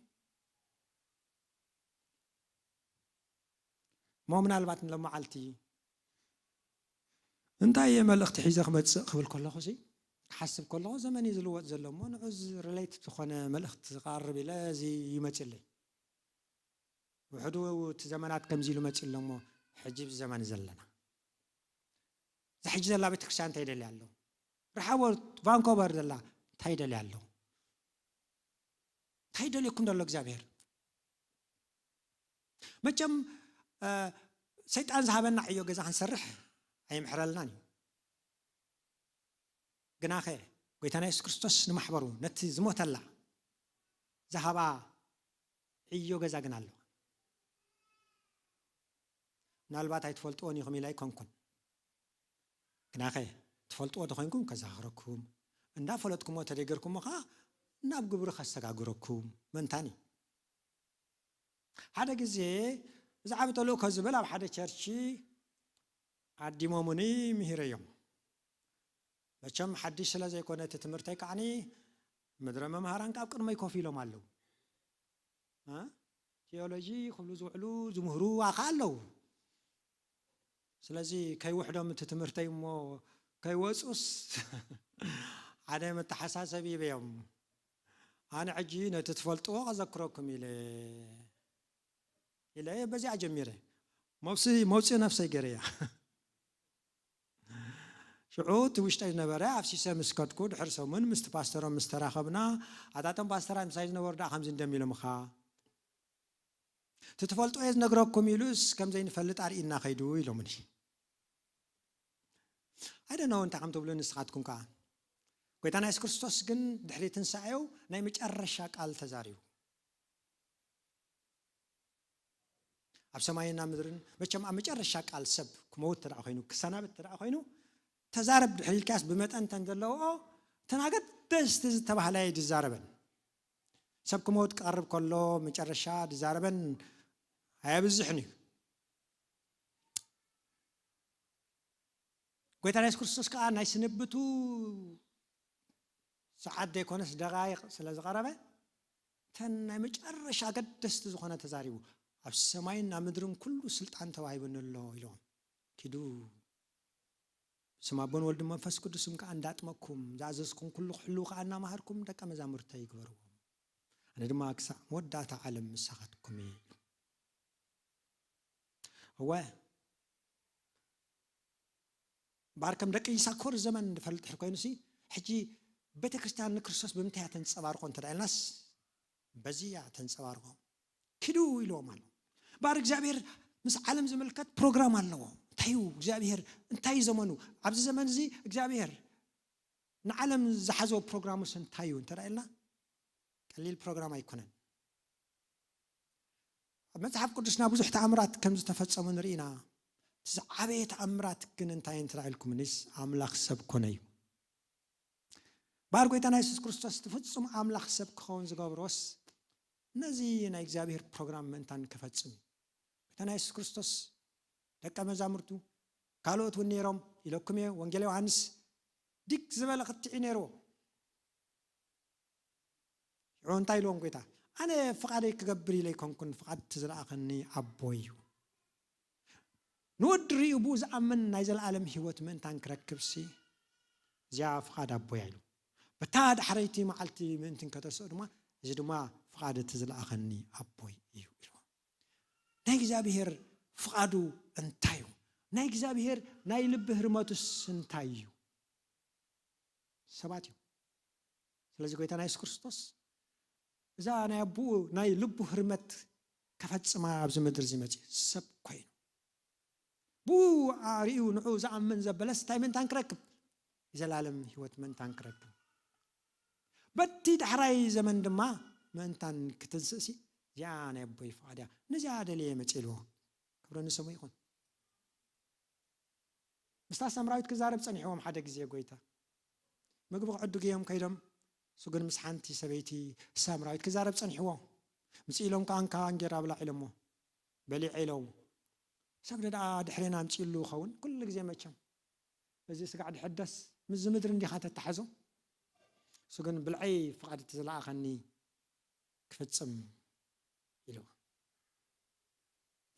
እሞ ምናልባት ንሎመዓልቲ እንታይ እየ መልእኽቲ ሒዘ ክመጽእ ክብል ከለኹ ሲ፣ ክሓስብ ከለኹ ዘመን እዩ ዝልወጥ ዘሎ እሞ ንዑ ሪሌት ዝኾነ መልእኽቲ ክቐርብ ኢለ እዚ ይመጽለይ። ውሕዱ እቲ ዘመናት ከምዚ ኢሉ መጺኡ ኣሎ እሞ፣ ሕጂ ብዚ ዘመን ዘለና። እዛ ሕጂ ዘላ ቤተክርስትያን እንታይ ይደልያ ኣሎ? ረሓቦት ቫንኮቨር ዘላ እንታይ ይደልያ ኣሎ? እንታይ ይደልየኩም ዘሎ እግዚኣብሔር? መቸም፣ እ፣ ሰይጣን ዝሃበና ዕዮ ገዛ ክንሰርሕ ኣይምሕረልናን እዩ። ግናኸ ጎይታና የሱስ ክርስቶስ ንማሕበሩ ነቲ ዝሞተላ ዝሃባ ዕዮ ገዛ ግን ኣለዋ። ምናልባት ኣይትፈልጥዎን ኢኹም ኢለ ኣይኮንኩን። ግናኸ ትፈልጥዎ ተኾይንኩም ከዘኻኽረኩም፣ እንዳፈለጥኩሞ ተደገርኩሞ ኸዓ ናብ ግብሪ ከሰጋግረኩም ምእንታን እዩ። ሓደ ግዜ ብዛዕባ ተልእኮ ዝብል ኣብ ሓደ ቸርች ዓዲሞሙኒ ምሂረዮም። መቸም ሓድሽ ስለ ዘይኮነ እቲ ትምህርተይ ከዓኒ ምድረ መምሃራን ካብ ቅድመይ ኮፍ ኢሎም ኣለዉ። እ? ቴዎሎጂ ክብሉ ዝውዕሉ ዝምህሩ ኣኻ ኣለዉ። ስለዚ ከይውሕዶም እቲ ትምህርተይ እሞ ከይወጹስ ሓደ መተሓሳሰቢ ይበዮም። ኣነ ሕጂ ነቲ ትፈልጥዎ ከዘክረኩም ኢለ፣ ኢለ በዚኣ ጀሚረ። መውሲ-፣ መውፅኢ ነፍሰይ ገይረያ። ሽዑ እቲ ውሽጠይ ዝነበረ ኣፍሲሰ ምስ ከድኩ፣ ድሕሪ ሰሙን ምስቲ ፓስተሮም ምስ ተራኸብና፣ ኣታ እቶም ፓስተራት ምሳይ ዝነበሩ ደኣ ከምዚ እንደሚሎምኻ፣ እቲ ትፈልጥዎ እየ ዝነግረኩም ኢሉስ ከም ዘይንፈልጥ ኣርእይና ከይዱ ኢሎምኒ። I don't know እንታይ ከም ትብሉ ንስኻትኩም ከኣ። ጎይታና የሱስ ክርስቶስ ግን ድሕሪ ትንሳኤው ናይ መጨረሻ ቃል ተዛሪቡ። ኣብ ሰማይን ኣብ ምድርን መቸም ኣብ መጨረሻ ቃል ሰብ ክመውት ተደኣ ኮይኑ፣ ክሰናበት ተደኣ ኮይኑ፣ ተዛረብ ድሕሪ ኢልካስ ብመጠን እንተን ዘለውኦ፣ እተን ኣገደስቲ ዝተባህላ እዩ ዝዛረበን። ሰብ ክመውት ክቐርብ ከሎ መጨረሻ ዝዛረበን ኣየብዝሕን እዩ። ጎይታና የሱስ ክርስቶስ ከዓ ናይ ስንብቱ ሰዓት ዘይኮነስ ደቓይቕ ስለ ዝቐረበ፣ እተን ናይ መጨረሻ ኣገደስቲ ዝኾነ ተዛሪቡ፣ "ኣብ ሰማይን ኣብ ምድርን ኩሉ ስልጣን ተዋሂቡኒ ኣሎ" ኢልዎም። "ኪዱ፣ ብስም ኣቦን ወልድን መንፈስ ቅዱስን ከዓ እንዳጥመቅኩም፣ ዝኣዘዝኩም ኩሉ ክሕልዉ ከዓ እናመሃርኩም ደቀ መዛሙርተይ ግበርዎም። ኣነ ድማ ክሳዕ መወዳእታ ዓለም ምሳኻትኩም እየ" ኢሉ። እወ፣ እምበኣር ከም ደቂ ይሳኮር ዘመን ንፈልጥ ድሕር ኮይኑሲ፣ ሕጂ ቤተ ክርስቲያን ንክርስቶስ ብምንታይ እያ ተንጸባርቆ እንተ ደኣ ኢልናስ፣ በዚ እያ ተንጸባርቆ። "ኪዱ" ኢልዎም ኣሎ። እምበኣር እግዚኣብሔር ምስ ዓለም ዝምልከት ፕሮግራም ኣለዎ። እንታይ እዩ እግዚኣብሔር? እንታይ እዩ ዘመኑ? ኣብዚ ዘመን እዚ እግዚኣብሔር ንዓለም ዝሓዞ ፕሮግራሙስ እንታይ እዩ እንተ ደኣ ኢልና፣ ቀሊል ፕሮግራም ኣይኮነን። ኣብ መጽሓፍ ቅዱስና ብዙሕ ተኣምራት ከም ዝተፈጸሙ ንርኢ ኢና። እቲ ዝዓበየ ተኣምራት ግን እንታይ እንተ ኢልኩምኒስ፣ ኣምላኽ ሰብ ኮነ እዩ። እምበኣር ጎይታና የሱስ ክርስቶስ እቲ ፍጹም ኣምላኽ ሰብ ክኸውን ዝገብሮስ ነዚ ናይ እግዚኣብሔር ፕሮግራም ምእንታን ክፈጽም እዩ። ጎይታና የሱስ ክርስቶስ ደቀ መዛሙርቱ ካልኦት እውን ነይሮም ኢለኩም እየ። ወንጌል ዮሃንስ ዲግ ዝበለ ክትዕ እዩ ነይርዎ። ሽዑ እንታይ ኢልዎም ጎይታ? "ኣነ ፍቓደይ ክገብር ኢለ ኣይኮንኩን፣ ፍቓድ እቲ ዝለኣኸኒ ኣቦይ እዩ። ንወዲ ርእዩ ብኡ ዝኣምን ናይ ዘለኣለም ህይወት ምእንታን ክረክብሲ፣ እዚኣ ፍቓድ ኣቦይ" ኢሉ። "በታ ዳሕረይቲ መዓልቲ ምእንቲ ከተስኦ ድማ፣ እዚ ድማ ፍቓድ እቲ ዝለኣኸኒ ኣቦይ እዩ" ኢልዎ። ናይ እግዚኣብሔር ፍቓዱ እንታይ እዩ? ናይ እግዚኣብሔር ናይ ልቢ ህርመቱስ እንታይ እዩ? ሰባት እዩ። ስለዚ ጎይታና የሱስ ክርስቶስ እዛ ናይ ኣቦኡ ናይ ልቡ ህርመት ከፈጽማ ኣብዚ ምድሪ እዚ መጺኡ ሰብ ኮይኑ፣ ብኡ ኣርእዩ ንዕኡ ዝኣምን ዘበለስ እንታይ ምእንታን ክረክብ? ዘላለም ህይወት ምእንታን ክረክብ። በቲ ዳሕራይ ዘመን ድማ ምእንታን ክትንስእሲ፣ እዚኣ ናይ ኣቦይ ፍቓድ እያ፣ ነዚኣ ደልየ መጺእ ኢልዎ። ክብሪ ንስሙ ይኹን። ምስታ ሳምራዊት ክዛረብ ጸኒሕዎም ሓደ ግዜ ጎይታ። ምግቢ ክዕድጉ እዮም ከይዶም፣ እሱ ግን ምስ ሓንቲ ሰበይቲ ሳምራዊት ክዛረብ ጸኒሕዎ። ምጽእ ኢሎም ከኣ እንካ እንጌራ ብላዕ ኢሎሞ። በሊዐ ኢለዎ። ሰብ ደኣ ድሕሬና ኣምጺእሉ ይኸውን፣ ኩሉ ግዜ መቸም። በዚ ስጋዕ ድሕደስ፣ ምስዚ ምድሪ እንዲኻ ተታሕዞ። እሱ ግን ብልዐይ ፍቓድ እቲ ዝለኣኸኒ ክፍጽም ኢልዎ።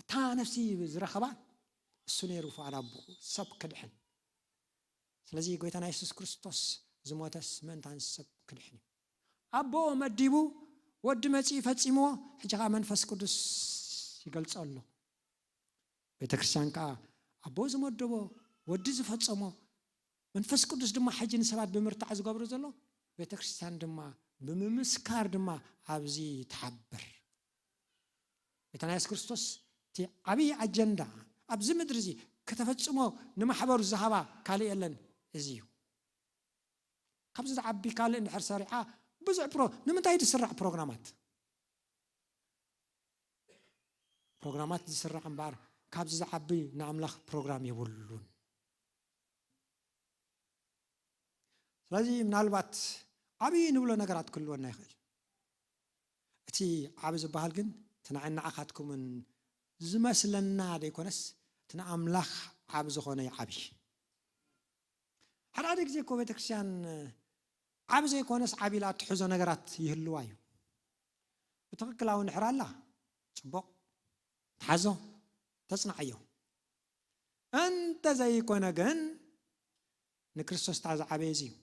እታ ነፍሲ ዝረኸባ እሱ ነይሩ ፍቓድ ኣቦኡ ሰብ ክድሕን። ስለዚ ጎይታና የሱስ ክርስቶስ ዝሞተስ ምእንታን ሰብ ክድሕን እዩ። ኣቦ መዲቡ፣ ወዲ መጺኡ ፈጺምዎ፣ ሕጂ ኸኣ መንፈስ ቅዱስ ይገልጾ ኣሎ። ቤተ ክርስቲያን ከኣ ኣቦ ዝመደቦ፣ ወዲ ዝፈጸሞ፣ መንፈስ ቅዱስ ድማ ሕጂ ንሰባት ብምርታዕ ዝገብሮ ዘሎ፣ ቤተ ክርስቲያን ድማ ብምምስካር ድማ ኣብዚ ትሓብር። ጎይታና የሱስ ክርስቶስ እቲ ዓብዪ ኣጀንዳ ኣብዚ ምድሪ እዚ ከተፈጽሞ ንማሕበሩ ዝሃባ ካልእ የለን፣ እዚ እዩ። ካብዚ ዝዓቢ ካልእ እንድሕር ሰሪዓ ብዙሕ ፕሮ-፣ ንምንታይ ዝስራሕ ፕሮግራማት? ፕሮግራማት ዝስራሕ እምበኣር ካብዚ ዝዓቢ ንኣምላኽ ፕሮግራም የብሉን። ስለዚ ምናልባት ዓብዪ ንብሎ ነገራት ክህልወና ይኽእል። እቲ ዓቢ ዝበሃል ግን እቲ ንዓይ ንዓኻትኩምን ዝመስለና ዘይኮነስ እቲ ንኣምላኽ ዓቢ ዝኾነ እዩ ዓቢ። ሓደ ሓደ ግዜ እኮ ቤተክርስትያን ዓቢ ዘይኮነስ ዓቢ ኢላ እትሕዞ ነገራት ይህልዋ እዩ። ብትኽክል እውን ድሕር ኣላ፣ ጽቡቕ፣ ተሓዞ፣ ተጽንዓዮ። እንተ ዘይኮነ ግን ንክርስቶስ እታ ዝዓበየ እዚ እዩ።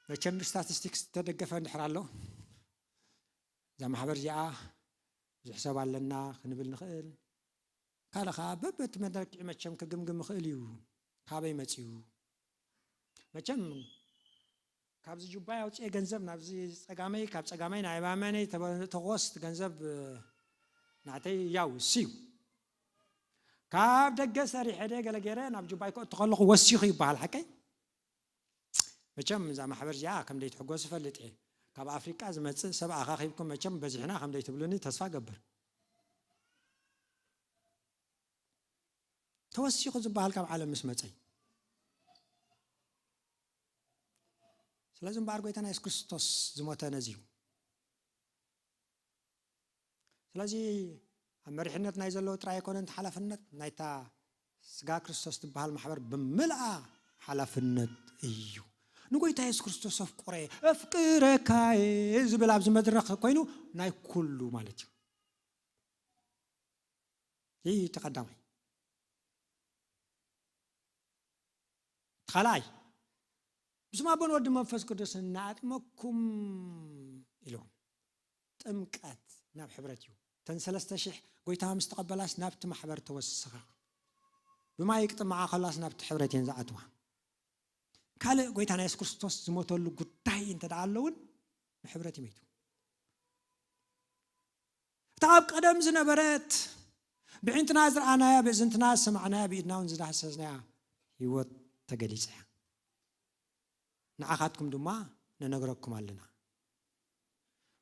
መቸም ብስታቲስቲክስ ዝተደገፈ እንድሕር ኣሎ፣ እዛ ማሕበር እዚኣ ብዙሕ ሰብ ኣለና ክንብል ንኽእል። ካልእ ኸዓ በበቲ መለክዒ መቸም ክግምግም ይኽእል እዩ። ካበይ መጺኡ? መቸም ካብዚ ጁባይ ኣውፅኤ ገንዘብ ናብዚ ጸጋመይ፣ ካብ ጸጋመይ ናብ የማነይ ተበ-፣ ተኾስት ገንዘብ፣ እ፣ ናተይ ያው እሱ እዩ። ካብ ደገ ሰሪሐ ደ ገለ ገይረ ናብ ጁባይ ከእቱ ከለኹ ወሲኹ ይበሃል፣ ሓቀይ? መቸም እዛ ማሕበር እዚኣ ከም ደይትሕጎስ እፈልጥ እየ። ካብ ኣፍሪቃ ዝመጽእ ሰብ ኣኻኺብኩም መቸም በዚሕና ከም ደይትብሉኒ ተስፋ ገብር። ተወሲኹ ዝበሃል ካብ ዓለም ምስ መጸ እዩ። ስለዚ እምበኣር ጎይታና የሱስ ክርስቶስ ዝሞተ ነዚ እዩ። ስለዚ መሪሕነት ናይ ዘለዎ ጥራይ ኣይኮነን ሓላፍነት ናይታ ስጋ ክርስቶስ ትበሃል ማሕበር ብምልኣ ሓላፍነት እዩ። ንጎይታ የሱስ ክርስቶስ ኣፍቁረ ኣፍቅረካየ ዝብል ኣብዚ መድረኽ ኮይኑ ናይ ኩሉ ማለት እዩ። ይህ እቲ ቀዳማይ። እቲ ካልኣይ፣ ብስም ኣቦን ወዲ መንፈስ ቅዱስ እናኣጥመኩም ኢሎም። ጥምቀት ናብ ሕብረት እዩ። እተን ሰለስተ ሽሕ ጎይታ ምስ ተቐበላስ ናብቲ ማሕበር ተወስኻ። ብማይ ክጥምዓ ከላስ ናብቲ ሕብረት እየን ዝኣትዋ። ካልእ ጎይታ ናይ የሱስ ክርስቶስ ዝሞተሉ ጉዳይ እንተ ደኣ ኣሎ እውን ብሕብረት ይመይቱ። እታ ኣብ ቀደም ዝነበረት ብዒንትና ዝረኣናያ ብእዝንትና ዝሰማዕናያ ብኢድና እውን ዝዳህሰስናያ ህይወት ተገሊጸ እያ። ንዓኻትኩም ድማ ንነግረኩም ኣለና።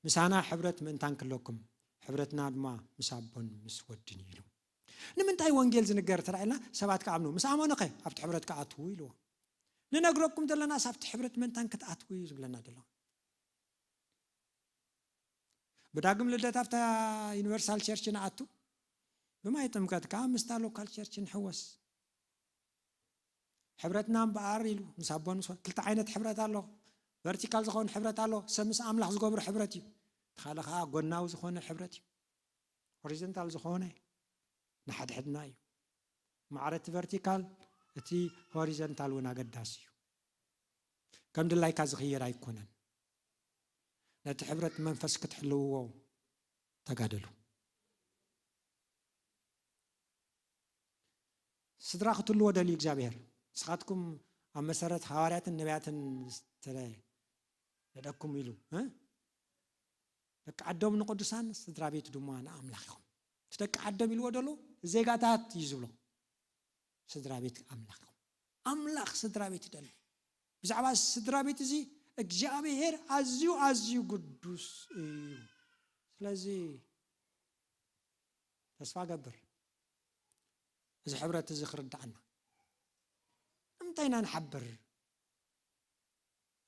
ምሳና ሕብረት ምእንታን ክለኩም፣ ሕብረትና ድማ ምስ ኣቦን ምስ ወድን እዩ ኢሉ። ንምንታይ ወንጌል ዝንገር ተራኢልና ሰባት ክኣምኑ? ምስ ኣመኑኸ ኣብቲ ሕብረት ክኣትዉ ኢልዎ። ንነግረኩም ዘለናስ ኣብቲ ሕብረት ምእንታን ክትኣትዉ እዩ ዝብለና ዘሎ። ብዳግም ልደት ኣብታ ዩኒቨርሳል ቸርች ንኣቱ፣ ብማይ ጥምቀት ከዓ ምስታ ሎካል ቸርች ንሕወስ። ሕብረትና እምበኣር ኢሉ ምስ ኣቦ ምስ ወልድ ክልተ ዓይነት ሕብረት ኣሎ። ቨርቲካል ዝኾነ ሕብረት ኣሎ፣ ሰብ ምስ ኣምላኽ ዝገብሮ ሕብረት እዩ። እቲ ካልእ ከዓ ጎናዊ ዝኾነ ሕብረት እዩ። ሆሪዞንታል ዝኾነ ንሓድሕድና እዩ። ማዕረ እቲ ቨርቲካል፣ እቲ ሆሪዞንታል እውን ኣገዳሲ እዩ። ከም ድላይካ ዝኽየድ ኣይኮነን። ነቲ ሕብረት መንፈስ ክትሕልውዎ ተጋደሉ። ስድራ ክትህልዎ ደልዩ እግዚኣብሔር። ንስኻትኩም ኣብ መሰረት ሃዋርያትን ነቢያትን ዝተነደኩም ኢሉ፣ እ? ደቂ ዓዶም ንቅዱሳን፣ ስድራ ቤት ድማ ንኣምላኽ ኢኹም። እቲ ደቂ ዓዶም ኢልዎ ደሎ ዜጋታት እዩ ዝብሎ። ስድራ ቤት ኣምላኽ ኢኹም። ኣምላኽ ስድራ ቤት ይደሊ። ብዛዕባ ስድራ ቤት እዚ እግዚኣብሔር ኣዝዩ ኣዝዩ ግዱስ እዩ። ስለዚ ተስፋ ገብር እዚ ሕብረት እዚ ክርድኣና። ንምንታይ ኢና ንሓብር?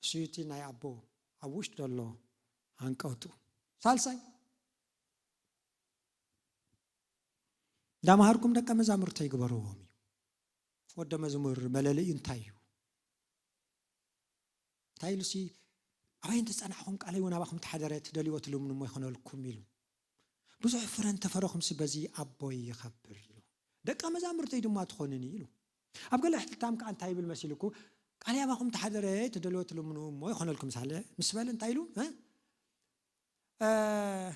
እሱ እቲ ናይ ኣቦ ኣብ ውሽጢ ዘሎ ሃንቀውቱ። ሳልሳይ፣ እንዳምሃርኩም ደቀ መዛሙርተይ ግበርዎም እዩ። ወደ መዝሙር መለለዩ እንታይ እዩ? እንታይ ኢሉሲ፣ ኣበይ እንተጸናሕኹም ቃለይ እውን ኣባኹም ተሓደረ፣ ትደልይዎ ትልምንዎ ይኾነልኩም ኢሉ። ብዙሕ ፍረ እንተፈረኹምሲ በዚ ኣቦይ ይኸብር ኢሉ። ደቀ መዛሙርተይ ድማ ትኾኑኒ ኢሉ። ኣብ ገለ ሕትታም ከዓ እንታይ ይብል መሲልኩ? ቃለይ ኣባኹም ተሓደረ፣ ትደልይዎ ትልምንዎ ይኾነልኩም ሳለ ምስ በለ እንታይ ኢሉ? እ? እ፣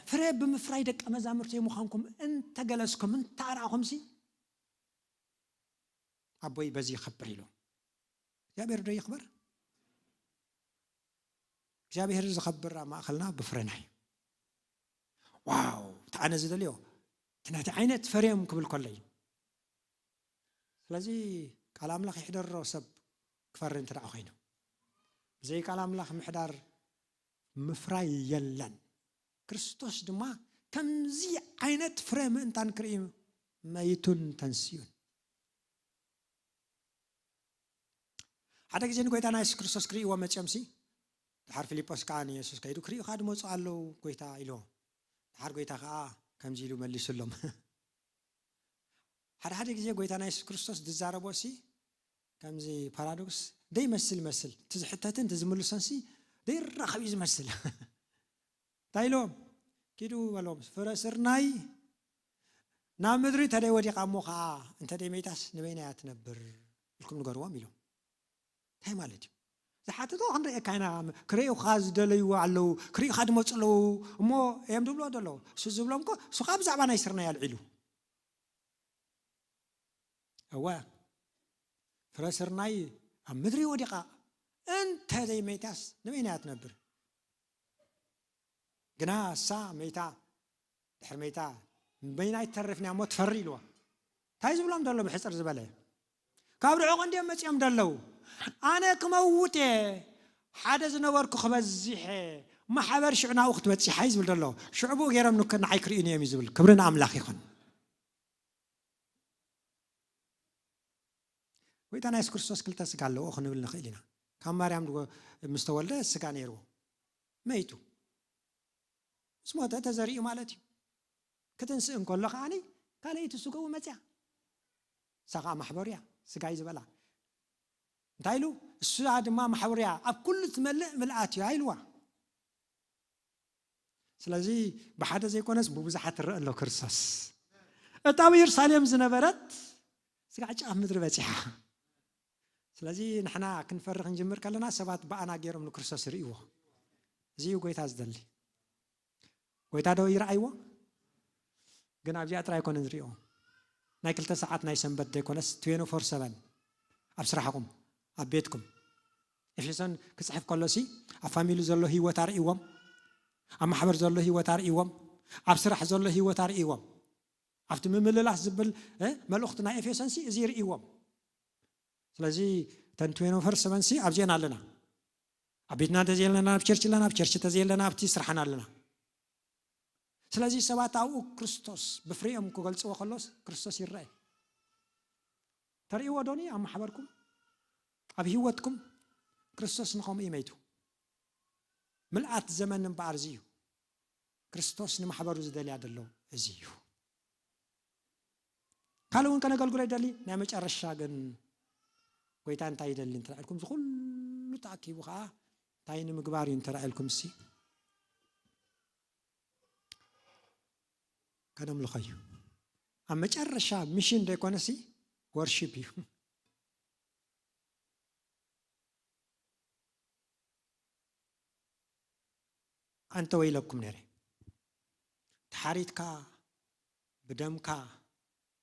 ፍረ ብምፍራይ ደቀ መዛሙርተይ ምዃንኩም እንተገለጽኩም፣ እንተኣርኣኹምሲ ኣቦይ በዚ ይኸብር ኢሉ። እግዚኣብሔር ዶ ይኽበር? እግዚኣብሔር ዝኸብር ኣብ ማእኸልና ብፍረና እዩ። ዋው፣ እቲ ኣነ ዝደልዮ፣ እቲ ናቲ ዓይነት ፈርዮም ክብል ከሎ እዩ። ስለዚ ቃል ኣምላኽ ይሕደሮ ሰብ ክፈሪ እንተ ደኣ ኮይኑ። ብዘይ ቃል ኣምላኽ ምሕዳር ምፍራይ የለን። ክርስቶስ ድማ ከምዚ ዓይነት ፍረ ምእንታን ክርኢ መይቱን ተንስዩን። ሓደ ግዜ ንጎይታና የሱስ ክርስቶስ ክርእይዎ መጺኦምሲ፣ ድሓር ፊልጶስ ከኣ ንየሱስ ከይዱ፣ "ክርእዩኻ ድመጹ ኣለዉ ጎይታ" ኢልዎ። ድሓር ጎይታ ከኣ ከምዚ ኢሉ መሊሱሎም። ሓደ ሓደ ግዜ ጎይታና የሱስ ክርስቶስ ዝዛረቦሲ፣ ከምዚ ፓራዶክስ ደይመስል መስል፣ እቲ ዝሕተትን እቲ ዝምልሶንሲ ደይራኸብ እዩ ዝመስል። እንታይ ኢሎም? ኪዱ በሎም፣ "ፍረ ስርናይ ናብ ምድሪ ተደይ ወዲቓ እሞ ኸዓ እንተ ደይ መይታስ ንበይና እያ ትነብር?" ኢልኩም ንገርዎም ኢሎም። እንታይ ማለት እዩ? ዝሓተቶ ክንርእየካ ኢና፣ ክርእዩኻ ዝደለይዎ ኣለዉ፣ ክርእዩኻ ድመፁ ኣለዉ እሞ እዮም ድብልዎ ዘለዉ። እሱ ዝብሎም እኮ፣ እሱ ኸዓ ብዛዕባ ናይ ስርናይ ኣልዒሉ። እወ፣ ፍረ ስርናይ ኣብ ምድሪ ወዲቓ እንተ ዘይመይታስ ንበይና እያ ትነብር። ግና እሳ መይታ፣ ድሕሪ መይታ ንበይና ኣይትተርፍን እያ እሞ ትፈሪ ኢልዋ። እንታይ ዝብሎም ደሎ ብሕፅር ዝበለ? ካብ ርሑቕ እንድዮም መፂኦም ደለዉ። ኣነ ክመውት እየ፣ ሓደ ዝነበርኩ ክበዝሕ እየ፣ ማሕበር ሽዑ ናብኡ ክትበፂሕ እየ ዝብል ደሎ። ሽዑ ብኡ ገይሮም ንክ-፣ ንዓይ ክርእዩኒ እዮም እዩ ዝብል። ክብሪ ንኣምላኽ ይኹን። ጎይታና የሱስ ክርስቶስ ክልተ ስጋ ኣለዎ ክንብል ንኽእል ኢና። ካብ ማርያም ድጎ-፣ ምስ ተወልደ ስጋ ነይርዎ። መይቱ። ምስ ሞተ ተዘሪኡ ማለት እዩ። ክትንስእ እንከሎ ከዓኒ ካልኣይቲ ስግኡ መፅያ። እሳ ከዓ ማሕበሩ እያ፣ ስጋይ ዝበላ። እንታይ ኢሉ? እሱ ድማ ማሕበሩ እያ፣ ኣብ ኩሉ ትመልእ ምልኣት እያ ኢልዋ። ስለዚ ብሓደ ዘይኮነስ ብብዙሓት ትረአ ኣሎ ክርስቶስ። እታ ኣብ ኢየሩሳሌም ዝነበረት ስጋዕ ጫፍ ምድሪ በፂሓ። ስለዚ ንሕና ክንፈሪ ክንጅምር ከለና ሰባት ብኣና ገይሮም ንክርስቶስ ይርእይዎ። እዚ እዩ ጎይታ ዝደሊ። ጎይታ ዶ ይረኣይዎ? ግን ኣብዚኣ ጥራይ ኣይኮነን ዝርእይዎ። ናይ ክልተ ሰዓት ናይ ሰንበት ዘይኮነስ ትዌንቲ ፎር ሰቨን ኣብ ስራሕኩም፣ ኣብ ቤትኩም። ኤፌሶን ክጽሕፍ ከሎሲ ኣብ ፋሚሊ ዘሎ ህይወት ኣርእይዎም፣ ኣብ ማሕበር ዘሎ ህይወት ኣርእይዎም፣ ኣብ ስራሕ ዘሎ ህይወት ኣርእይዎም። ኣብቲ ምምልላስ ዝብል እ፣ መልእኽቲ ናይ ኤፌሶንሲ እዚ ይርእይዎም። ስለዚ እተን ትዌንቲ ፎር ሰቨን ሲ ኣብዚአን ኣለና። ኣብ ቤትና እንተዘየለና ኣብ ቸርች ኣለና፣ ኣብ ቸርች እንተዘየለና ኣብቲ ስራሕና ኣለና። ስለዚ ሰባት ኣብኡ ክርስቶስ ብፍሬኦም ክገልጽዎ ከሎስ ክርስቶስ ይረአ። ተርእይዎ ዶኒ ኣብ ማሕበርኩም፣ ኣብ ህይወትኩም? ክርስቶስ ንኸምኡ እዩ መይቱ። ምልኣት ዘመን እምበኣር እዚ እዩ። ክርስቶስ ንማሕበሩ ዝደልያ ዘሎ እዚ እዩ። ካልእ እውን ከነገልግሎ ይደሊ። ናይ መጨረሻ ግን ጎይታ እንታይ ይደሊ እንተራእልኩም፣ ዝኩሉ ተኣኪቡ ከዓ እንታይ ንምግባር እዩ እንተራእልኩም፣ እሲ ከነምልኾ እዩ። ኣብ መጨረሻ ሚሽን ዘይኮነሲ ወርሺፕ እዩ። ኣንተ ወይለኩም ነይረ፣ ተሓሪትካ ብደምካ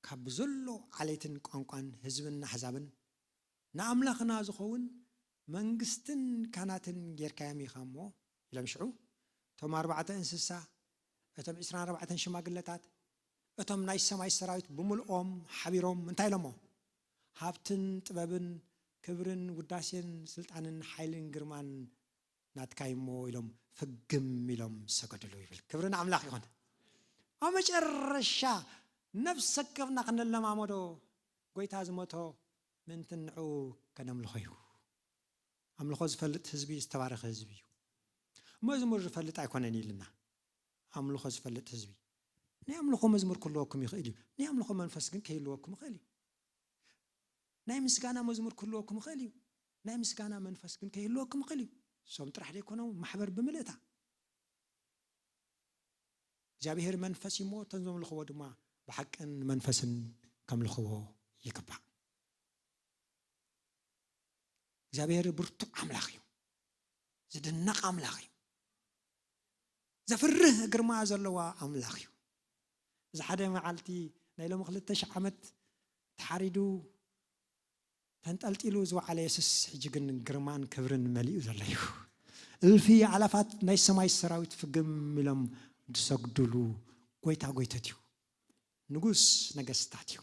ካብ ብዘሎ ዓሌትን ቋንቋን ህዝብን ኣሕዛብን ንኣምላኽና ዝኸውን መንግስትን ካህናትን ጌርካዮም ኢኻ እሞ፣ ኢሎም ሽዑ እቶም ኣርባዕተ እንስሳ፣ እቶም ዕስራን ኣርባዕተን ሽማግለታት፣ እቶም ናይ ሰማይ ሰራዊት ብምልኦም ሓቢሮም እንታይ ኢሎሞ? ሃብትን ጥበብን ክብርን ውዳሴን ስልጣንን ሓይልን ግርማን ናትካ እሞ ኢሎም ፍግም ኢሎም ሰገድሉ ይብል። ክብሪ ንኣምላኽ ይኹን። ኣብ መጨረሻ ነፍሲ ወከፍና ክንለማመዶ፣ ጎይታ ዝሞቶ ምእንቲ ንዑ ከነምልኾ እዩ። ኣምልኾ ዝፈልጥ ህዝቢ ዝተባረኸ ህዝቢ እዩ። መዝሙር ዝፈልጥ ኣይኮነን ኢልና። ኣምልኾ ዝፈልጥ ህዝቢ። ናይ ኣምልኾ መዝሙር ክህልወኩም ይኽእል እዩ። ናይ ኣምልኾ መንፈስ ግን ከይህልወኩም ይኽእል እዩ። ናይ ምስጋና መዝሙር ክህልወኩም ይኽእል እዩ። ናይ ምስጋና መንፈስ ግን ከይህልወኩም ይኽእል እዩ። እሶም ጥራሕ ደይኮነው፣ ማሕበር ብምልእታ። እግዚኣብሔር መንፈስ እዩ እሞ፣ እቶም ዘምልኽዎ ድማ ብሓቅን መንፈስን ከምልኽዎ ይግባእ። እግዚኣብሔር ብርቱዕ ኣምላኽ እዩ። ዝድነቕ ኣምላኽ እዩ። ዘፍርህ ግርማ ዘለዋ ኣምላኽ እዩ። እዚ ሓደ መዓልቲ ናይ ሎሚ ክልተ ሽሕ ዓመት ተሓሪዱ ተንጠልጢሉ ዝወዓለ የሱስ፣ ሕጂ ግን ግርማን ክብርን መሊኡ ዘሎ እዩ። እልፊ ኣላፋት ናይ ሰማይ ሰራዊት ፍግም ኢሎም ዝሰግዱሉ ጎይታ ጎይተት እዩ። ንጉስ ነገስታት እዩ።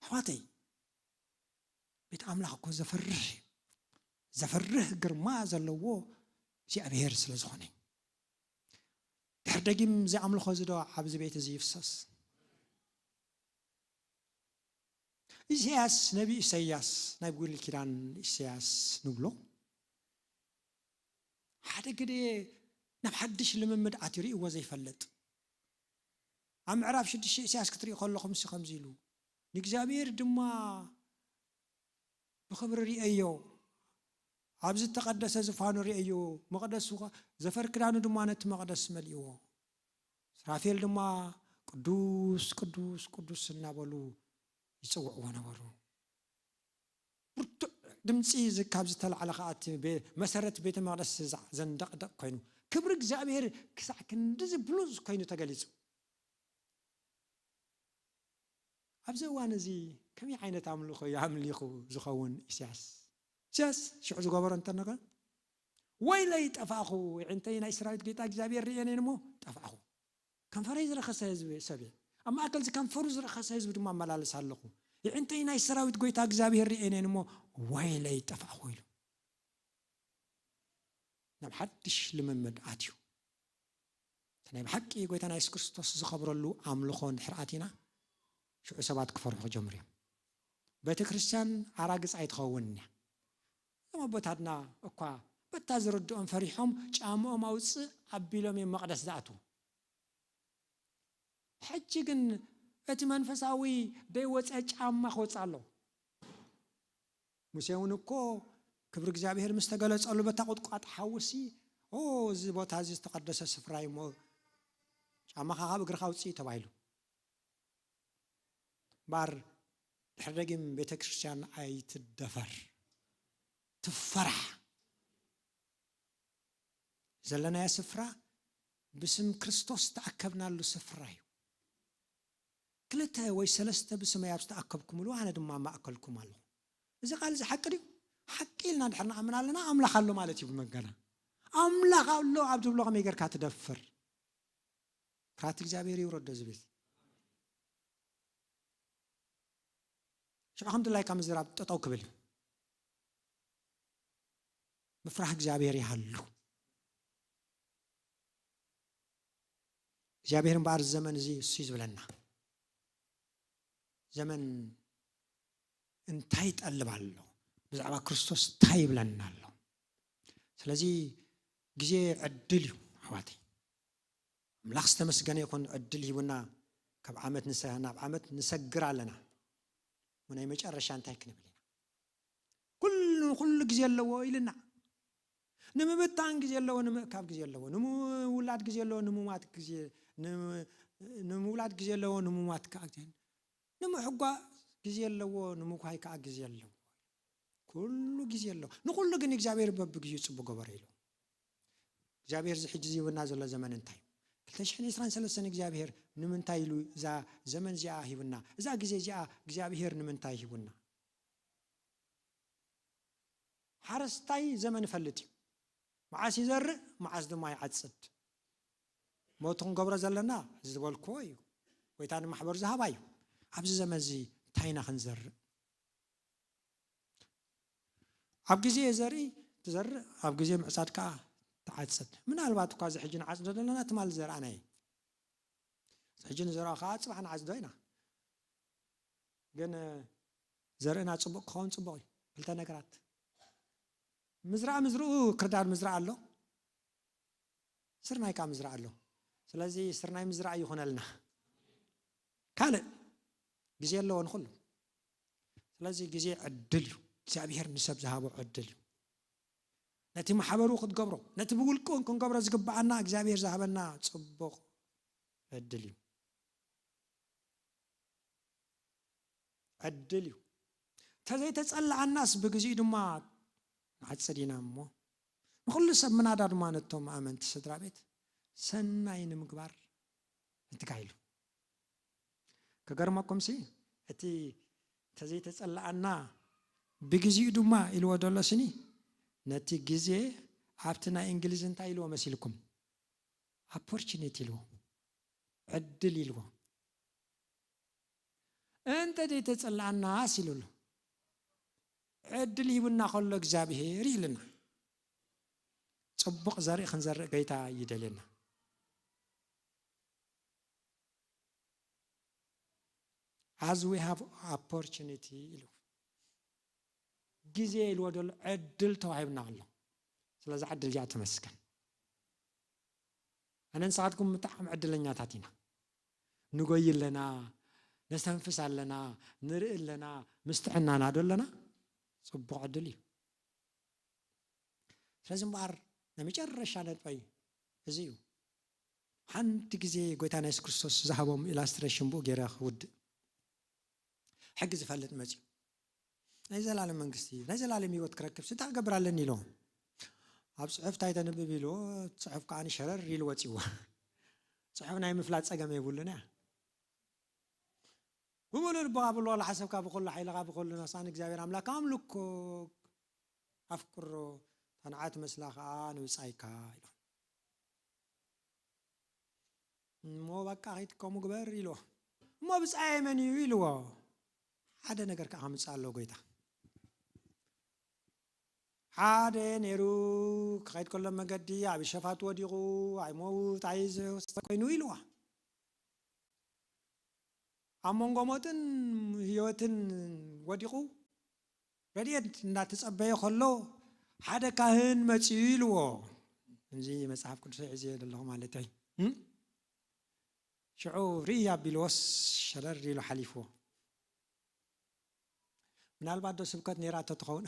ኣሕዋተይ፣ ቤት ኣምላኽ እኮ ዘፍርህ እዩ። ዘፍርህ ግርማ ዘለዎ እግዚኣብሔር ስለ ዝኾነ እዩ። ድሕር ደጊም እዚ ኣምልኾ እዚ ዶ ኣብዚ ቤት እዚ ይፍሰስ? ኢሳያስ፣ ነቢ ኢሳያስ፣ ናይ ብሉይ ኪዳን ኢሳያስ ንብሎ፣ ሓደ ግዜ ናብ ሓድሽ ልምምድ ኣትዩ ርእይዎ ዘይፈልጥ። ኣብ ምዕራፍ ሽዱሽተ ኢሳያስ ክትርኢ ከለኹም ሲ ከምዚ ኢሉ፣ "ንእግዚኣብሔር ድማ ብኽብሪ ርእየዮ፣ ኣብ ዝተቐደሰ ዝፋኑ ርእየዮ፣ መቕደሱ ኸ-፣ ዘፈር ክዳኑ ድማ ነቲ መቕደስ መሊእዎ። ስራፌል ድማ ቅዱስ፣ ቅዱስ፣ ቅዱስ እናበሉ ይጽውዕዎ ነበሩ።" ብርቱዕ ድምፂ ዝ-፣ ካብ ዝተላዕለ ኸዓ እቲ ቤ-፣ መሰረት ቤተ መቕደስ ዝዛ-፣ ዘንደቕደቕ ኮይኑ፣ ክብሪ እግዚኣብሔር ክሳዕ ክንድዚ ብሉጽ ኮይኑ ተገሊጹ። ኣብዚ እዋን እዚ ከመይ ዓይነት ኣምልኾ እዩ ኣምሊኹ ዝኸውን ኢሳያስ? ኢሳያስ ሽዑ ዝገበሮ እንተነገ፣ "ወይለይ ጠፋእኹ፣ የዒንተይ ናይ ሰራዊት ጌታ እግዚኣብሔር ርእየን እየን እሞ ጠፋእኹ። ከንፈረይ ዝረኸሰ ህዝቢ ሰብ እየ፣ ኣብ ማእከል እዚ ከንፈሩ ዝረኸሰ ህዝቢ ድማ እመላለስ ኣለኹ። የዒንተይ ናይ ሰራዊት ጎይታ እግዚኣብሔር ርእየን እየን እሞ ወይለይ ጠፋእኹ" ኢሉ። ናብ ሓድሽ ልምምድ ኣትዩ። እቲ ናይ ብሓቂ ጎይታና የሱስ ክርስቶስ ዝኸብረሉ ኣምልኾ እንድሕር ኣቲና፣ ሽዑ ሰባት ክፈርሑ ክጀምሩ እዮም። ቤተ ክርስቲያን ኣራግጽ ኣይትኸውንን እያ። እዞም ኣቦታትና እኳ በታ ዝርድኦም ፈሪሖም ጫምኦም ኣውጽእ ኣቢሎም እዮም መቕደስ ዝኣትዉ። ሕጂ ግን እቲ መንፈሳዊ ደይወፀ ጫማ ክወፅእ ኣለዎ። ሙሴ እውን እኮ ክብሪ እግዚኣብሔር ምስ ተገለጸሉ በታ ቁጥቋጥ ሓውሲ፣ "ኦ፣ እዚ ቦታ እዚ ዝተቐደሰ ስፍራ እዩ እሞ ጫማኻ ካብ እግርኻ ኣውፅእ" ተባሂሉ። እምበኣር ድሕሪ ደጊም ቤተ ክርስቲያን ኣይትደፈር፣ ትፈራሕ። ዘለናዮ ስፍራ ብስም ክርስቶስ ዝተኣከብናሉ ስፍራ እዩ። ክልተ ወይ ሰለስተ ብስመይ ኣብ ዝተኣከብኩምሉ ኣነ ድማ ኣብ ማእከልኩም ኣለኹ። እዚ ቃል እዚ ሓቂ ድዩ? ሓቂ ኢልና ድሕር ንኣምን ኣለና፣ ኣምላኽ ኣሎ ማለት እዩ። ብመገና ኣምላኽ ኣሎ ኣብ ዝብሎ ከመይ ጌርካ ትደፍር? ፍርሃት እግዚኣብሔር ይውረዶ ዝብል ሽዑ ከም ድላይካ ምዝራብ ጠጠው ክብል እዩ። ምፍራህ እግዚኣብሔር ይሃሉ። እግዚኣብሔር እምበኣር ዘመን እዚ እሱ እዩ ዝብለና። ዘመን እንታይ ይጠልብ ኣሎ? ብዛዕባ ክርስቶስ እንታይ ይብለና ኣሎ? ስለዚ ግዜ ዕድል እዩ ኣሕዋተይ። ኣምላኽ ዝተመስገነ ይኹን፣ ዕድል ሂቡና ካብ ዓመት ንሰ-፣ ናብ ዓመት ንሰግር ኣለና። እሞ ናይ መጨረሻ እንታይ ክንብል ኢና? ኩሉ፣ ኩሉ ግዜ ኣለዎ ኢልና። ንምብታን ግዜ ኣለዎ፣ ንምእካብ ግዜ ኣለዎ፣ ንምውላድ ግዜ ኣለዎ፣ ንምሟት ግዜ፣ ንም-፣ ንምውላድ ግዜ ኣለዎ፣ ንምሟት ከዓ ግዜ፣ ንምሕጓስ ግዜ ኣለዎ፣ ንምኳይ ከዓ ግዜ ኣለዎ። ኩሉ ግዜ ኣለዎ። ንኩሉ ግን እግዚኣብሔር በብግዜኡ ጽቡቅ ገበረ ኢሉ። እግዚኣብሔር እዚ ሕጂ ዝህብና ዘሎ ዘመን እንታይ እዩ? ክልተ ሽሕን ዕስራን ሰለስተን እግዚኣብሔር ንምንታይ ኢሉ እዛ ዘመን እዚኣ ሂብና? እዛ ግዜ እዚኣ እግዚኣብሔር ንምንታይ ሂቡና? ሓረስታይ ዘመን ይፈልጥ እዩ። መዓስ ይዘርእ፣ መዓስ ድማ ይዓጽድ። ሞቱ ክንገብሮ ዘለና እዚ ዝበልክዎ እዩ። ጎይታ ንማሕበሩ ዝሃባ እዩ። ኣብዚ ዘመን እዚ እንታይ ኢና ክንዘርእ? ኣብ ግዜ ዘርኢ ትዘርእ፣ ኣብ ግዜ ምዕጻድ ከኣ ትዓጽድ። ምናልባት እኳ እዚ ሕጂ ንዓጽዶ ዘለና ትማሊ ዝዘርኣና እዩ። እዚ ሕጂ ንዘርኦ ከኣ ጽባሕ ንዓጽዶ ኢና። ግን ዘርእና ጽቡቕ ክኸውን ጽቡቕ እዩ። ክልተ ነገራት። ምዝራእ ምዝርኡ ክርዳድ ምዝራእ ኣሎ። ስርናይ ከኣ ምዝራእ ኣሎ። ስለዚ ስርናይ ምዝራእ ይኹነልና። ካልእ ግዜ ኣለዎ ንኹሉ። ስለዚ ግዜ ዕድል እዩ። እግዚኣብሔር ንሰብ ዝሃቦ ዕድል እዩ። ነቲ ማሕበሩ ክትገብሮ፣ ነቲ ብውልቂ እውን ክንገብሮ ዝግብኣና እግዚኣብሔር ዝሃበና ጽቡቕ ዕድል እዩ። ዕድል እዩ። ተዘይተጸላኣናስ ብግዚኡ ድማ ንዓጽድ ኢና እሞ፣ ንኹሉ ሰብ ምናዳ ድማ ነቶም ኣመንቲ ስድራ ቤት ሰናይ ንምግባር ንትጋ ኢሉ። ክገርመኩምሲ፣ እቲ ተዘይተጸላኣና ብግዚኡ ድማ ኢልዎ ዘሎ ስኒ፣ ነቲ ግዜ ኣብቲ ናይ እንግሊዝ እንታይ ኢልዎ መሲልኩም? ኦፖርቹኒቲ ኢልዎ። ዕድል ኢልዎ። እንተ ዘይተጸላኣናስ ኢሉ ኣሎ። ዕድል ሂቡና ከሎ እግዚኣብሔር ኢልና። ጽቡቕ ዘርኢ ክንዘርእ ጎይታ ይደልየና። As we have opportunity ኢሉ። ግዜ ኢልዎ ዘሎ ዕድል ተዋሂብና ኣሎ። ስለዚ ዕድል እዚኣ ተመስገን። ኣነ ንስኻትኩም ብጣዕሚ ዕድለኛታት ኢና። ንጎይ ኣለና፣ ነስተንፍስ ኣለና፣ ንርኢ ኣለና፣ ምስ ጥዕናና ዶ ኣለና? ጽቡቕ ዕድል እዩ። ስለዚ እምበኣር ናይ መጨረሻ ነጥበይ እዚ እዩ። ሓንቲ ግዜ ጎይታና የሱስ ክርስቶስ ዝሃቦም ኢላስትሬሽን ብኡ ገይረ ክውድእ። ሕጊ ዝፈልጥ መጺኡ። ናይ ዘላለም መንግስቲ፣ ናይ ዘላለም ህይወት ክረክብ እንታይ ክገብር ኣለኒ ኢሎ። ኣብ ጽሑፍ እንታይ ተንብብ ኢልዎ፣ ጽሑፍ ከኣ ሸረር ኢሉ ወጺዎ። ጽሑፍ ናይ ምፍላጥ ጸገም የብሉን እያ። ብምሉእ ልብኻ፣ ብልዋላ ሓሳብካ፣ ብኹሉ ሓይልኻ፣ ብኹሉ ነፍስኻ ንእግዚኣብሔር ኣምላክ ኣምልኮ፣ ኣፍቅሮ፣ ተንዓት መስላ ከኣ ንብጻይካ ኢሉ። እሞ በቃ ኸይድ ከምኡ ግበር ኢልዎ። እሞ ብጻየይ መን እዩ ኢልዎ። ሓደ ነገር ከኣ ከምጽእ ኣለዎ ጎይታ። ሓደ ነይሩ ክኸይድ ከሎ መገዲ ኣብ ሸፋቱ ወዲቑ ኣይሞት ኣይዘወስተ ኮይኑ ኢልዋ። ኣብ መንጎ ሞትን ህይወትን ወዲቑ ረድኤት እንዳተጸበየ ከሎ ሓደ ካህን መጺኡ ኢልዎ። እዚ መጽሓፍ ቅዱስ ሒዘ ዘለኹ ማለተይ። እም? ሽዑ ርእይ ኣቢልዎስ ሸረር ኢሉ ሓሊፍዎ። ምናልባት ዶ ስብከት ነይራቶ ትኸውን?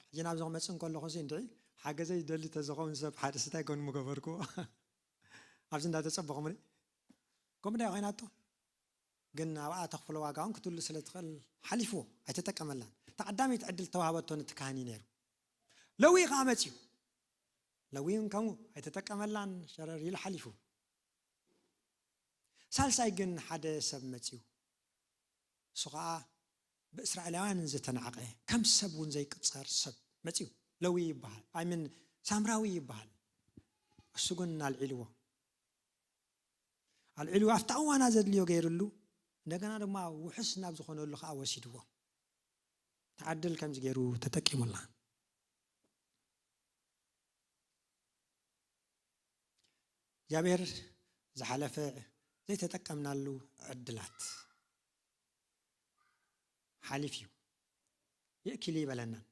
ሕጂ ናብዚ ክመጽእ እንከለኹ ሲ እንድዒ ሓገዘይ ዝደሊ ተዝኸውን ሰብ ሓደስታይ ጎን ምገበርክዎ። ኣብዚ እንዳተጸበኹምኒ ከምኡ ዳ ኮይናቶ። ግን ኣብኣ ተኽፍሎ ዋጋ እውን ክትህሉ ስለ ትኽእል ሓሊፍዎ፣ ኣይተጠቀመላን። እታ ቀዳመይቲ ዕድል ተዋህበቶ ነቲ ካህን እዩ ነይሩ። ለዊ ከኣ መጽዩ። ለዊ እውን ከምኡ ኣይተጠቀመላን፣ ሸረር ኢሉ ሓሊፉ። ሳልሳይ ግን ሓደ ሰብ መጽዩ። እሱ ኸኣ ብእስራኤላውያን ዝተናዕቐ፣ ከም ሰብ እውን ዘይቅጸር ሰብ መጽዩ። ለዊ ይበሃል። ኣይምን ሳምራዊ ይበሃል። እሱ ግን ኣልዒልዎ። ኣልዒልዎ ኣብታ እዋና ዘድልዮ ገይርሉ፣ እንደገና ድማ ውሑስ ናብ ዝኾነሉ ኸኣ ወሲድዎ። ተዓድል ከምዚ ገይሩ ተጠቂሙላ። እግዚኣብሔር ዝሓለፈ ዘይተጠቀምናሉ ዕድላት ሓሊፍ እዩ። ይእኪል ይበለናን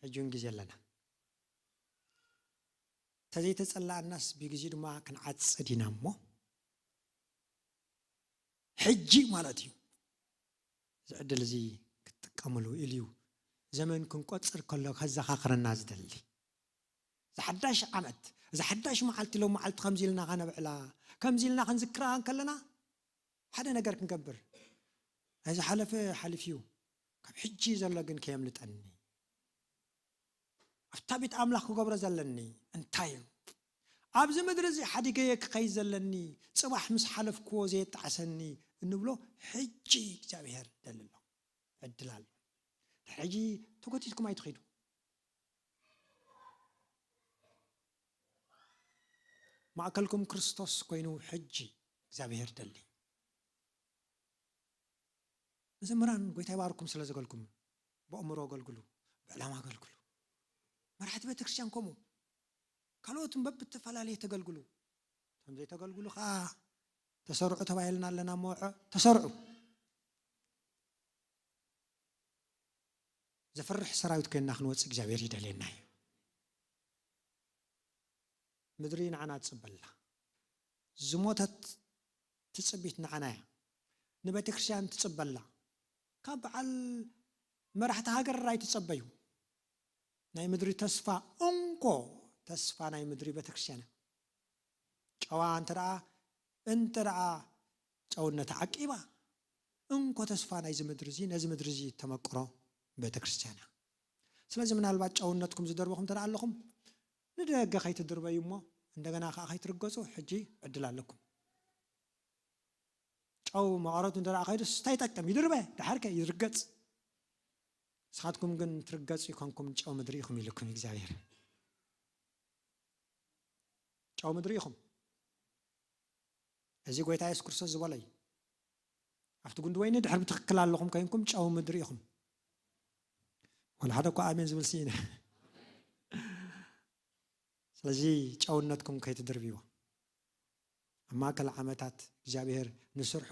ሕጂ እውን ግዜ ኣለና። ተዘይተጸላኣናስ ብግዜ ድማ ክንዓጽድ ኢና እሞ ሕጂ ማለት እዩ። እዚ ዕድል እዚ ክትጥቀምሉ ኢሉ እዩ ዘመን ክንቆጽር ከሎ ከዘኻኽረና ዝደሊ። እዚ ሓዳሽ ዓመት፣ እዚ ሓዳሽ መዓልቲ፣ ሎም መዓልቲ ከምዚ ኢልና ከነብዕላ፣ ከምዚ ኢልና ክንዝክራ እንከለና ሓደ ነገር ክንገብር። ናይ ዝሓለፈ ሓሊፍ እዩ፣ ካብ ሕጂ ዘሎ ግን ከየምልጠኒ። ኣብታ ቤት ኣምላኽ ክገብሮ ዘለኒ እንታይ እዩ? ኣብዚ ምድሪ እዚ ሓዲገየ ክኸይድ ዘለኒ፣ ጽባሕ ምስ ሓለፍክዎ ዘየጣዕሰኒ እንብሎ ሕጂ እግዚኣብሔር ደሊ ኣሎ። ዕድል ኣሎ። ድሕሪ ሕጂ ተጎቲትኩም ኣይትኸዱ። ማእከልኩም ክርስቶስ ኮይኑ ሕጂ እግዚኣብሔር ደሊ። መዘምራን ጎይታ ይባርኩም ስለ ዘገልኩም፣ ብኣእምሮ ኣገልግሉ፣ ብዕላማ ኣገልግሉ። መራሕቲ ቤተክርስትያን ከምኡ፣ ካልኦትን በብተፈላለየ ተገልግሉ። እቶም ዘይተገልግሉ ከዓ ተሰርዑ ተባሂልና ኣለና እሞ፣ ተሰርዑ። ዘፍርሕ ሰራዊት ኮይንና ክንወጽእ እግዚኣብሔር ይደልየና እዩ። ምድሪ ንዓና ትጽበላ። ዝሞተት ትጽቢት ንዓና እያ። ንቤተ ክርስቲያን ትጽበላ። ካብ በዓል መራሕቲ ሃገር ኣይትጸበዩ። ናይ ምድሪ ተስፋ፣ እንኮ ተስፋ ናይ ምድሪ ቤተ ክርስቲያን እያ። ጨዋ እንተ ደኣ፣ እንተ ደኣ ጨውነታ ዓቂባ፣ እንኮ ተስፋ ናይዚ ምድሪ እዚ፣ ነዚ ምድሪ እዚ ተመቅሮ ቤተ ክርስቲያን እያ። ስለዚ ምናልባት ጨውነትኩም ዝደርበኹም እንተ ደኣ ኣለኹም፣ ንደገ ከይትድርበዩ እሞ፣ እንደገና ከኣ ከይትርገጹ ሕጂ ዕድል ኣለኩም። ጨው መቐረቱ እንተ ደኣ ከይዱስ እንታይ ይጠቅም? ይድርበ፣ ደሓር ከ ይርገጽ። ንስኻትኩም ግን ትርገጹ ይኮንኩም፣ ጨው ምድሪ ኢኹም ኢልኩም እግዚኣብሔር። ጨው ምድሪ ኢኹም። እዚ ጎይታ የሱስ ክርስቶስ ዝበሎ እዩ። ኣብቲ ጉንዲ ወይኒ ድሕር ብትኽክል ኣለኹም ኮይንኩም ጨው ምድሪ ኢኹም። ወላ ሓደ እኳ ኣሜን ዝብል ስኢነ። ስለዚ ጨውነትኩም ከይትድርብይዎ። ኣብ ማእከል ዓመታት እግዚኣብሔር ንስርሑ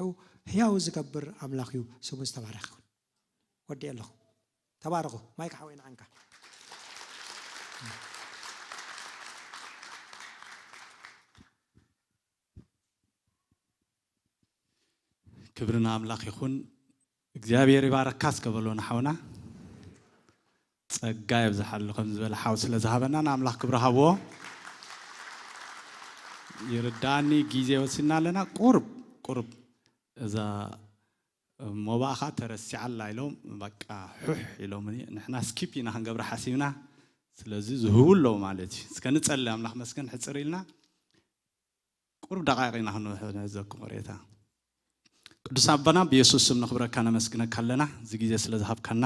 ህያው ዝገብር ኣምላኽ እዩ፣ ስሙ ዝተባረኸ ይኹን። ወዲኤ ኣለኹ። ተባረኹ። ማይክ ሓወይ ንዓንካ። ክብሪ ንኣምላኽ ይኹን። እግዚኣብሔር ይባረካ እስከ በሎ ንሓውና። ጸጋ የብዝሓሉ ከም ዝበለ ሓው ስለ ዝሃበና ንኣምላኽ ክብሪ ሃብዎ። ይርዳኒ ግዜ ወሲድና ኣለና። ቁርብ፣ ቁርብ እዛ ሞባእ ኸኣ ተረሲዓ ኣላ ኢሎም፣ በቃ ሑሕ ኢሎምኒ። ንሕና ስኪፕ ኢና ክንገብራ ሓሲብና። ስለዚ ዝህቡ ኣለዉ ማለት እዩ። እስከ ንጸሊ፣ ኣምላኽ መስገን ሕጽር ኢልና። ቁሩብ ደቃይቕ ኢና ክንውሕድ ንህዘኩም ቅሬታ። ቅዱስ ኣቦና ብየሱስ ስም ነኽብረካ ነመስግነካ ኣለና። እዚ ግዜ ስለ ዝሃብካና